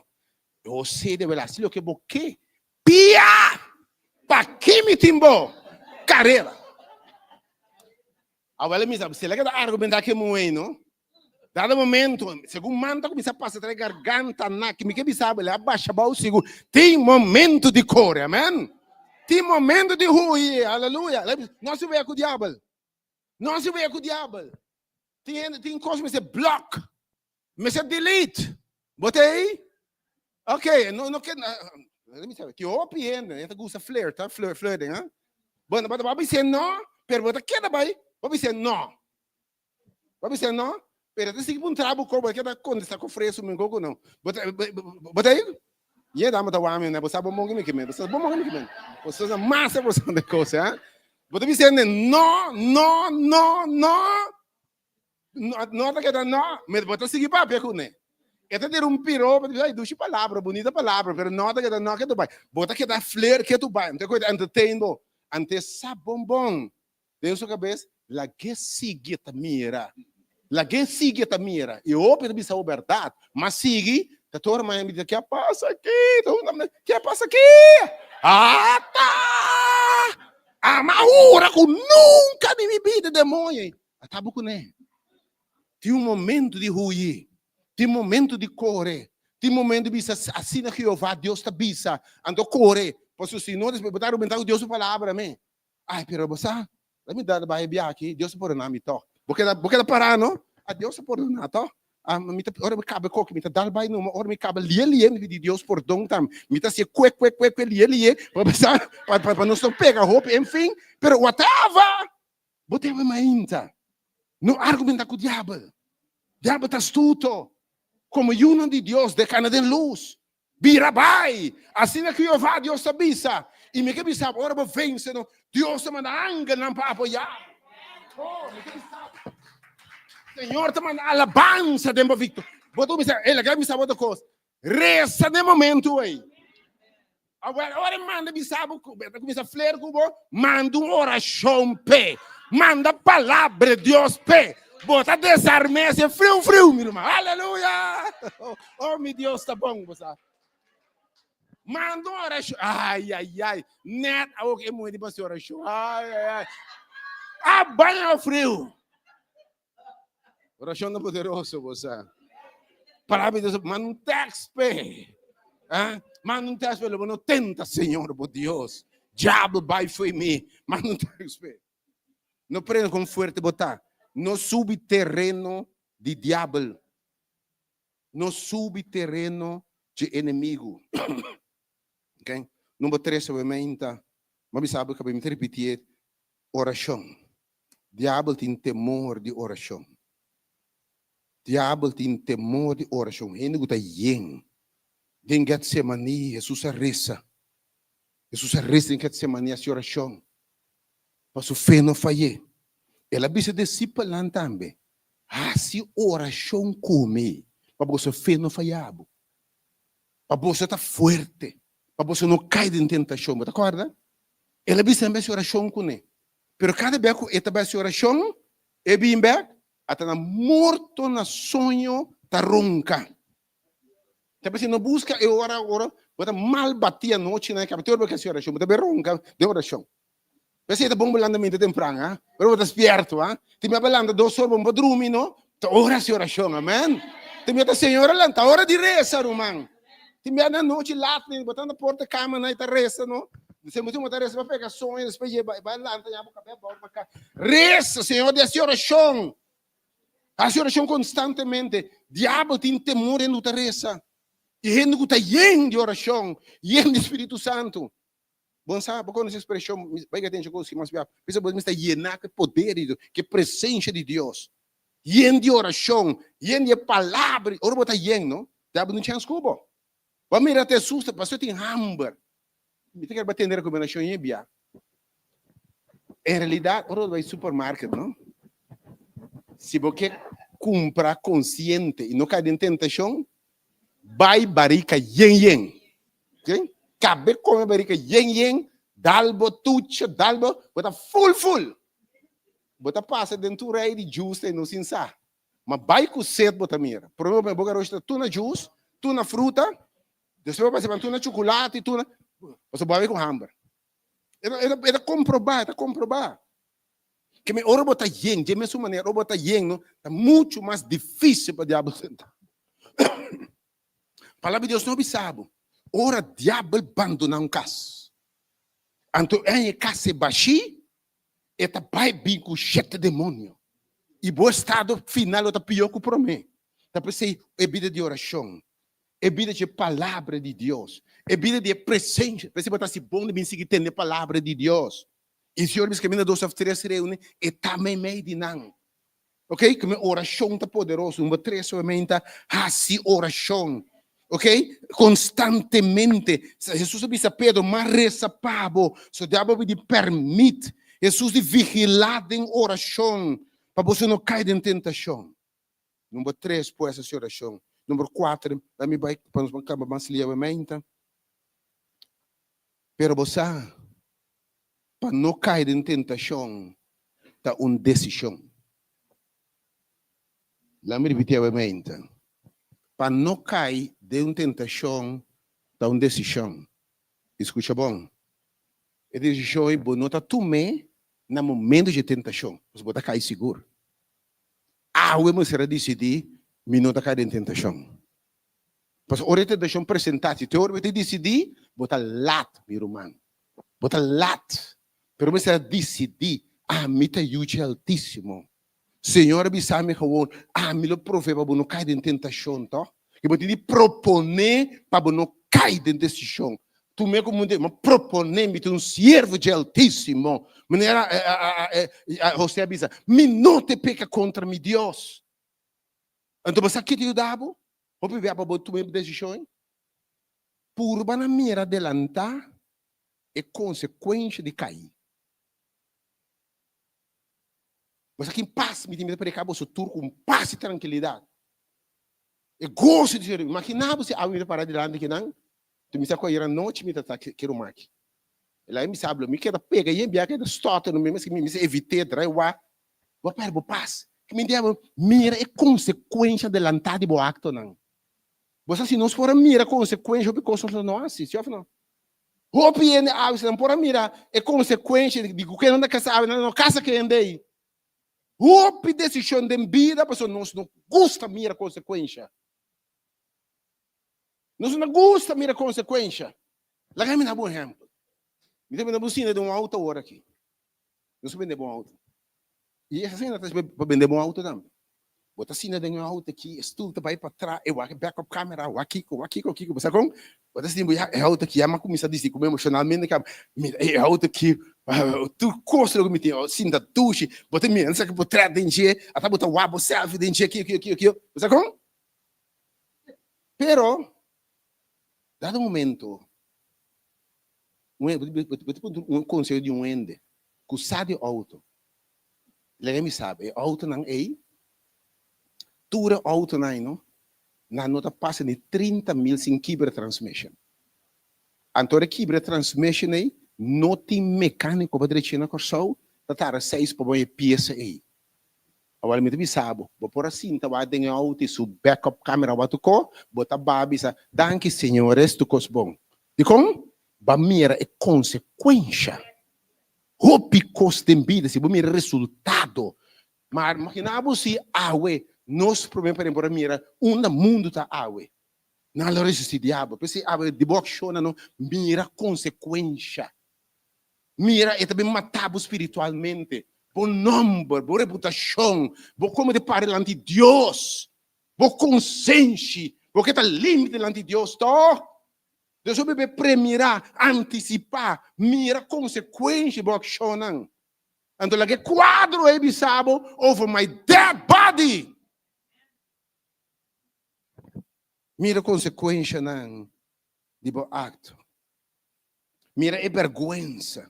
José debe hasi loke bo ke. Pia! Paki mi tin bo karera? Awel mi sa, si el a keda argumentá ku e muhé no? Dado momento, segun man ta kuminsá pasa tra e garganta na ki mi ke bisa bo, el a basha bou sigur. Tin momento di kore, amen. Tin momento di hui, aleluya. No si wea ku diabel. No si wea ku diabel. Tin hende, tin kos mester block, mester delete. Bo ta ei? Ok, no, no ke, let me tell you, tin hopi hende, ta gusta flirt, ha, flirt, flirting, ha. Bueno, bo ta bisa no, pero bo ta keda bai, bo bisa no. Bo bisa no, pero ta sigui puntra bo ko, bo keda kontesta ku fresu mi koko no. Bo ta, bo ta ei? Ye dama ta wak mi, bo sa bo mongi mi kimen, bo sa bo mongi mi kimen. Bo sa masa bo sa de kos, ha. Bo ta bisa no, no, no, no. No ta keda no, me bo ta sigui papia kuné. E ta dira un piropo, ta bisa, ay dushi palabra, bunita palabra, pero no ta keda no ketu bai. Bo ta keda flirt ketu bai, anto e entertain bo. Ante sa bon bon. Den su kabes, lag'é sigui ta mira. Lag'é sigui ta mira. I hopi ta bisa bo bèrdat, ma sigui ta tur maña mi ta ke a pasa aki? Ke a pasa aki? Ata! Ama ora ku nunka di mi bida demoño a taba kuné. Tin un momento di huyi, tin momento di kore, tin momento di bisa asina Jehová Dios ta bisa, anto kore, pasobra si no despues bo ta argumentá ku Dios su palabra men. Ai, pero bo sa, la mi dal bai e biaha aki, Dios a pordona mi tog. Bo keda, bo keda pará, no? A Dios a pordona tog. Ah, mi ta, ora mi kaba koki, mi ta dal bai numa, ora mi kaba lie lie, mi pidi Dios pordon tambe. Mi ta hasié kue kue kue kue lie lie, pa bisa, pa, pa, pa nos no pega hopi, en fin. Pero whatever, bo debe mainta. No argumenta ku diabel. Diabel ta astuto. Komo yunan di Dios, de kana den lus. Bira bai! Asina ku Jehová Dios ta bisa. I mi ke bisa bo, ora bo vense no, Dios ta manda angelnan pa apoyá bo. Oh, mi ke bisa bo. Señor ta manda alabansa den bo victoria. Bo ta kuminsá, ey, laga mi bisa bo otro kos. Resa den momento ey. Awor, ora e manda bisa bo, ku ta kuminsá fler ku bo, manda un orashon p'e. Manda palabra di Dios p'e. Bo ta desarm'é así friu friu, mi ruman. Aleluya! Oh, mi Dios ta bon, bo sa. Manda un orashon. Ai, ai, ai. Net awor ku e muhé di hasi orashon. Ai, ai, ai. A baña friu. Orashon ta poderoso, bo sa. Palabra di Dios, manda un tekst p'e. Ah, manda un tekst p'e, lo bo no tenta Señor bo Dios. Diablo bai fo'i mi. Manda un tekst p'e. No prende kon fuerte bo ta. No subi tereno di diabel. No subi tereno dje enemigu. Ok? Number tres, obviamente, mi a bisa bo kaba, mi ta ripitié, orashon. Diabel tin temor di orashon. Diabel tin temor di orashon. Hende ku ta yen. Den Getsemaní, Hesus a resa. Hesus a resa den Getsemaní, hasi orashon pa su fe no fay'é. El a bisa e disipelnan tambe, Hasi orashon ku mi pa boso fe no faya bo, pa boso ta fuerte, pa boso no kai den tentashon. Bo ta kòrda? El a bisa nan bai hasi orashon kuné. Pero kada bes ku e ta bai hasi orashon, e bin bèk, a ta na morto na soño ta ronka. Ta p'esei no buska e ora ora bo ta mal batí anochi na e kama, te ora bo ke hasi orashon, bo ta bai ronka den orashon. P'esei ta bon bo lanta mente tempran, ha? Ora bo ta spierto, ha? Tin bia bo lanta dos or, bo no por drumi, no? Ta ora hasi orashon, amen? Tin bia ta Señor a lanta, ora di resa, ruman. Tin bia na nochi lat, bo ta na porta kama na i ta resa, no? Despues bo ta resa pa pega soño, despues ye bai lanta ya bo kabes abou pa ka. Resa, Señor di hasi orashon. Hasi orashon konstantemente. Diabel tin temor hende ku ta resa i hende ku ta yen di orashon, yen di Spiritu Santu. Bon sa, bo konosé ekspreshon, bai ka tensha kos ki mas bia, bisa bo mester yená ku e poder di Dios, ku e presensia di Dios. Yen di orashon, yen di e palabra, ora bo ta yen no, diabel no chèns ku bo. Bo a mira te asusta pasobra tin hamber. Mi ta kere bo tende rekomendashon e bia. En realidat, ora bo bai supermarket no, si bo ke kumpra konsiente i no kai den tentashon, bai barika yen yen. Ok? Kabe kome barika yen yen, dal bo tucha, dal bo, bo ta ful ful. Bo ta pasa den tur rei di juice te no sin sa. Ma bai ku set bo ta mira. Prome bo boka roshi ta tur na juice, tur na fruta, despues bo pasa tur na chukulati, tur na, pasobra bo a bai ku hamber. E ta komprobá, e ta komprobá. Ke mi ora bo ta yen, dje mesun manera, ora bo ta yen no, ta muchu mas difísil pa diabel senta. Palabra di Dios no bisa bo, ora diabel bandoná un kas, anto e haña e kas e bashí, e ta bai bin ku shete demonio. I bo estado final lo ta pió ku promé. Ta p'esei e bida di orashon, e bida dje Palabra di Dios, e bida di e presensia, p'esei bo ta hasi bon di bin sigui tende Palabra di Dios. I Señor bisa kaminda dos òf tres reuni, e ta meimei di nan. Ok, ku mi orashon ta poderoso. Number tres solamente ta hasi orashon. Ok, konstantemente. Hesus a bisa Pedro, m'a resa pa bo, so diabel a pidi pèrmit. Hesus di vigilá den orashon pa boso no kai den tentashon. Number tres, pues hasi orashon. Number kuater, laat mi bai pa nos kaba mas liawemente. Pero bo sa, pa no kai den tentashon ta un desishon. Laat mi ripiti awemente. Pa no kai den un tentashon ta un desishon. I skucha bon, e desishon ei bo no ta tum'é na momento dje tentashon, pasobra bo ta kai sigur. Awe mester a disidí, mi no ta kai den tentashon. Pasobra ora e tentashon presentá, si te ora bo ta disidí, bo ta lat, mi ruman. Bo ta lat. Pero mester a disidí, Ami ta yu dje Altísimo. Señor a bisa mi gewoon, ami lo provee pa bo no kai den tentashon, tòg? I bo tin di proponé pa bo no kai den desishon. Tum'é komo un de, mi proponé, mi ta un siervo dje Altísimo. Manera José a bisa, mi no ta peka kontra mi Dios. Anto bo sa ke ta yuda bo? Hopi bia pa bo tuma e desishon ei. Purba na mira adelantá e konsekuensha di kai. Bo sa kin pas mi tin? Mi ta prediká boso tur ku un pas i trankilidat. E goso di Señor. Imaginá bo si awe mi ta para dilanti kinan, tu mi sa ku ayera nochi mi ta ta ki ruman aki. El a bisa mi keda pega yen bia keda stotter no mi mes mi mester evit'é drai wak. Bo a pèrdè bo pas. Ki mi diabel mira e konsekuensha delantá di bo aktonan. Bo sa si nos por a mira konsekuensha hopi kos nos lo no hasi, si òf no? Hopi hende awe si nan por a mira e konsekuensha di ku ke nan ta kasa awe nan no kasa ku hende ei. Hopi desishon den bida pasobra nos no gusta mira konsekuensha. Nos no gusta mira konsekuensha. Laga mi da bo un ehèmpel. Mi ta bende bo sinta den un outo awor aki. Nos a bende bo un outo. I es asina ta pa bende bo un outo tambe. Bo ta sinta den e outo aki, e stul ta bai patras, e wak e backup camera, wak kiko, wak kiko, kiko. Bo sa kon? Bo ta sinti bo ya e outo aki ya mi a kuminsá disi ku mi emoshonalmente kaba. Mira e outo aki, tur kos loke mi tin, sinta dushi, bo ta mira esaki potret den dje, ata bo ta wak bo selfie den dje, kiko, kiko, kiko. Bo sa kon? Pero, dado momento, bo ta puntra un konseho di un hende ku sa di outo. Laga mi sabi, e outonan ei, tur e outonan ei no, nan no ta pasa ni 30 mil sin kibra transmission. Anto ora kibra transmission ei, no tin mekaniko pa drecha na Kòrsou, ta tarda seis pa bon e piesa ei. Awor mi ta bisa bo, bo por a sinta wak den e outo i su backup camera wak tokó, bo ta ba bisa, Danki Señor, es tur kos bon. Dikon? Bo a mira e konsekuensha. Hopi kos den bida si bo mira resultado. Ma imagina bo si awe nos prome paren por a mira unda mundu ta awe. Nan lo resisti diabel. P'esei awe di bo akshonnan no mira konsekuensha. Mira e ta bin mata bo spiritualmente, bo nomber, bo reputashon, bo komo di para dilanti Dios, bo konsenshi, bo ke ta limpi dilanti Dios tòg? Dios hopi be premirá, antisipá, mira konsekuensha di bo akshonnan. Anto laga e kuadro ei bisa bo, over my dead body! Mira konsekuenshanan di bo akto. Mira e bèrgwensa.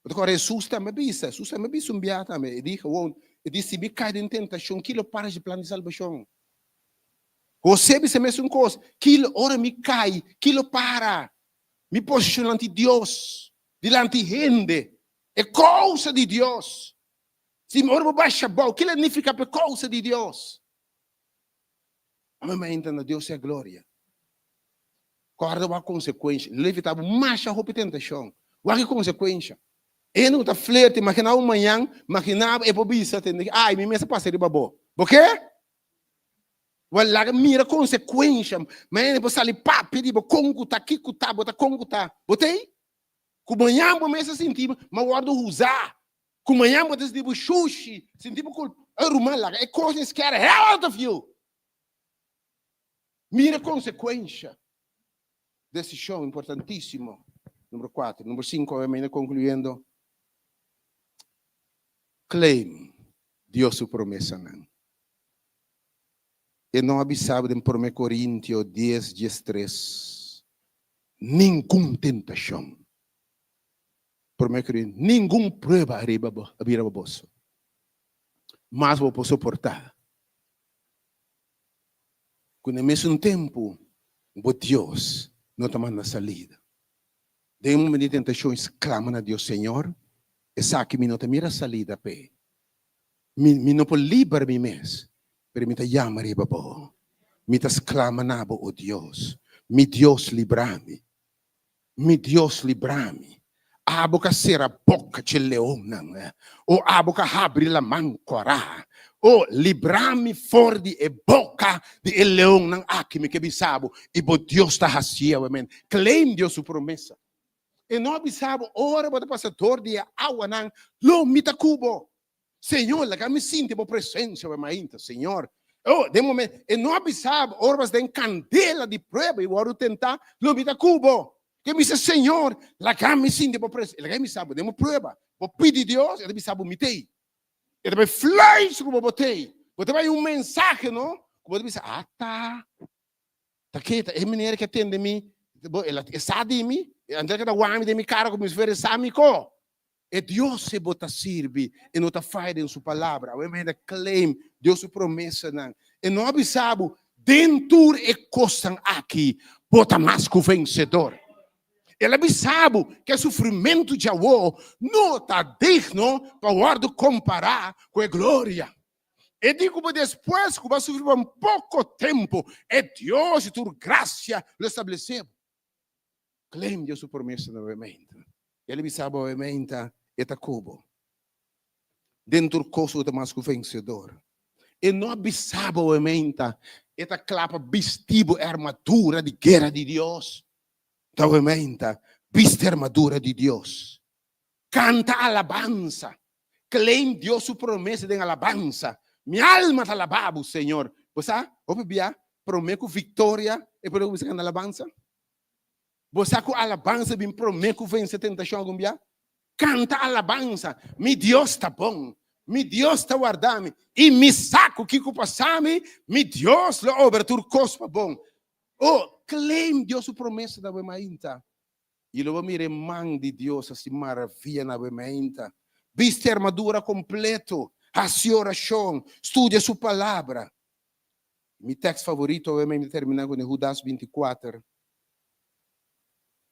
Bo ta kòrda Hesus tambe a bisa, Hesus tambe a bisa un biaha tambe, e di gewoon, e di si mi kai den tentashon, kilo para dje plan di salbashon? José bisa mesun kos, kilo ora mi kai, kilo para mi posishon dilanti Dios, dilanti hende, e kousa di Dios. Si ora bo basha abou, kila nifiká pa e kousa di Dios? Ame mainta na Dios sea gloria. Kòrda wak konsekuensha. Lo evitá bo masha hopi tentashon. Wak e konsekuensha. Hende ku ta flirti, imaginá bo mañan, imaginá bo e por bisa tende, ai mi mes a pasa riba bo. Bo ke? Wèl laga mira konsekuensha. Mañana e por sali papia di bo kon ku ta, kiko ta, bo ta kon ku ta. Bo t'ei? Ku mañan bo mes a sinti ma wòrdu usá. Ku mañan bo ta sinti bo shushi, sinti bo kulp. Ey ruman laga e kos ei scare hell out of you. Mira konsekuensha. Desishon importantísimo. Number kuater. Number sinku, obviamente konkluyendo. Claim Dios su promesanan. E no a bisa bo den Promé Korintio dies, 13, ningun tentashon. Promé Korintio, ningun prueba ariba bo, a bira bo boso, mas bo por soportá. Ku na mesun tempu bo Dios no ta manda salida. Den e momento di tentashon sklama na Dios, Señor, esaki mi no ta mira salida p'e. Mi, mi no por libra mi mes, pero mi ta yama riba bo. Mi ta sklama na bo, o Dios. Mi Dios, libra mi. Mi Dios, libra mi. Abo ka sera boka dje leonnan, o abo ka habri laman kòrá. O, libra mi for di e boka di e leonnan aki, mi ke bisa bo, i bo Dios ta hasié awe. Men, claim Dios su promesa. E no a bisa bo, ora bo ta pasa dor di e awanan, lo mi ta ku bo. Señor, laga mi sinti bo presencia awe mainta, Señor. Oh, den momento, e no a bisa bo, ora bas den candela di prueba y wòrdu tentá, lo mi ta ku bo. Ke mi bisa, Señor, laga mi sinti bo presencia. Laga mi sa bo den bo prueba. Bo pidi Dios, e ta bisa bo, mi t'ei. E ta bai fluis ku bo, bo t'ei. Bo ta bai un mensahe, no? Ku bo ta bisa, ata, Ta ke ta e meneer ke tende mi, bo el a e sa di mi, anto el a keda wak mi den mi kara komo si fuera e sa mi ko. E Dios e bo ta sirbi, e no ta faya den su palabra. Awe mi ta claim Dios su promesanan. E no a bisa bo, den tur e kosnan aki bo ta mas ku vensedor. El a bisa bo ku e sufrimentu djawo no ta digno pa wòrdu kompará ku e gloria. E di ku bo despues ku bo a sufri pa un poko tempu, e Dios di tur grasia lo establesé bo. Claim Dios su promesa nuevamente. El a bisa bo awemente, E ta ku bo. Den tur kos bo ta mas ku vensedor. E no a bisa bo awemente, E ta kla pa bisti bo e armadura di guera di Dios. Ta awemente, bisti e armadura di Dios. Kanta alabansa. Claim Dios su promesa den alabansa. Mi alma ta alabá bo, Señor. Bo sa, hopi bia, promé ku viktoria e pueblo kuminsá kanta alabansa. Bo sa ku alabansa bin promé ku vense tentashon algun bia? Kanta alabansa. Mi Dios ta bon. Mi Dios ta warda mi. I mi sa ku kiko pasa mi, mi Dios lo obra tur kos pa bon. Oh, claim Dios su promesa na bo mainta. I lo bo mira e man di Dios hasi maravia na bo meinta. Bisti armadura kompleto, hasi orashon, studia Su Palabra. Mi tèks favorito awe mi ta terminá kuné, Hudas 24.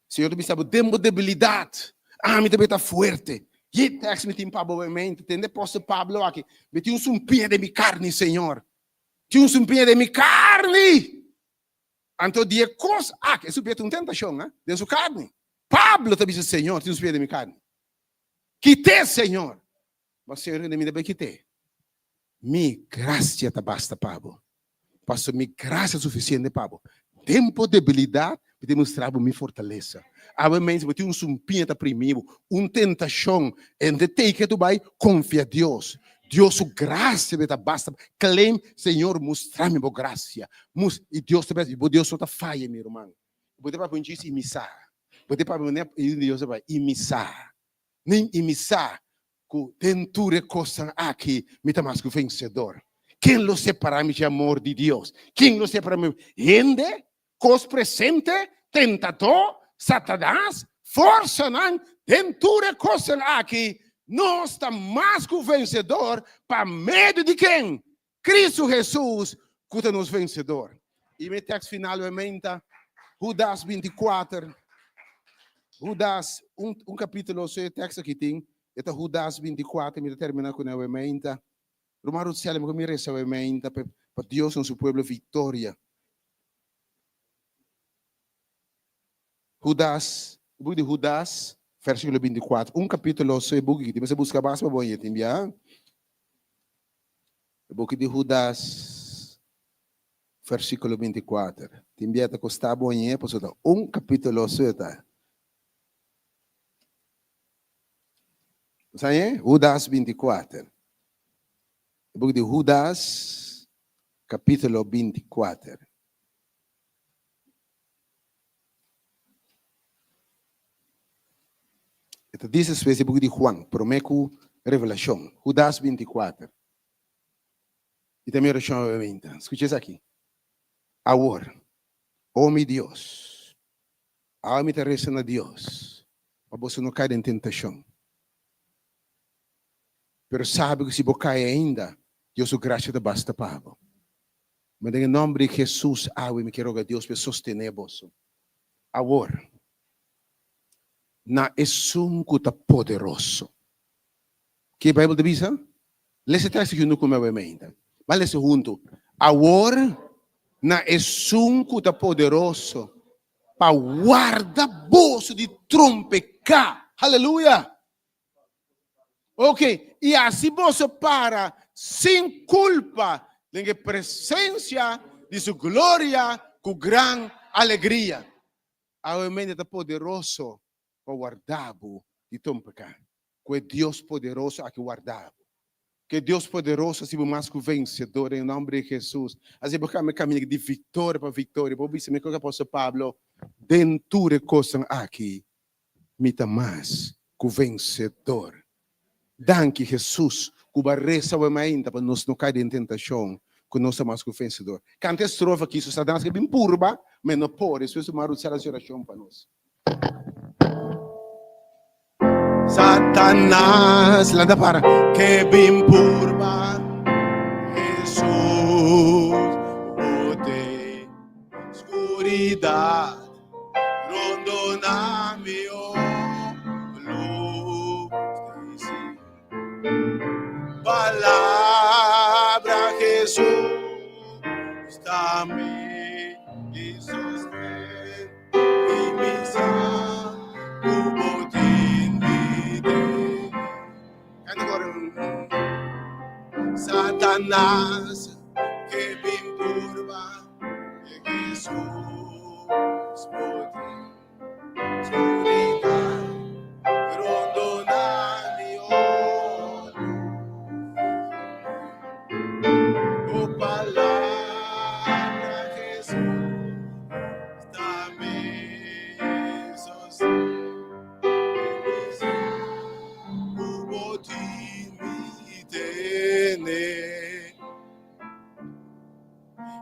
Señor ta bisa bo, den bo debilidat, ami ta beta fuerte. Ye tèks mi tin pa bo awe meinta. Tende apòstel Pablo aki, Mi tin un sumpiña den mi karni, Señor. Tin un sumpiña den mi karni! Anto di e kos aki, e supia ta un tentashon, ha, den su karni. Pablo ta bisa, Señor, tin un supia den mi karni. Kit'é, Señor. Ma Señor di, Mi ta bai kit'é. Mi grasia ta basta pa bo, pasobra mi grasia ta sufisiente pa bo. Den bo debilidat, mi ta mustra bo mi fortalesa. Awe mens bo tin un sumpiña ta primi bo, un tentashon, en de teken tu bai, konfia Dios. Dios su gracia ta basta. Claim, Señor, mustra mi bo gracia. Mus, y Dios ta y bo Dios no ta falla, mi ruman. Bo ta papia un chis y mi sa. Bo ta papia manera y Dios ta papia y mi sa. Nin y mi sa cu den tur e cosnan aki mi ta mas cu vencedor. Ken lo separa mi dje amor di Dios? Ken lo separa mi? Hende? Kos presente, tentadó, Satanas, forsanan, den tur e kosnan aki nos ta mas ku vensedor pa medio di ken? Kristu Hesus ku ta nos vensedor. I mi tèks final obviamente ta Hudas 24, Hudas, un un kapítulo so e tèks aki tin, e ta Hudas 24, mi ta terminá kuné obviamente. Ruman Rutsel, mi ku mi resa obviamente pa Dios na su pueblo viktoria. Hudas, e buki di Hudas, versíkulo 24. Un kapítulo so e buki ki tin. Mester buska mas pa bo hende tin bia. E buki di Hudas, versíkulo 24. Tin bia ta kosta bo hende pasobra ta un kapítulo so e ta. Bo sa hende? Hudas 24. E buki di Hudas, kapítulo 24. E ta dis despues di buki di Juan, promé ku Revelashon, Hudas 24. I ta mi orashon awe mainta. Skucha esaki. Awor, o mi Dios, awe mi ta resa na Dios pa boso no kai den tentashon. Pero sabi ku si bo kai ainda, Dios su grasia ta basta pa bo. Ma den e nòmber di Hesus awe mi ke roga Dios pa e sostené boso awor na esun ku ta poderoso. Ke e Beibel ta bisa? Lesa e teksto huntu ku mi awe mainta. Ban lesa huntu. Awor na esun ku ta poderoso pa warda boso di trompeká. Haleluya! Ok, i hasi boso para sin kulpa den e presensia di su gloria ku gran alegria. Awe mente ta poderoso pa warda bo di ton peká. Ku e Dios poderoso aki warda bo. Ke Dios poderoso hasi bo mas ku vensedor den nomber di Jesus. Hasi bo kambia kaminda di viktoria pa viktoria. Bo bisa mi ku apòstel Pablo, Den tur e kosnan aki mi ta mas ku vensedor. Danki Jesus ku bo a resa bo mainta pa nos no kai den tentashon, ku nos ta mas ku vensedor. Kanta e strofa aki, so Satanas ke bin purba, ma e no por. Despues bo maru sera su orashon pa nos. Satanas lanta para ke bin purba Jesus bote skuridat rondona mi o luz Palabra Jesus ta mi sosten i mi sa ku bo tin mi den. Kanta kore. Satanas ke bin purba Jesus bo tin.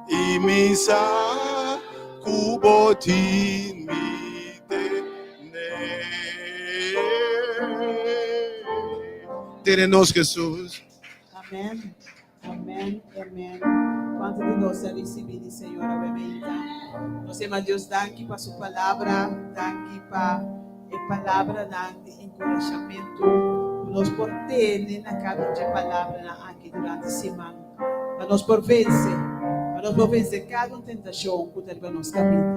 I mi sa ku bo tin mi tene. Tene nos, Jesus. Amen. Amen. Amen. Kuantu di nos a risibí di Señor awe mainta? Nos yama Dios danki pa su palabra, danki pa e palabranan di enkurashamentu ku nos por tene na kada un dje palabranan aki durante siman. Pa nos por vense, pa nos por vense kada un tentashon ku ta riba nos kaminda.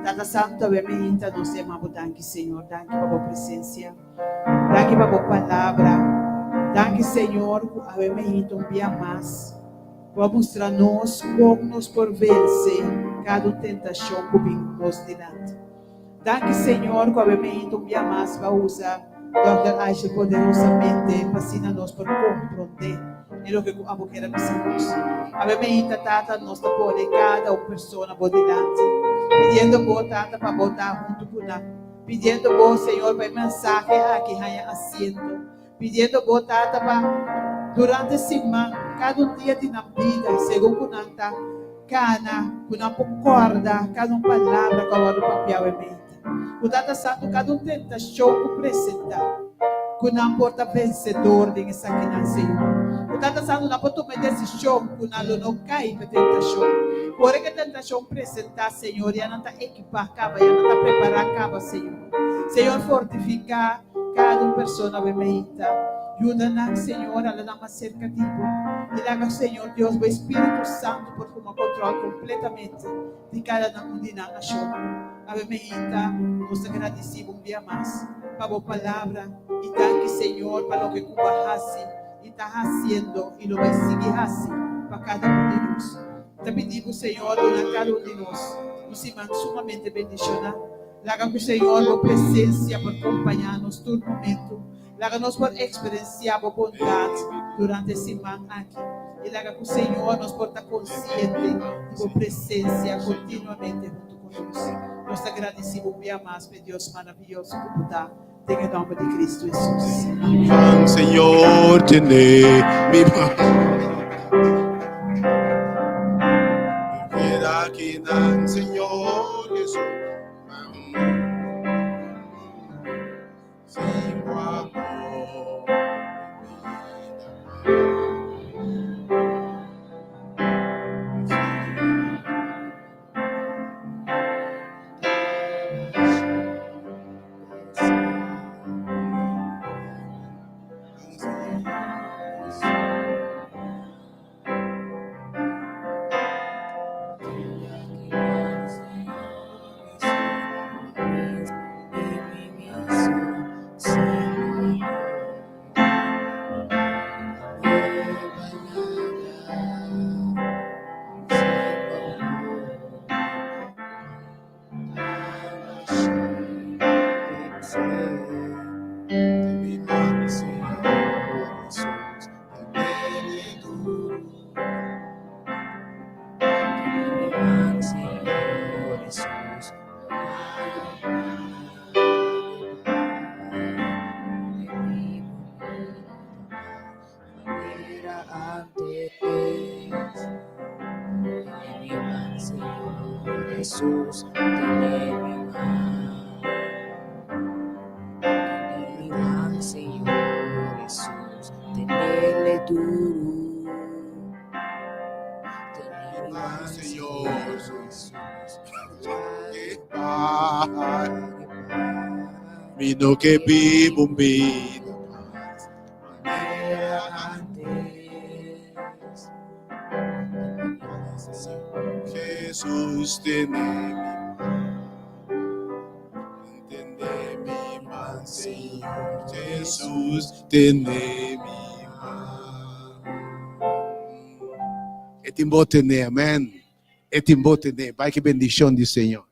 Tata Santu, awe mainta nos ta yama Bo danki, Señor. Danki pa Bo presensia. Danki pa Bo palabra. Danki, Señor, ku awe mainta un bia mas Bo a mustra nos kon nos por vense kada un tentashon ku bin nos dilanti. Danki Señor cu awe meinta un bia mas ba usa Dòkter Aisha poderosamente pa asina nos por compronde e loke cu abo kier a bisa nos. Awe meinta Tata nos ta pone cada un persona bo dilanti pidiendo bo Tata pa bo ta hunto cu nan, pidiendo bo Señor pa e mensahe aki haya asiento, pidiendo bo Tata pa durante siman cada un dia di nan bida segun cu nan ta Kana ku nan por kòrda kada un palabra ku a wòrdu papiá awe mente. Ku Tata Santu kada un tentashon ku presentá, ku nan por ta vensedor den esakinan, Señor. Ku Tata Santu nan por tuma e desishon ku nan lo no kai pa e tentashon. Ku ora ku e tentashon presentá, Señor, ya nan ta ekipá kaba, ya nan ta prepará kaba, Señor. Señor, fortifiká kada un persona awe meinta. Yuda nan, Señor, ala nan mas serka di Bo. I laga, Señor Dios, Bo Espíritu Santu por tuma control completamente di cada nan un di nan accionnan. Awe meinta, nos ta gradici Bo un bia mas pa Bo palabra i danki, Señor, pa loke cu Bo a haci i ta haciendo i lo bai sigui haci pa cada un di nos. Ta pidi Bo, Señor, duna cada un di nos un siman sumamente bendiciona. Laga cu, Señor, Bo presencia por compaña nos tur momento. Laga nos por eksperensiá bo bondat durante e siman aki i laga ku Señor nos por ta konsiente di bo presensia kontinuamente huntu ku nos. Nos ta gradisí bo un bia mas p'e Dios maravioso ku bo ta, den e nòmber di Kristu Hesus. Amen. Señor tene mi man. Keda akinan, Señor Hesus. Sin bo amor mi bida Señor Jesus, tene mi man. Tene mi man, Señor Jesus, tenele duru. Tene mi man, Señor Jesus, Mi no ke biba un bida mas manera antes. Jesus tene mi man. Tene mi man, Señor Jesus, tene mi man. E tin bo tene, amen. E tin bo tene. Bai ku bendishon di Señor.